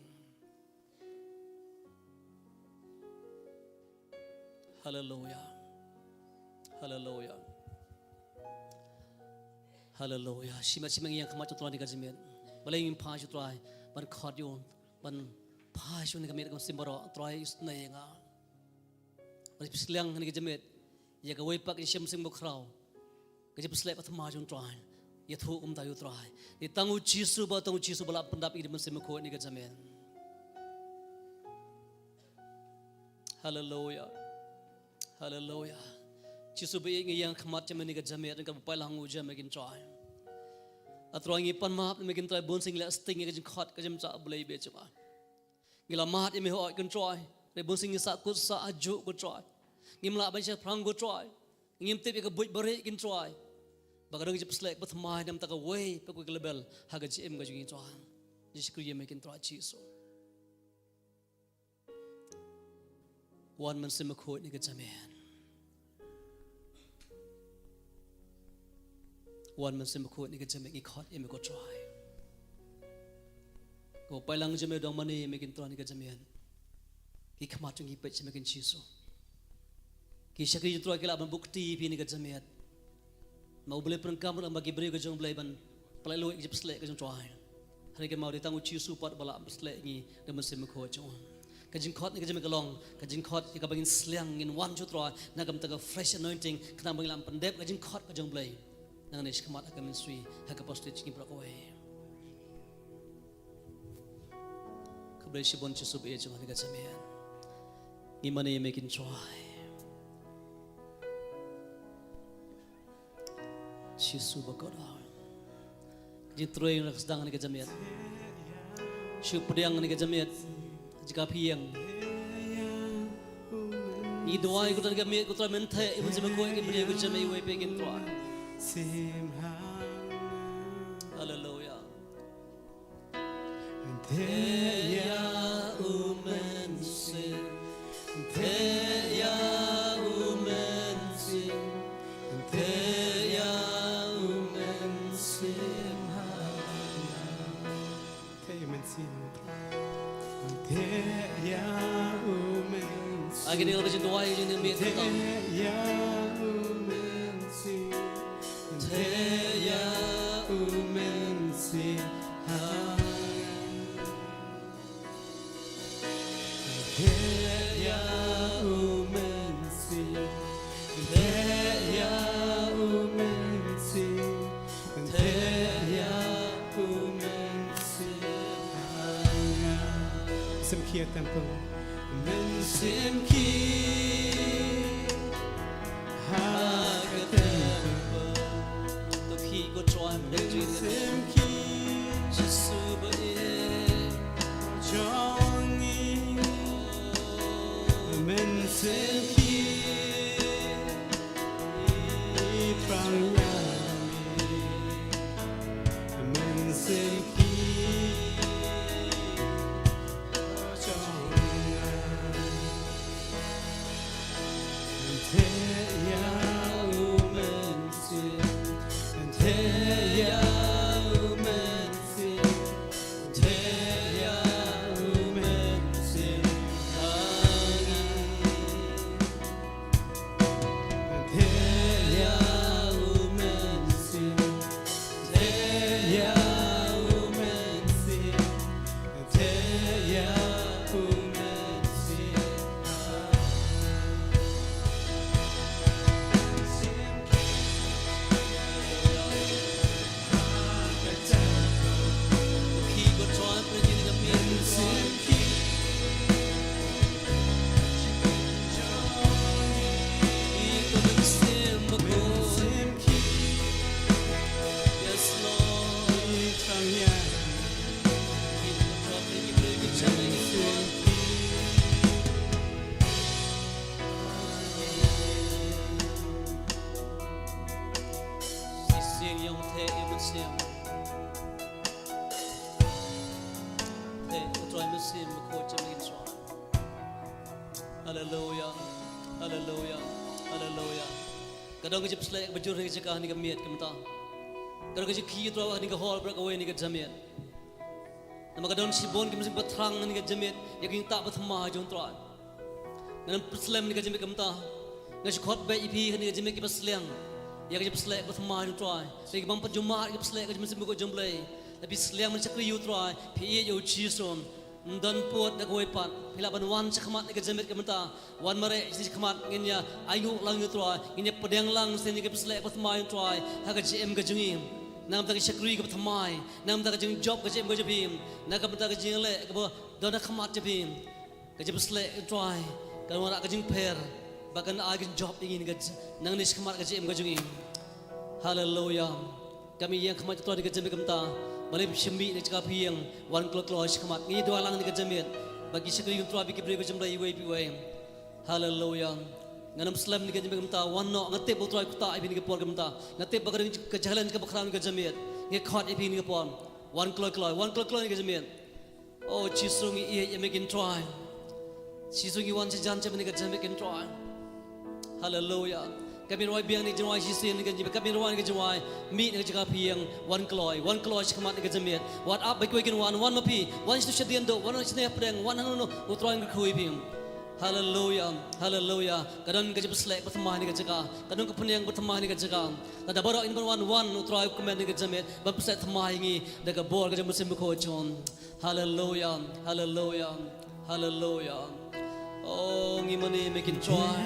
Haleluya. Haleluya. Haleluya. Shimet shimet ngi ïeng ha khmat jong u Trai ha kane ka jingmut. Balei ngim phai sha u Trai ban khot ïa u, ban phai sha u ha kane ka miet ka mynsiem baroh, Trai isynei ïa nga. Ban pynshiliang ha kane ka jingmut ïa kawei pat ka jingshem mynsiem bakhraw. Ka jingpynshlur kaba thymmai jong u Trai. Ïathuh kumta ïa u Trai. Dei tang u Jisu ba, tang u Jisu ba lah pyndap ïa ngi da u Mynsiem Bakhuid ha kane ka jingmut. Haleluya. Haleluya. Jisu ba ïeit, ngi ïeng ha khmat jong me ha kane ka jingmut, kaba poi lang u jingmut, me ko Trai. A Trai, ngi pan map, me ko Trai, bun sien ngi la sting ïa ka jingkhot, ka jingpynsah Blei ba jong nga. Ngi la mad ïa me hooid ko Trai. Hynrei bun sien ngi sah kut sah hajuh ko Trai. Ngim lah ban shaphrang ko Trai. Ngim tip ïa ka buit ba rieh ko Trai. Ba ka don ka jingpynshlur kaba thymmai na bynta kawei pat ka level ha ka jingim ka jong ngi Trai. Ngi shakri ïa me ko Trai Jisu. Wan Mynsiem Bakhuid ha kane ka jingmut. Wan Mynsiem Bakhuid ha kane ka jingmut, ngi khot ïa me ko Trai. Ko paidlang jong me u dang mane ïa me ko Trai ha kane ka jingmut. Ki khmat jong ngi peit sha me ko Jisu. Ki shakri jong u Trai ki lah ban buh kti ïa phi ha kane ka jingmut. Namar u Blei u pyndonkam ruh lang ba ki briew ki jong u Blei ban pynlait luid ïa ka jingpynshlur ka jong u Trai. Hynrei kynmaw dei tang u Jisu pat ba lah pynslur ïa ngi da u Mynsiem Bakhuid jong u. Ka jingkhot ïa ka jingmut ka long ka jingkhot ïa kaba ngin sliang, ngin wan sha u Trai na ka bynta ka fresh anointing, khnang ba ngin lah ban pyndep ka jingkhot ka jong u Blei nangne shakhmat ha ka ministry, ha ka pastorate jong ngi baroh kawei. Khublei shibun Jisu ba ïeit jong ngi, ka jingmut. Ngi mane ïa me ko Trai. Jisu ba kordor. Ka jingtrei ngi la sdang ha kane ka jingmut. Shu pdiang ha kane ka jingmut. Jaka pdiang. Ngi duwai ko Trai ha kane ka jingmut, ko Trai, men theh ïa u Mynsiem Bakhuid ha ki briew ko Trai, iwei pa iwei ko Trai. Haleluya. Theh ïa u Mynsiem, theh ïa u Mynsiem, theh ïa u Mynsiem. Theh ïa u Mynsiem. Theh ïa u Mynsiem. Agi ni ka jingduwai jong ngi. Theh ïa u Mynsiem. Theh ïa u Mynsiem. Theh ïa u Mynsiem. Theh ïa u Mynsiem. Theh ïa u Mynsiem. Mynsiem khie temple. Mynsiem khie. Ha ka temple. To khie ko Trai, Mynsiem khie. Jisu ba ïeit jong ngi. Mynsiem khie. Thrang ïa ngi. Mynsiem khie. Jong ngi. Theh ïa u Mynsiem, theh ïa u Mynsiem, theh ïa u Mynsiem ha ngi. Theh ïa u Mynsiem, theh ïa u Mynsiem, theh ïa u Mynsiem. Shisien ïa u theh ïa u Mynsiem. Theh u Trai Mynsiem Bakhuid jong ngi Trai. Haleluya. Haleluya. Haleluya. Ka don ka jingpysleh kaba jur ha kane ka jaka ha kane ka miet ka mynta. Ka don ka jingkhie Trai ha kane ka hall baroh kawei ha kane ka jingmiet. Namar ka don shibun ki mynsiem ba thrang ha kane ka jingmiet ïa ka jingtah ba thymmai jong u Trai. Ngan ym pynslem ha kane ka jingmiet ka mynta. Nga shu khot beit ïa phi ha kane ka jingmiet kiba sliang ïa ka jingpysleh ba thymmai jong u Trai. Ïa ki bym pat ju mad ïa ka jingpysleh ka jingmynsiem bakhuid jong u Blei. Lada phi sliang ban shakri ïa u Trai, phi ïeit ïa u Jisu. Ym don pud da kawei pat. Phi lah ban wan shakhmat ha kane ka jingmiet ka mynta. Wan mareh sha khmat, ngin ïa ainguh lang ïa u Trai, ngin ïa pdiang lang sha kane ka jingpysleh ba thymmai jong u Trai ha ka jingim ka jong ngi. Na ka bynta ka shakri kaba thymmai, na ka bynta ka jingjop ka jingim ka jong phi, na ka bynta ka jingleh kaba don ha khmat jong phi. Ka jingpysleh u Trai kan wanrah ka jingpher bad kan ai ka jingjop ïa ngi nangne shakhmat ka jingim ka jong ngi. Haleluya. Kum ngi ïeng khmat ïa u Trai ha kane ka jingmiet ka mynta. Balei phi shim mic na ka jaka phi ïeng, wan kloi kloi shakhmat. Ngi duwai lang ha kane ka jingmiet ba ki shakri u Trai bad ki briew ka jong u Blei iwei pa iwei. Haleluya. Ngan ym slem ha kane ka jingmiet ka mynta, wan noh, nga tip ba u Trai u kwah ïa phi ha kane ka por ka mynta. Nga tip ba ka dei ka challenge kaba khraw ha kane ka jingmiet. Ngi khot ïa phi ha kane ka por. Wan kloi kloi, wan kloi kloi ha kane ka jingmiet. O Jisu, ngi ïeit ïa me ko Trai. Jisu, ngi wan shajan sha me ha kane ka jingmiet ko Trai. Haleluya. Kum ngi rwai biang ha kane ka jingrwai shisien ha kane ka jingmiet, kum ngi rwai ha kane ka jingrwai, mic na ka jaka phi ïeng, wan kloi, wan kloi shakhmat ha kane ka jingmiet. Wat ap ba kiwei kin wan, wan ma phi, wan shatu shadien duh, wan shane hapdeng, wan hangno hangno, u Trai un kyrkhu ïa phi. Haleluya, haleluya. Ka don ka jingpysleh ba thymmai ha kane ka jaka. Ka don ka phniang ba thymmai ha kane ka jaka. Lada baroh ngin wan, wan, u Trai u kmen ha kane ka jingmiet ban pysleh thymmai ïa ngi da ka bor ka jong u Mynsiem Bakhuid jong u. Haleluya, haleluya. Hallelujah. Oh, ngi mane me kin Trai.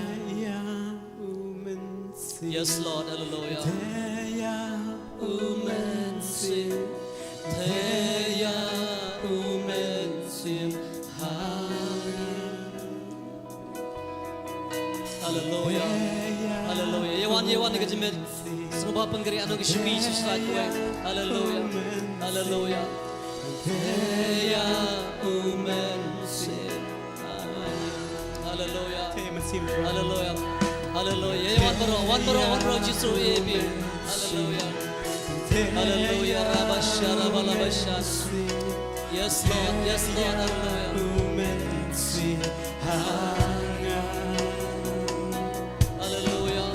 Yes, Lord. Hallelujah. Hallelujah. Hallelujah. Ïa wan, ïa wan, ka jingmut. Sngewbha pynkhreh ïa ngi, ka shakri shisha kawei. Hallelujah. Hallelujah. Hallelujah. Hallelujah. Hallelujah. Ïa wan baroh, wan baroh, wan baroh, Jisu, eh, eh. Hallelujah. Hallelujah. Rabasha, rabalabasha. Yes, Lord. Yes, Lord. Hallelujah. Hallelujah.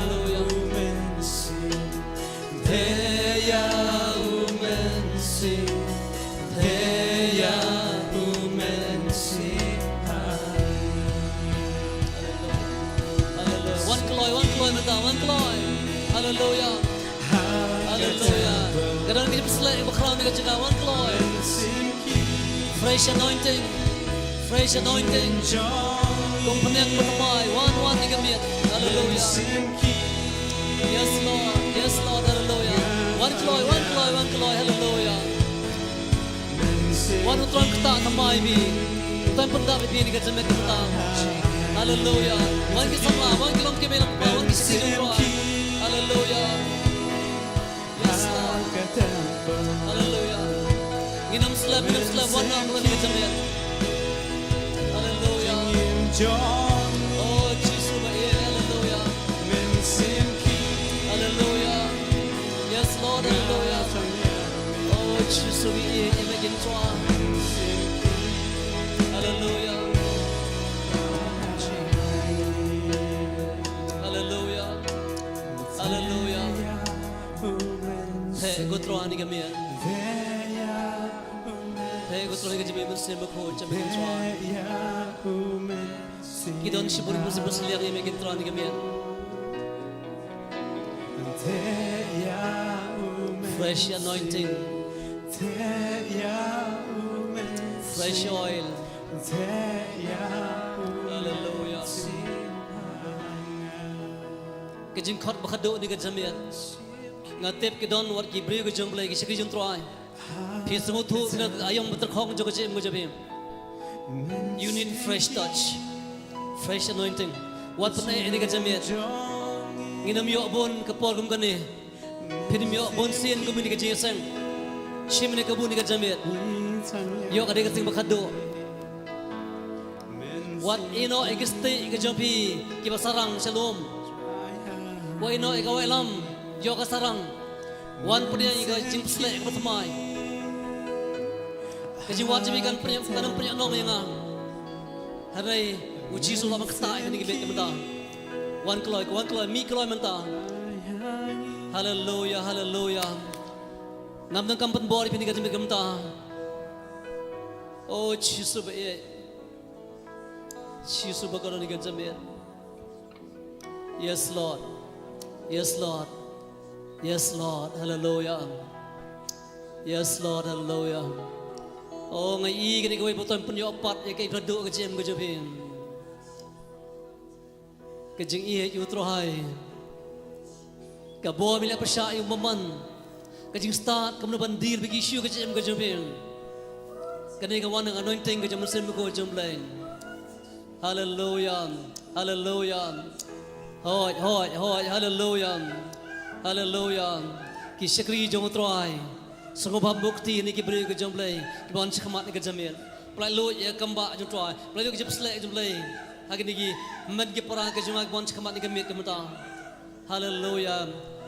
Hallelujah. Hallelujah. Wan kloi, wan kloi mynta, wan kloi. Hallelujah. Hallelujah. Ka don ki pynsleh ba khraw ne ka jaka, wan kloi. Fresh anointing. Fresh anointing. Kum pynïaid ba thymmai. Wan, wan ïa ka miet. Hallelujah. Yes, Lord. Yes, Lord. Hallelujah. Wan kloi, wan kloi, wan kloi. Hallelujah. Wan, U Trai un ktah thymmai ïa phi. U Trai un pyndap ïa phi ha kane ka jingmut mynta. Hallelujah. Wan ki samla, wan ki longkmie longkpa, wan ki shakri jong U Trai. Hallelujah. Yes, Lord. Hallelujah. Ngin ym slem, ngin ym slem, wan noh ha kane ka jingmut. Hallelujah. Oh, Jisu ba ïeit, hallelujah. Hallelujah. Yes, Lord, hallelujah. Oh, Jisu ba ïeit, ïa me kin Trai. Hallelujah. Hallelujah. Hallelujah. Heh, ko Trai ha kane ka miet. Heh, ko Trai ha kane ka jingmut, Mynsiem Bakhuid, ïa me kin Trai. Ki don shibun, shibun, shibun sliang ïa me kin Trai ha kane ka miet. Fresh anointing. Fresh oil. Hallelujah. Ka jingkhot ba khatduh ha kane ka jingmut. Nga tip ki don wat ki briew ki jong U Blei, ki shakri jong U Trai. Phi sngewthuh na ka aïom ba tyrkhong jong ka jingim ka jong phi. You need fresh touch, fresh anointing. Wat pyneh ha kane ka jingmut. Ngin ym ïoh bun ka por kum kane. Phin ym ïoh bun sien kum ha kane ka jingïaseng. Shim ïa kane ka bun ha kane ka jingmut. Ïoh ka dei ka sien ba khatduh. Wat ïehnoh ïa ki stieh ki jong phi kiba sarang sha lum. Wat ïehnoh ïa ka wah ïalam, ïoh ka sarang. Wan pdiang ïa ka jingpynshlur kaba thymmai. Ka jingwan jong phi kan pynïoh, kan pynïoh nong ïa nga. Hynrei U Jisu u la ktah ïa kane ka miet mynta. Wan kloi, wan kloi, mih kloi mynta. Haleluya, haleluya. Ngam donkam pynbor ïa phi ha kane ka miet mynta. O Jisu ba ïeit. Jisu ba kordor ha kane ka miet. Yes, Lord. Yes, Lord. Yes, Lord. Hallelujah. Yes, Lord. Hallelujah. O, nga ïohi kane kawei ba u Trai un pynïoh pat ïa kaei ba la duh ha ka jingim ka jong phi. Ka jingïeit ïa u Trai. Ka bor ba me la pynshah ïa u bymman. Ka jingstad kumno ban deal bad ki issue ka jingim ka jong phi. Kane ka wan na ka anointing ka jong u Mynsiem Bakhuid jong u Blei. Haleluya. Haleluya. Hooid, hooid, hooid. Haleluya. Haleluya. Ki shakri jong u Trai. Sngewbha bud kti ïa ki briew ki jong u Blei kiba wan shakhmat ha kane ka miet. Pynlait lut ïa ka kam ba jong u Trai. Pynlait lut ïa ka jingpynshlur jong u Blei ha kine ki met ki para ki jong nga kiba wan shakhmat ha kane ka miet ka mynta. Haleluya.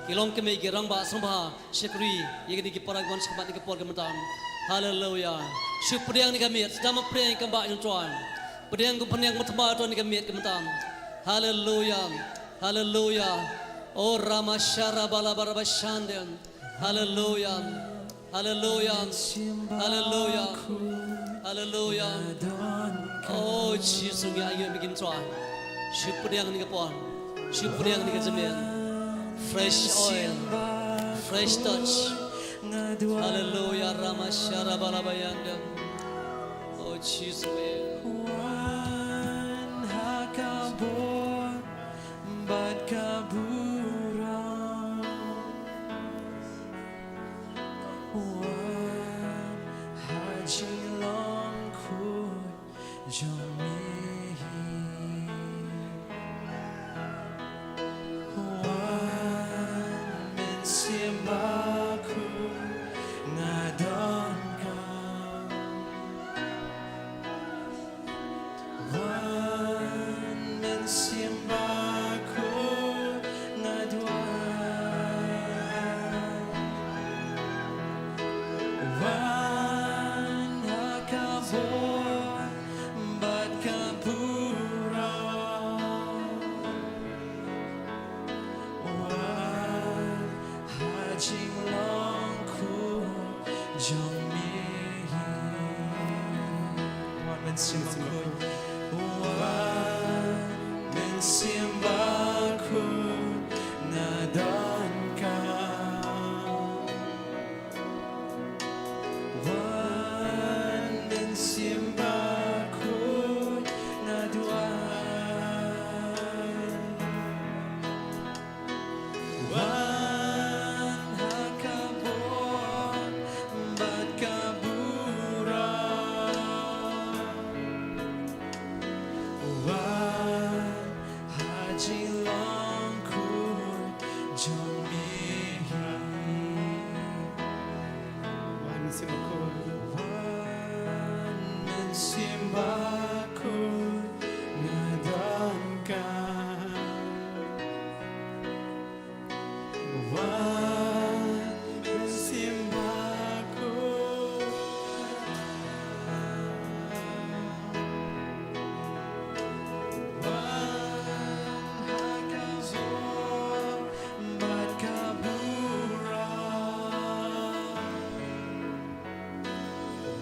Ki longkmie ki rangbah sngewbha shakri ïa kine ki para kiba wan shakhmat ha kane ka por ka mynta. Haleluya. Shu pdiang ha kane ka miet, sdang ban pdiang ïa ka kam ba jong u Trai. Pdiang kum pdiang mynta ba u Trai ha kane ka miet ka mynta. Haleluya. Haleluya. O Rama Shara Bala Baraba Shande. Haleluya. Haleluya. Haleluya. Haleluya. O Jisu, ngi ayu me kin Trai. Shu pdiang ha kane ka por. Shu pdiang ha kane ka miet. Fresh oil. Fresh touch. Haleluya. Rama Shara Bala Bayanda. O Wan ha ka bor bad ka burom. Wan ha jinglong khuid jong me hi. Wan Mynsiem Bakhuid, nga donkam. Wan Mynsiem Bakhuid, nga duwai. Wan ha ka bor bad ka burom. Wan ha jinglong khuid jong me hi. Wan Mynsiem Bakhuid. Wan Mynsiem Bakhuid, nga donkam. Wan Mynsiem Bakhuid, nga duwai. Wan ha ka bor bad ka burom. Wan ha jinglong khuid jong me hi. Wan Mynsiem Bakhuid. Wan Mynsiem Bakhuid, nga donkam. Wan Mynsiem Bakhuid. Wan ha ka bor bad ka burom.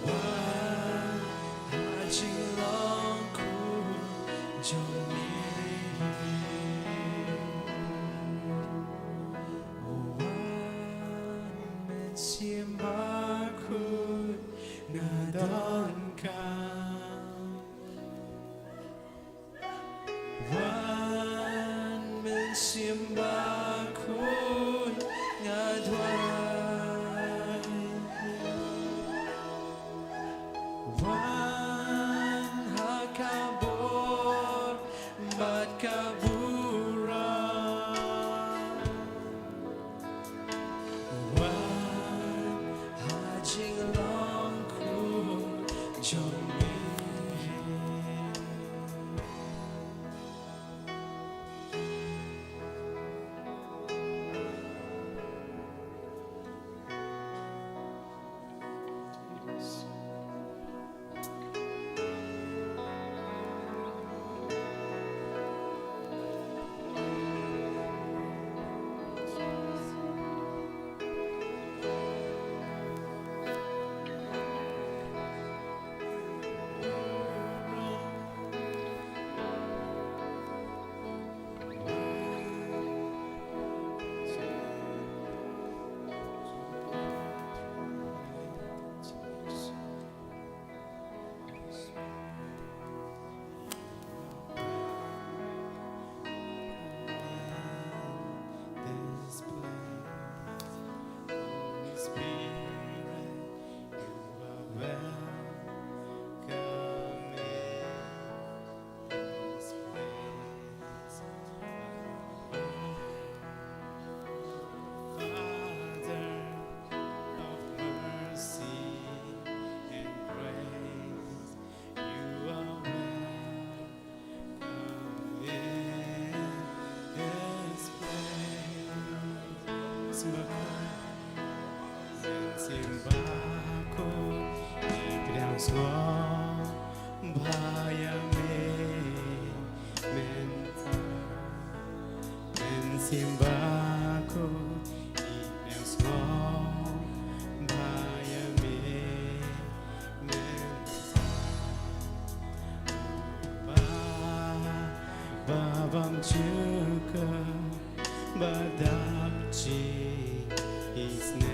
Wan ha jinglong khuid jong me hi. Wan Mynsiem Bakhuid, nga donkam. Wan Mynsiem Bakhuid, nga duwai. Wan ha ka bor bad ka burom. Wan ha jinglong khuid jong me hi. This place, Holy Spirit, you are welcome in this place. Father of mercy and grace, you are welcome in this place. Mynsiem Bakhuid, ngi pdiang sngewbha ïa me mynta. Mynsiem Bakhuid, ngi pdiang sngewbha ïa me mynta. Ba, ba bym jukut, ba dap jingïaseng.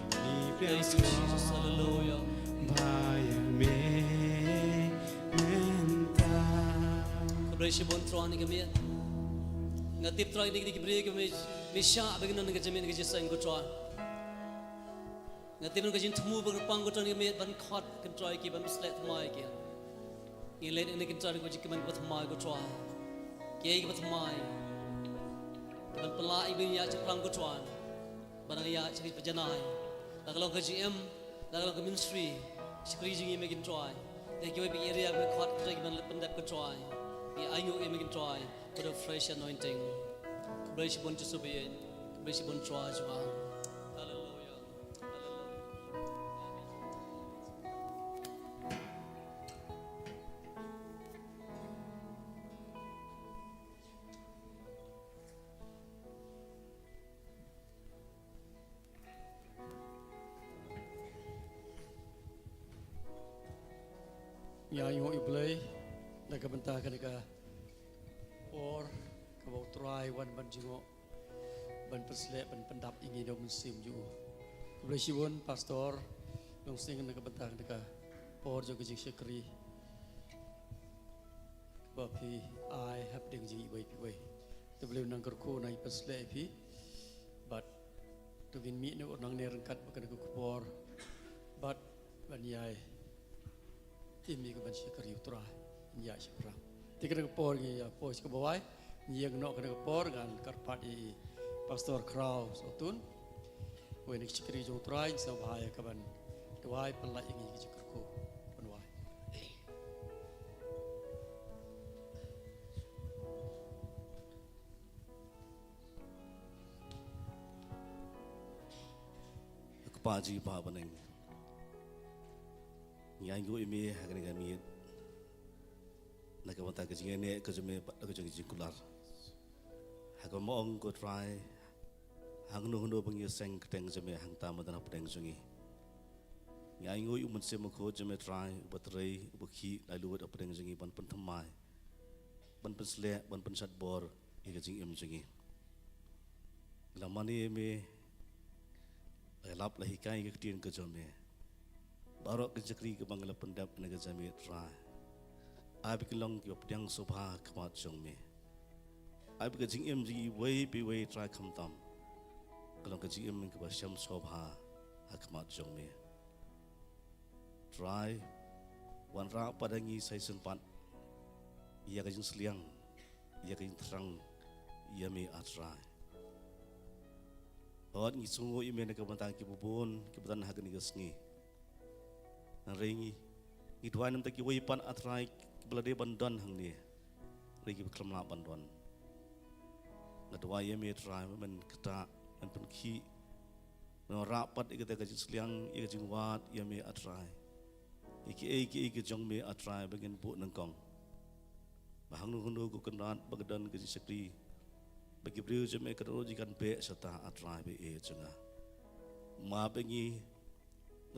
Ngi pdiang sngewbha ïa me Shibun Trai ïa kane ka miet. Nga tip Trai ïa kine ki briew kiba me, me shah ba kin don ka jingmut ka jingïaseng ko Trai. Nga tip ïa ka jingthmu ba kyrpang ko Trai ïa kane ka miet ban khot ko Trai ki ban pynsleh thymmai ïa ki. Ngi leit ïa kane ko Trai ïa ka jingkmen kaba thymmai ko Trai. Kiei kiba thymmai. Ban pynlah ïa ki ban ïaid shaphrang ko Trai. Ba dang ïaid sha ka jingpynjanai. La ka long ka jingim, la ka long ka ministry. Shakri jong ngi me kin Trai. Te kiwei pat ki area me khot Trai ki ban leit pyndep ko Trai. Ngi ainguh ïa me kin Trai. With a fresh anointing. Khublei shibun Jisu ba ïeit. Khublei shibun Trai jong nga. Hallelujah. Hallelujah. Ngi ainguh ïa U Blei na ka bynta kane ka por kaba U Trai u wan ban jngoh, ban pynsleh, ban pyndap ïa ngi da U Mynsiem jong u. Khublei shibun Pastor Longsing na ka bynta kane ka por jong ka jingshakri ba phi ai hapdeng jong ngi iwei pa iwei. Te U Blei un nang kyrkhu, un nang pynsleh ïa phi. Bad to ngin mih na u nang ne ryngkat bad kane ka khubor. Bad ban ïai im ïa ka ban shakri U Trai, ban ïaid shaphrang. Te kane ka por ngi ïa poi sha kaba wai. Ngi ïeng noh kane ka por ngan kyrpad ïa i Pastor Khraw Sohtun. Wei na ka shakri jong U Trai, sngewbha ïa ka ban duwai pynlait ïa ngi ka jingkyrkhu. Ban wai. Ko Kpa jong ngi ba ha bneng. Ngi ainguh ïa me ha kane ka miet. Na ka bynta ka jingïaineh ka jong me bad ka jong ka jingkular. Ha kaba ma ong ko Trai. Hangno hangno ba ngi ïaseng kyrteng jong me hangta ma don hapdeng jong ngi. Ngi ainguh ïa u Mynsiem Bakhuid jong me Trai, uba trei, uba khih, lai lut hapdeng jong ngi ban pynthymmai. Ban pynsleh, ban pynshad bor, ïa ka jingim jong ngi. Ngi la mane ïa me, la lap la hikai ïa ka ktien ka jong me. Baroh ki shakri kiba ngi la pyndep na ka jingim Trai. Ai ba kin long kiba pdiang sngewbha ha khmat jong me. Ai ba ka jingim jong iwei pa iwei Trai khamtam. Ka long ka jingim kaba shem sngewbha ha khmat jong me. Trai, wanrah pat ïa ngi sa shisien pat. Ïa ka jingsliang, ïa ka jingthrang, ïa me ah Trai. Hooid ngi sngewnguh ïa me na ka bynta kiba bun, kiba don ha kane ka sngi. Hynrei ngi, ngi duwai na ka bynta kiwei pat ah Trai, kiba la dei ban don hangne. Hynrei kiba khlem lah ban don. Nga duwai ïa me Trai, men ktah, men pynkhih. Men wanrah pat ïa kata ka jingsliang, ïa ka jingwad, ïa me ah Trai. Ïa kiei kiei ki jong me ah Trai, ba ngin buh nyngkong. Ba hangno hangno ko Kynrad, ba ka don ka jingshakri. Ba ki briew jong me ka don jingkan beh shata ah Trai ba ïeit jong nga. Ma ba ngi,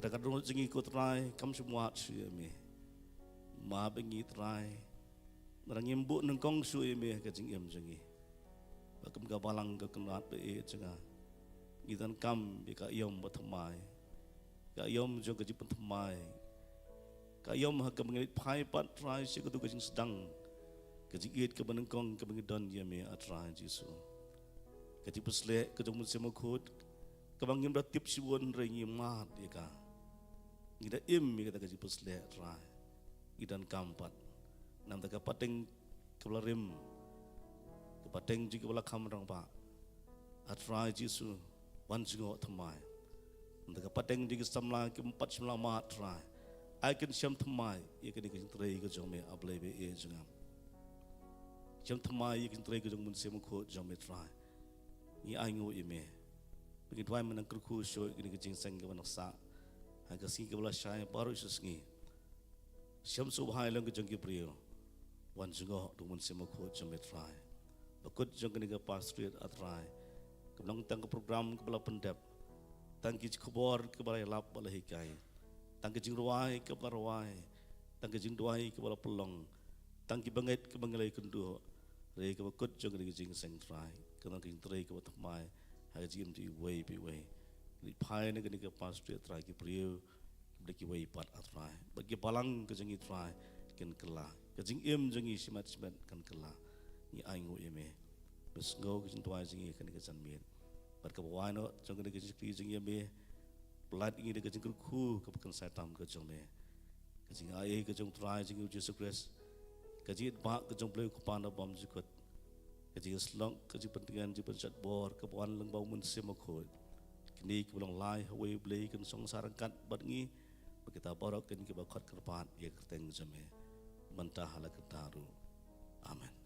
da ka dohnud jong ngi ko Trai, kam shym wad shuh ïa me. Ma ba ngi Trai, da ngim buh nyngkong shuh ïa me ha ka jingim jong ngi. Ba kum ka balang ko Kynrad ba ïeit jong nga. Ngi donkam ïa ka aïom ba thymmai. Ka aïom jong ka jingpynthymmai. Ka aïom ha kaba ngi leit phai pat Trai sha kato ka jingsdang. Ka jingïeit kaba nyngkong kaba ngi don ïa me ah Trai Jisu. Ka jingpynsleh ka jong u Mynsiem Bakhuid. Kaba ngim da tip shibun hynrei ngi mad ïa ka. Ngi da im ïa kata ka jingpynsleh Trai. Ngi donkam pat. Namar ka pateng kaba la rim. Ka pateng jong kiba la kham rangbah. Ah Trai Jisu, wan jngoh thymmai. Namar ka pateng jong ki samla kim pat shym la mad Trai. Ai kin shem thymmai, ïa kane ka jingtrei ka jong me ah Blei ba ïeit jong nga. Shem thymmai, ïa ka jingtrei ka jong u Mynsiem Bakhuid jong me Trai. Ngi ainguh ïa me. Ba ngi duwai men nang kyrkhu shuh ïa kane ka jingïaseng kaba ngi sah. Ha ka sngi kaba la shai baroh shi sngi. Shem sngewbha ïa long ka jong ki briew. Wan jngoh da u Mynsiem Bakhuid jong me Trai. Ba kut jong kane ka pastorate ah Trai. Kam long tang ka program kaba la pyndep. Tang ki khubor kiba la ïalap ba la hikai. Tang ki jingrwai kiba la rwai. Tang ki jingduwai kiba la pynlong. Tang ki bangeit kiba ngi la ïakynduh. Hynrei kaba kut jong kane ka jingïaseng Trai. Ka long ka jingtrei kaba thymmai. Ha ka jingim jong iwei pa iwei. Ngi phai na kane ka pastorate Trai ki briew. Bad kiwei pat ah Trai. Bad ki balang ka jong ngi Trai. Kin kylla. Ka Ka jingim jong ngi shimet shimet kan kylla. Ngi ainguh ïa me. Ba sngew ka jingduwai jong ngi ha kane ka janmiet. Bad kaba wai noh jong kane ka jingshakri jong ngi ïa me, pyllait ïa ngi da ka jingkyrkhu kaba kynsai tam ka jong me. Ka jingai ei ka jong U Trai jong ngi U Jisu Khrist, ka jingïeit bah ka jong U Blei U Kpa na bymjukut, ka jingïasyllok, ka jingpyntngen, jingpynshad bor kaba wan lyngba U Mynsiem Bakhuid, kine kiba long lai ha uwei U Blei kin song sah ryngkat bad ngi, ba kita baroh kin kiba khot kyrpad ïa ka kyrteng jong me mynta ha la kata ruh. Amen.